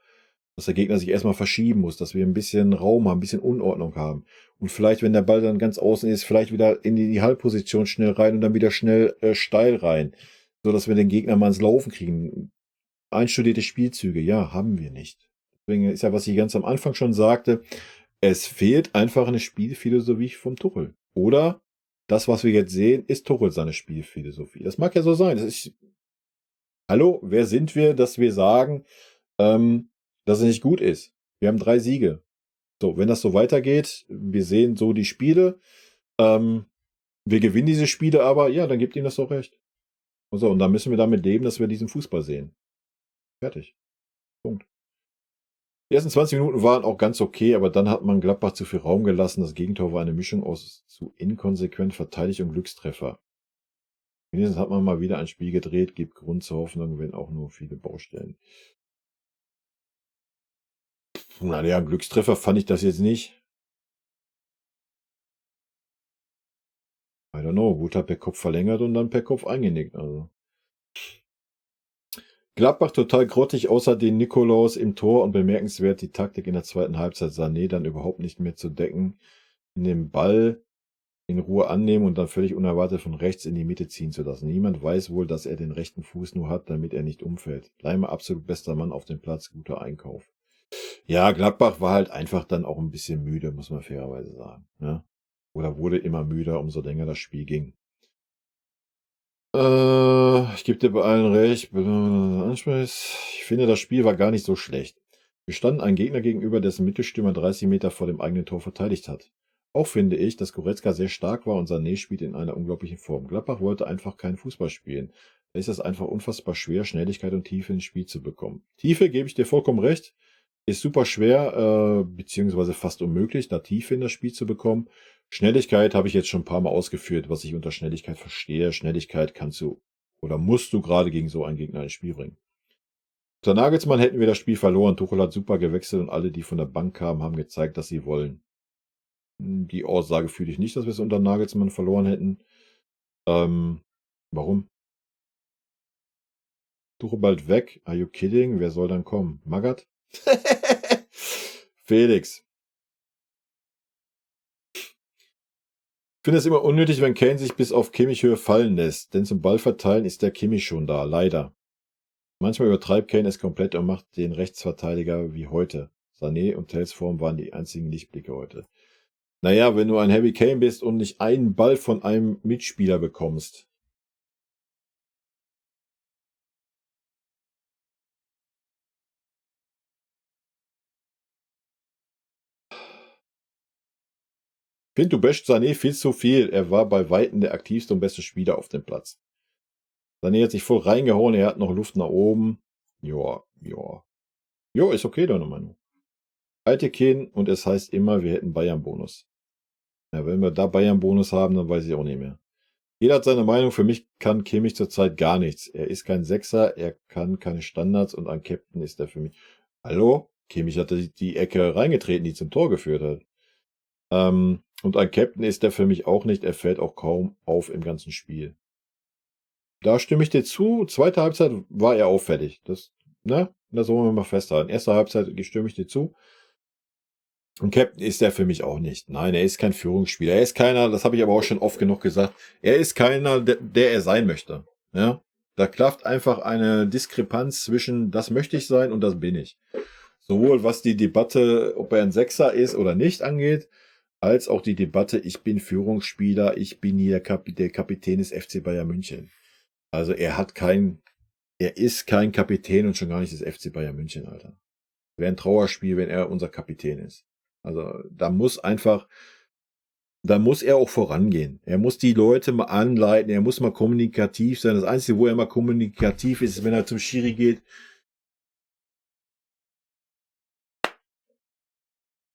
Dass der Gegner sich erstmal verschieben muss, dass wir ein bisschen Raum haben, ein bisschen Unordnung haben. Und vielleicht, wenn der Ball dann ganz außen ist, vielleicht wieder in die Halbposition schnell rein und dann wieder schnell steil rein. So dass wir den Gegner mal ins Laufen kriegen. Einstudierte Spielzüge, ja, haben wir nicht. Deswegen ist ja, was ich ganz am Anfang schon sagte, es fehlt einfach eine Spielphilosophie vom Tuchel. Oder das, was wir jetzt sehen, ist Tuchel seine Spielphilosophie. Das mag ja so sein. Das ist, hallo, wer sind wir, dass wir sagen, dass es nicht gut ist? Wir haben 3 Siege. So, wenn das so weitergeht, wir sehen so die Spiele, wir gewinnen diese Spiele aber, ja, dann gibt ihm das doch recht. Und so, und dann müssen wir damit leben, dass wir diesen Fußball sehen. Fertig. Punkt. Die ersten 20 Minuten waren auch ganz okay, aber dann hat man Gladbach zu viel Raum gelassen. Das Gegentor war eine Mischung aus zu inkonsequent verteidigt und Glückstreffer. Wenigstens hat man mal wieder ein Spiel gedreht, gibt Grund zur Hoffnung, wenn auch nur viele Baustellen. Naja, ein Glückstreffer fand ich das jetzt nicht. I don't know, wurde halt per Kopf verlängert und dann per Kopf eingenickt. Also. Gladbach total grottig, außer den Nikolaus im Tor und bemerkenswert die Taktik in der zweiten Halbzeit. Sané dann überhaupt nicht mehr zu decken, in den Ball in Ruhe annehmen und dann völlig unerwartet von rechts in die Mitte ziehen zu lassen. Niemand weiß wohl, dass er den rechten Fuß nur hat, damit er nicht umfällt. Laimer absolut bester Mann auf dem Platz, guter Einkauf. Ja, Gladbach war halt einfach dann auch ein bisschen müde, muss man fairerweise sagen. Ne? Oder wurde immer müder, umso länger das Spiel ging. Ich gebe dir bei allen recht. Ich finde, das Spiel war gar nicht so schlecht. Wir standen einem Gegner gegenüber, dessen Mittelstürmer 30 Meter vor dem eigenen Tor verteidigt hat. Auch finde ich, dass Goretzka sehr stark war und Sané spielt in einer unglaublichen Form. Gladbach wollte einfach keinen Fußball spielen. Da ist es einfach unfassbar schwer, Schnelligkeit und Tiefe ins Spiel zu bekommen. Tiefe, gebe ich dir vollkommen recht, ist super schwer, beziehungsweise fast unmöglich, da Tiefe in das Spiel zu bekommen. Schnelligkeit habe ich jetzt schon ein paar Mal ausgeführt, was ich unter Schnelligkeit verstehe. Schnelligkeit kannst du oder musst du gerade gegen so einen Gegner ins Spiel bringen. Unter Nagelsmann hätten wir das Spiel verloren. Tuchel hat super gewechselt und alle, die von der Bank kamen, haben gezeigt, dass sie wollen. Die Aussage fühle ich nicht, dass wir es unter Nagelsmann verloren hätten. Warum? Tuchel bald weg. Are you kidding? Wer soll dann kommen? Magath? Felix. Ich finde es immer unnötig, wenn Kane sich bis auf Kimmich-Höhe fallen lässt, denn zum Ballverteilen ist der Kimmich schon da, leider. Manchmal übertreibt Kane es komplett und macht den Rechtsverteidiger wie heute. Sané und Tells Form waren die einzigen Lichtblicke heute. Naja, wenn du ein Harry Kane bist und nicht einen Ball von einem Mitspieler bekommst. Ich finde, du basht Sané viel zu viel. Er war bei Weitem der aktivste und beste Spieler auf dem Platz. Sané hat sich voll reingehauen, er hat noch Luft nach oben. Joa, joa. Jo, ist okay, deine Meinung. Alte Kane und es heißt immer, wir hätten Bayern-Bonus. Ja, wenn wir da Bayern-Bonus haben, dann weiß ich auch nicht mehr. Jeder hat seine Meinung. Für mich kann Kimmich zurzeit gar nichts. Er ist kein Sechser, er kann keine Standards und ein Captain ist er für mich. Hallo? Kimmich hat die Ecke reingetreten, die zum Tor geführt hat. Und ein Captain ist er für mich auch nicht. Er fällt auch kaum auf im ganzen Spiel. Da stimme ich dir zu. Zweite Halbzeit war er auffällig. Das, ne? Das wollen wir mal festhalten. Erste Halbzeit stimme ich dir zu. Und Captain ist er für mich auch nicht. Nein, er ist kein Führungsspieler. Er ist keiner, das habe ich aber auch schon oft genug gesagt, er ist keiner, der er sein möchte. Ja? Da klafft einfach eine Diskrepanz zwischen, das möchte ich sein und das bin ich. Sowohl was die Debatte, ob er ein Sechser ist oder nicht, angeht, als auch die Debatte, ich bin Führungsspieler, ich bin hier der Kapitän des FC Bayern München. Also er hat kein, er ist kein Kapitän und schon gar nicht des FC Bayern München, Alter. Wäre ein Trauerspiel, wenn er unser Kapitän ist. Also da muss einfach, da muss er auch vorangehen. Er muss die Leute mal anleiten, er muss mal kommunikativ sein. Das Einzige, wo er mal kommunikativ ist, ist, wenn er zum Schiri geht.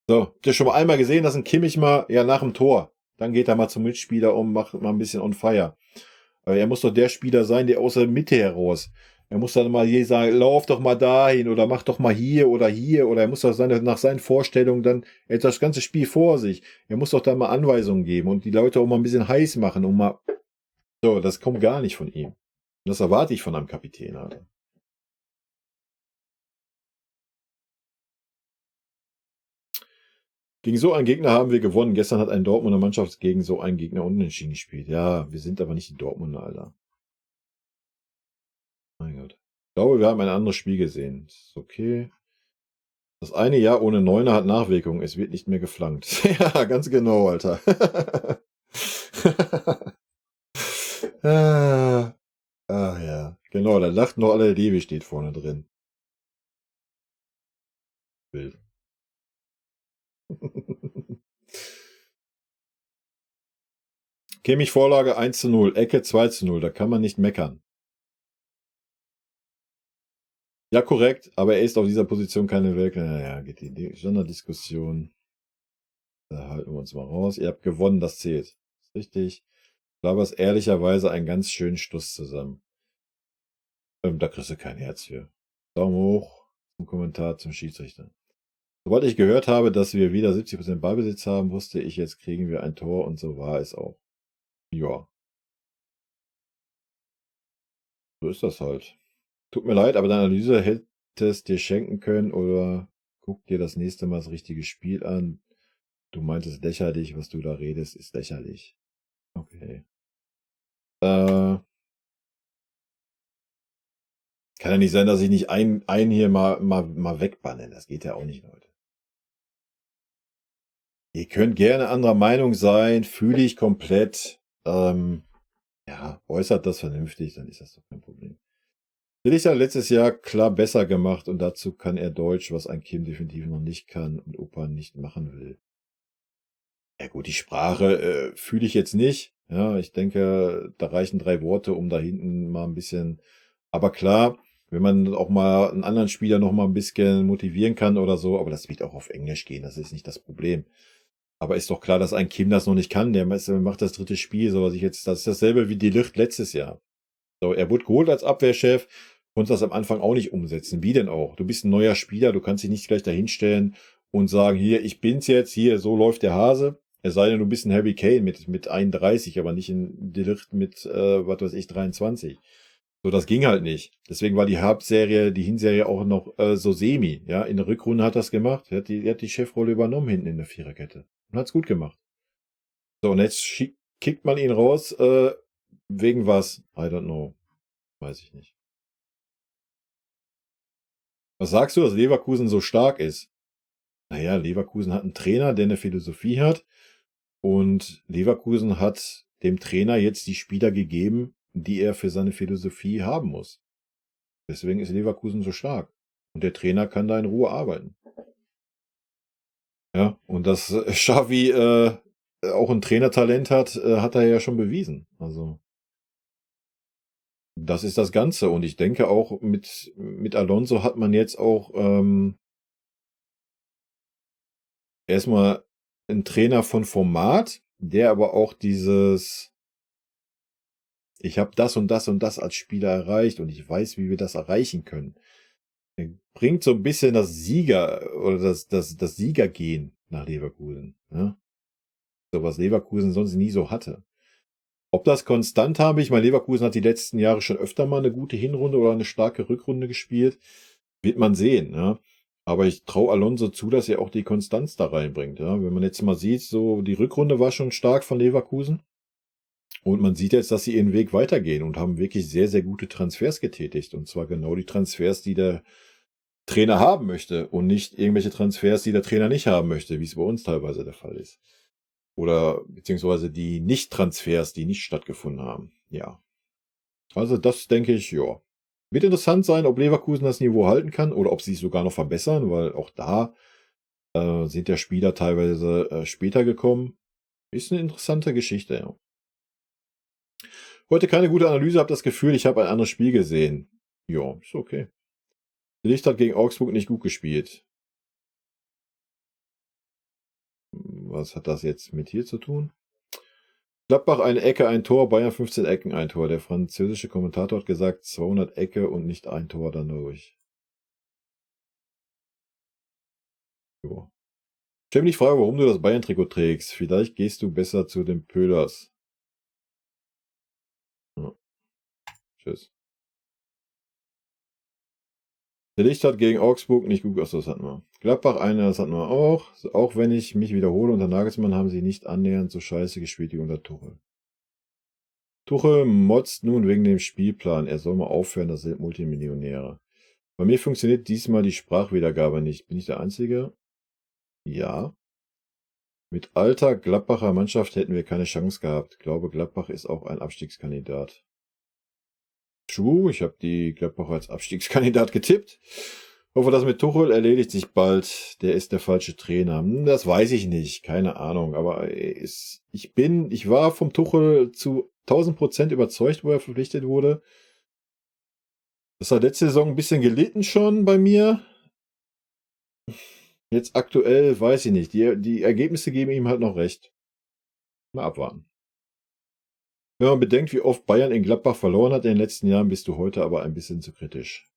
So, habt ihr schon mal einmal gesehen, dass ein Kimmich mal, ja, nach dem Tor, dann geht er mal zum Mitspieler und macht mal ein bisschen on fire. Aber er muss doch der Spieler sein, der aus der Mitte heraus. Er muss dann mal hier sagen, lauf doch mal dahin oder mach doch mal hier oder hier, oder er muss doch nach seinen Vorstellungen dann, er hat das ganze Spiel vor sich. Er muss doch da mal Anweisungen geben und die Leute auch mal ein bisschen heiß machen und mal, so, das kommt gar nicht von ihm. Und das erwarte ich von einem Kapitän, Alter. Gegen so einen Gegner haben wir gewonnen. Gestern hat eine Dortmunder Mannschaft gegen so einen Gegner unentschieden gespielt. Ja, wir sind aber nicht die Dortmunder, Alter. Mein Gott. Ich glaube, wir haben ein anderes Spiel gesehen. Ist okay. Das eine Jahr ohne Neuner hat Nachwirkungen. Es wird nicht mehr geflankt. Ja, ganz genau, Alter. Ah, ah, ja. Genau, da lachten noch alle, der Lewy steht vorne drin. Bild. Kimmich Vorlage 1:0, Ecke 2:0, da kann man nicht meckern. Ja, korrekt, aber er ist auf dieser Position keine Weltklasse. Naja, geht die Sonderdiskussion. Da halten wir uns mal raus. Ihr habt gewonnen, das zählt. Ist richtig. Laberst ehrlicherweise einen ganz schönen Stuss zusammen. Da kriegst du kein Herz für. Daumen hoch zum Kommentar zum Schiedsrichter. Sobald ich gehört habe, dass wir wieder 70% Ballbesitz haben, wusste ich, jetzt kriegen wir ein Tor und so war es auch. Ja. So ist das halt. Tut mir leid, aber deine Analyse hättest dir schenken können oder guck dir das nächste Mal das richtige Spiel an. Du meintest lächerlich, was du da redest, ist lächerlich. Okay. Kann ja nicht sein, dass ich nicht einen hier mal wegbanne. Das geht ja auch nicht, Leute. Ihr könnt gerne anderer Meinung sein, fühle ich komplett. Ja, äußert das vernünftig, dann ist das doch kein Problem. De Ligt hat letztes Jahr klar besser gemacht und dazu kann er Deutsch, was ein Kim definitiv noch nicht kann und Opa nicht machen will. Ja gut, die Sprache fühle ich jetzt nicht. Ja, ich denke, da reichen 3 Worte, um da hinten mal ein bisschen. Aber klar, wenn man auch mal einen anderen Spieler noch mal ein bisschen motivieren kann oder so, aber das wird auch auf Englisch gehen, das ist nicht das Problem. Aber ist doch klar, dass ein Kim das noch nicht kann. Der macht das dritte Spiel, so was ich jetzt, das ist dasselbe wie De Ligt letztes Jahr. So, er wurde geholt als Abwehrchef, konnte das am Anfang auch nicht umsetzen. Wie denn auch? Du bist ein neuer Spieler, du kannst dich nicht gleich dahinstellen und sagen, hier, ich bin's jetzt, hier, so läuft der Hase. Es sei denn, du bist ein Harry Kane mit 31, aber nicht ein De Ligt mit, was weiß ich, 23. So, das ging halt nicht. Deswegen war die Hauptserie, die Hinserie auch noch so semi. Ja, in der Rückrunde hat das gemacht. Er hat die Chefrolle übernommen hinten in der Viererkette. Und hat's gut gemacht. So, und jetzt kickt man ihn raus, wegen was? I don't know. Weiß ich nicht. Was sagst du, dass Leverkusen so stark ist? Naja, Leverkusen hat einen Trainer, der eine Philosophie hat. Und Leverkusen hat dem Trainer jetzt die Spieler gegeben, die er für seine Philosophie haben muss. Deswegen ist Leverkusen so stark. Und der Trainer kann da in Ruhe arbeiten. Ja, und dass Xavi auch ein Trainertalent hat, hat er ja schon bewiesen. Also, das ist das Ganze. Und ich denke auch, mit Alonso hat man jetzt auch erstmal einen Trainer von Format, der aber auch dieses, ich habe das und das und das als Spieler erreicht und ich weiß, wie wir das erreichen können. Er bringt so ein bisschen das Sieger oder das Siegergehen nach Leverkusen. Ne? So was Leverkusen sonst nie so hatte. Ob das konstant habe, ich meine, Leverkusen hat die letzten Jahre schon öfter mal eine gute Hinrunde oder eine starke Rückrunde gespielt, wird man sehen. Ne? Aber ich traue Alonso zu, dass er auch die Konstanz da reinbringt. Ja? Wenn man jetzt mal sieht, so die Rückrunde war schon stark von Leverkusen. Und man sieht jetzt, dass sie ihren Weg weitergehen und haben wirklich sehr, sehr gute Transfers getätigt. Und zwar genau die Transfers, die der Trainer haben möchte und nicht irgendwelche Transfers, die der Trainer nicht haben möchte, wie es bei uns teilweise der Fall ist. Oder beziehungsweise die Nicht-Transfers, die nicht stattgefunden haben. Ja. Also das denke ich, ja. Wird interessant sein, ob Leverkusen das Niveau halten kann oder ob sie es sogar noch verbessern, weil auch da sind ja Spieler teilweise später gekommen. Ist eine interessante Geschichte, ja. Heute keine gute Analyse, hab das Gefühl, ich habe ein anderes Spiel gesehen. Ja, ist okay. Licht hat gegen Augsburg nicht gut gespielt. Was hat das jetzt mit hier zu tun? Gladbach eine Ecke, ein Tor, Bayern 15 Ecken, ein Tor. Der französische Kommentator hat gesagt, 200 Ecke und nicht ein Tor dann durch. Jo. Stell mich die Frage, warum du das Bayern-Trikot trägst. Vielleicht gehst du besser zu den Pöhlers. Ja. Tschüss. Der Licht hat gegen Augsburg nicht gut. Achso, das hatten wir. Gladbach eine, das hatten wir auch. Auch wenn ich mich wiederhole, unter Nagelsmann haben sie nicht annähernd so scheiße gespielt wie unter Tuchel. Tuchel motzt nun wegen dem Spielplan. Er soll mal aufhören, das sind Multimillionäre. Bei mir funktioniert diesmal die Sprachwiedergabe nicht. Bin ich der Einzige? Ja. Mit alter Gladbacher Mannschaft hätten wir keine Chance gehabt. Ich glaube, Gladbach ist auch ein Abstiegskandidat. True, ich habe die Gladbacher als Abstiegskandidat getippt. Hoffe, das mit Tuchel erledigt sich bald. Der ist der falsche Trainer. Das weiß ich nicht. Keine Ahnung. Aber ich war vom Tuchel zu 1000% überzeugt, wo er verpflichtet wurde. Das hat letzte Saison ein bisschen gelitten schon bei mir. Jetzt aktuell weiß ich nicht. Die Ergebnisse geben ihm halt noch recht. Mal abwarten. Wenn man bedenkt, wie oft Bayern in Gladbach verloren hat in den letzten Jahren, bist du heute aber ein bisschen zu kritisch.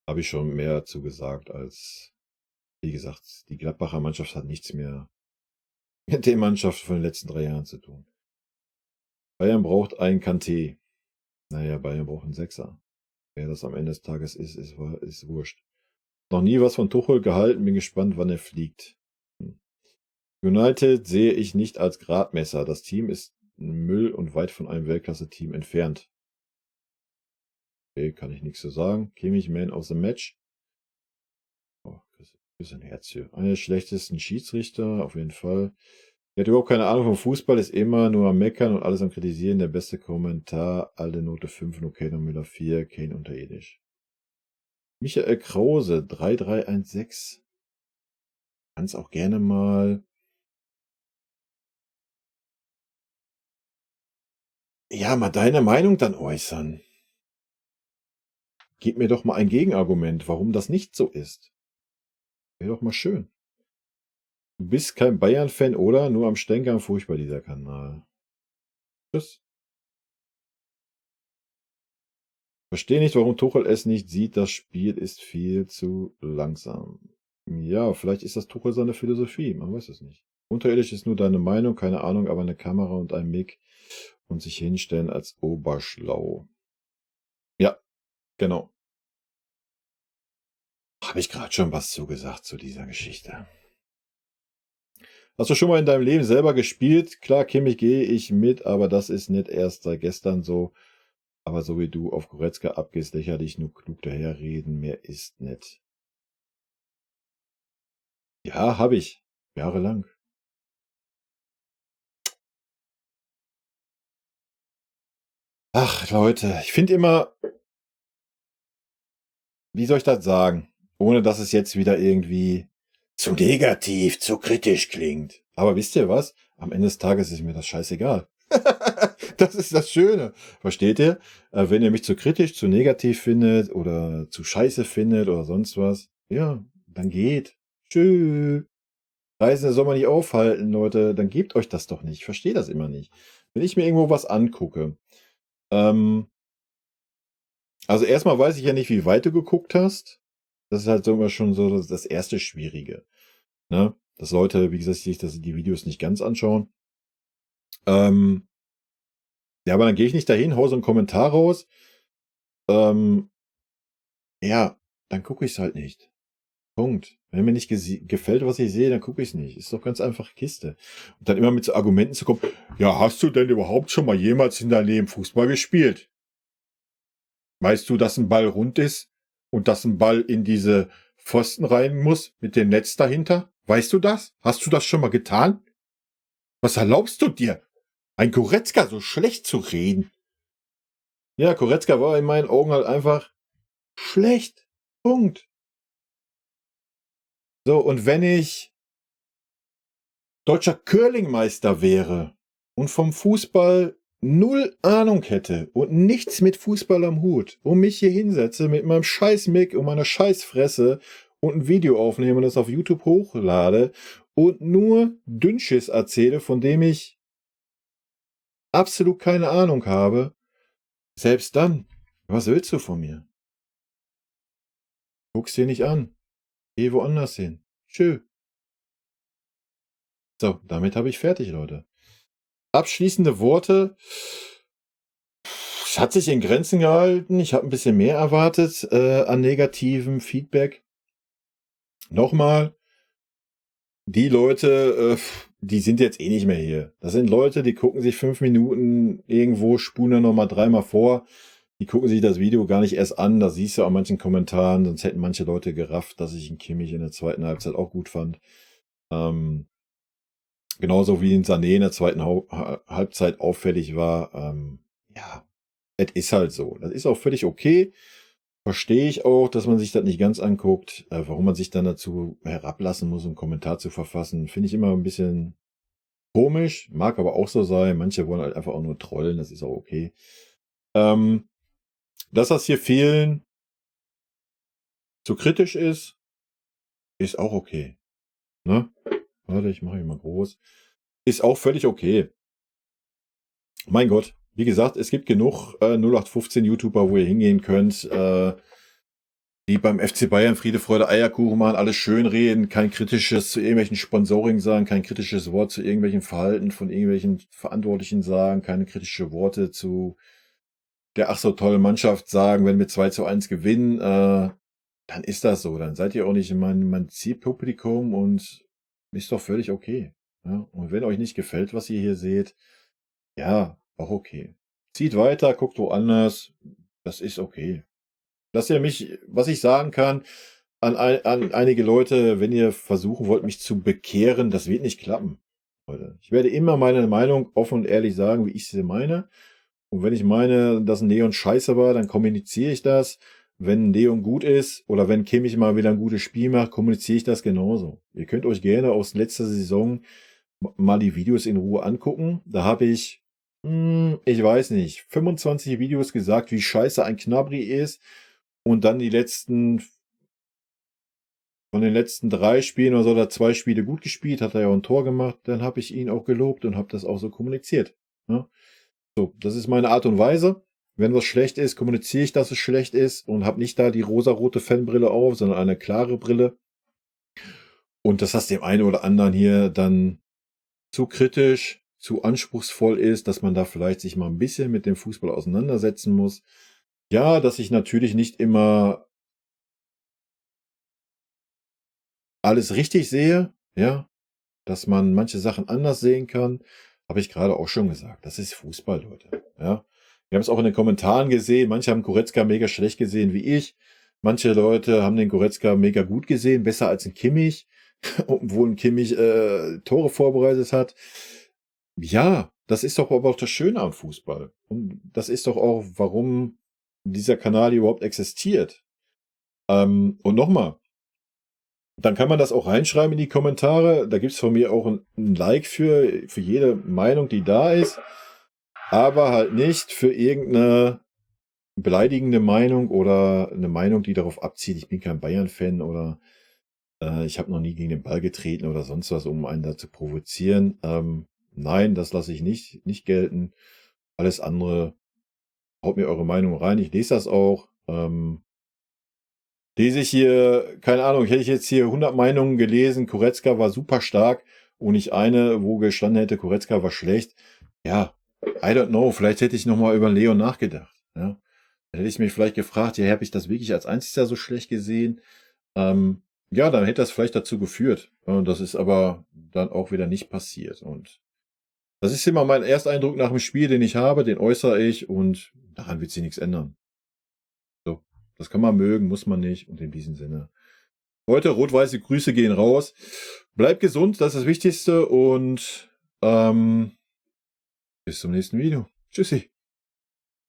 Habe ich schon mehr zu gesagt als, wie gesagt, die Gladbacher Mannschaft hat nichts mehr mit der Mannschaft von den letzten 3 Jahren zu tun. Bayern braucht einen Kanté. Naja, Bayern braucht einen Sechser. Wer das am Ende des Tages ist, ist wurscht. Noch nie was von Tuchel gehalten, bin gespannt, wann er fliegt. United sehe ich nicht als Gradmesser. Das Team ist Müll und weit von einem Weltklasse-Team entfernt. Okay, kann ich nichts zu sagen. Kimmich, Man of the Match. Oh, das ist ein Herz hier. Einer der schlechtesten Schiedsrichter, auf jeden Fall. Der hat überhaupt keine Ahnung vom Fußball, ist immer nur am Meckern und alles am Kritisieren. Der beste Kommentar, alle Note 5, nur Kane und Müller 4, Kane unterirdisch. Michael Krause, 3316. Kannst auch gerne mal mal deine Meinung dann äußern. Gib mir doch mal ein Gegenargument, warum das nicht so ist. Wäre doch mal schön. Du bist kein Bayern-Fan, oder? Nur am Stänkern, furchtbar dieser Kanal. Tschüss. Verstehe nicht, warum Tuchel es nicht sieht. Das Spiel ist viel zu langsam. Ja, vielleicht ist das Tuchel seine Philosophie. Man weiß es nicht. Unterirdisch ist nur deine Meinung, keine Ahnung, aber eine Kamera und ein Mic und sich hinstellen als oberschlau. Ja, genau. Habe ich gerade schon was zugesagt zu dieser Geschichte. Hast du schon mal in deinem Leben selber gespielt? Klar, Kimmich, gehe ich mit, aber das ist nicht erst seit gestern so. Aber so wie du auf Goretzka abgehst, lächerlich, nur klug daherreden, mehr ist nicht. Ja, hab ich. Jahrelang. Ach, Leute, ich find immer, wie soll ich das sagen? Ohne, dass es jetzt wieder irgendwie zu negativ, zu kritisch klingt. Aber wisst ihr was? Am Ende des Tages ist mir das scheißegal. Das ist das Schöne. Versteht ihr? Wenn ihr mich zu kritisch, zu negativ findet oder zu scheiße findet oder sonst was, ja, dann geht. Tschüss. Reisende soll man nicht aufhalten, Leute. Dann gebt euch das doch nicht. Ich verstehe das immer nicht. Wenn ich mir irgendwo was angucke, also erstmal weiß ich ja nicht, wie weit du geguckt hast. Das ist halt so immer schon so das erste Schwierige. Ne? Dass Leute, wie gesagt, sich die Videos nicht ganz anschauen. Ja, aber dann gehe ich nicht dahin, hau so einen Kommentar raus. Ja, dann gucke ich's halt nicht. Punkt. Wenn mir nicht gefällt, was ich sehe, dann gucke ich's nicht. Ist doch ganz einfach Kiste. Und dann immer mit so Argumenten zu kommen, ja, hast du denn überhaupt schon mal jemals in deinem Leben Fußball gespielt? Weißt du, dass ein Ball rund ist und dass ein Ball in diese Pfosten rein muss mit dem Netz dahinter? Weißt du das? Hast du das schon mal getan? Was erlaubst du dir? Ein Goretzka so schlecht zu reden. Ja, Goretzka war in meinen Augen halt einfach schlecht. Punkt. So, und wenn ich deutscher Curlingmeister wäre und vom Fußball null Ahnung hätte und nichts mit Fußball am Hut und mich hier hinsetze mit meinem scheiß Mic und meiner scheiß Fresse und ein Video aufnehme und das auf YouTube hochlade und nur Dünnschiss erzähle, von dem ich absolut keine Ahnung habe, selbst dann, was willst du von mir? Guck's dir nicht an. Geh woanders hin. Tschö. So, damit habe ich fertig, Leute. Abschließende Worte. Es hat sich in Grenzen gehalten. Ich habe ein bisschen mehr erwartet an negativem Feedback. Nochmal, die Leute, die sind jetzt eh nicht mehr hier. Das sind Leute, die gucken sich 5 Minuten irgendwo, spulen dann nochmal dreimal vor. Die gucken sich das Video gar nicht erst an. Das siehst du an manchen Kommentaren. Sonst hätten manche Leute gerafft, dass ich einen Kimmich in der zweiten Halbzeit auch gut fand. Genauso wie ein Sané in der zweiten Halbzeit auffällig war. Ja, es ist halt so. Das ist auch völlig okay. Verstehe ich auch, dass man sich das nicht ganz anguckt. Warum man sich dann dazu herablassen muss, einen Kommentar zu verfassen, finde ich immer ein bisschen komisch. Mag aber auch so sein. Manche wollen halt einfach auch nur trollen. Das ist auch okay. Dass das hier vielen zu kritisch ist, ist auch okay. Ne? Warte, ich mache ihn mal groß. Ist auch völlig okay. Mein Gott, wie gesagt, es gibt genug 0815 YouTuber, wo ihr hingehen könnt, die beim FC Bayern Friede, Freude, Eierkuchen machen, alles schön reden, kein kritisches zu irgendwelchen Sponsoring sagen, kein kritisches Wort zu irgendwelchen Verhalten von irgendwelchen Verantwortlichen sagen, keine kritische Worte zu der ach so tollen Mannschaft sagen, wenn wir 2:1 gewinnen, dann ist das so. Dann seid ihr auch nicht in mein Zielpublikum und ist doch völlig okay. Ja? Und wenn euch nicht gefällt, was ihr hier seht, ja, auch okay. Zieht weiter, guckt woanders, das ist okay. Dass ihr mich, was ich sagen kann, an einige Leute, wenn ihr versuchen wollt, mich zu bekehren, das wird nicht klappen, Leute. Ich werde immer meine Meinung offen und ehrlich sagen, wie ich sie meine. Und wenn ich meine, dass ein Leon scheiße war, dann kommuniziere ich das. Wenn Leon gut ist oder wenn Kimmich mal wieder ein gutes Spiel macht, kommuniziere ich das genauso. Ihr könnt euch gerne aus letzter Saison mal die Videos in Ruhe angucken. Da habe ich, ich weiß nicht, 25 Videos gesagt, wie scheiße ein Gnabry ist. Und dann die letzten, von den letzten 3 Spielen oder so, oder 2 Spiele gut gespielt, hat er ja auch ein Tor gemacht. Dann habe ich ihn auch gelobt und habe das auch so kommuniziert. Ne? So, das ist meine Art und Weise. Wenn was schlecht ist, kommuniziere ich, dass es schlecht ist und habe nicht da die rosarote Fanbrille auf, sondern eine klare Brille. Und dass das dem einen oder anderen hier dann zu kritisch, zu anspruchsvoll ist, dass man da vielleicht sich mal ein bisschen mit dem Fußball auseinandersetzen muss. Ja, dass ich natürlich nicht immer alles richtig sehe, ja, dass man manche Sachen anders sehen kann, habe ich gerade auch schon gesagt. Das ist Fußball, Leute. Ja. Wir haben es auch in den Kommentaren gesehen. Manche haben Goretzka mega schlecht gesehen, wie ich. Manche Leute haben den Goretzka mega gut gesehen, besser als ein Kimmich, obwohl ein Kimmich Tore vorbereitet hat. Ja, das ist doch aber auch das Schöne am Fußball. Und das ist doch auch, warum dieser Kanal überhaupt existiert. Und nochmal, dann kann man das auch reinschreiben in die Kommentare. Da gibt's von mir auch ein Like für jede Meinung, die da ist. Aber halt nicht für irgendeine beleidigende Meinung oder eine Meinung, die darauf abzielt, ich bin kein Bayern-Fan oder ich habe noch nie gegen den Ball getreten oder sonst was, um einen da zu provozieren. Nein, das lasse ich nicht gelten. Alles andere, haut mir eure Meinung rein. Ich lese das auch. Lese ich hier, keine Ahnung, hätte ich jetzt hier 100 Meinungen gelesen, Goretzka war super stark und nicht eine, wo gestanden hätte, Goretzka war schlecht. Ja, I don't know, vielleicht hätte ich nochmal über Leon nachgedacht. Ja? Dann hätte ich mich vielleicht gefragt, ja, habe ich das wirklich als einziger so schlecht gesehen? Ja, dann hätte das vielleicht dazu geführt. Und das ist aber dann auch wieder nicht passiert. Und das ist immer mein Ersteindruck nach dem Spiel, den ich habe, den äußere ich und daran wird sich nichts ändern. So, das kann man mögen, muss man nicht. Und in diesem Sinne. Leute, rot-weiße Grüße gehen raus. Bleibt gesund, das ist das Wichtigste und bis zum nächsten Video. Tschüssi.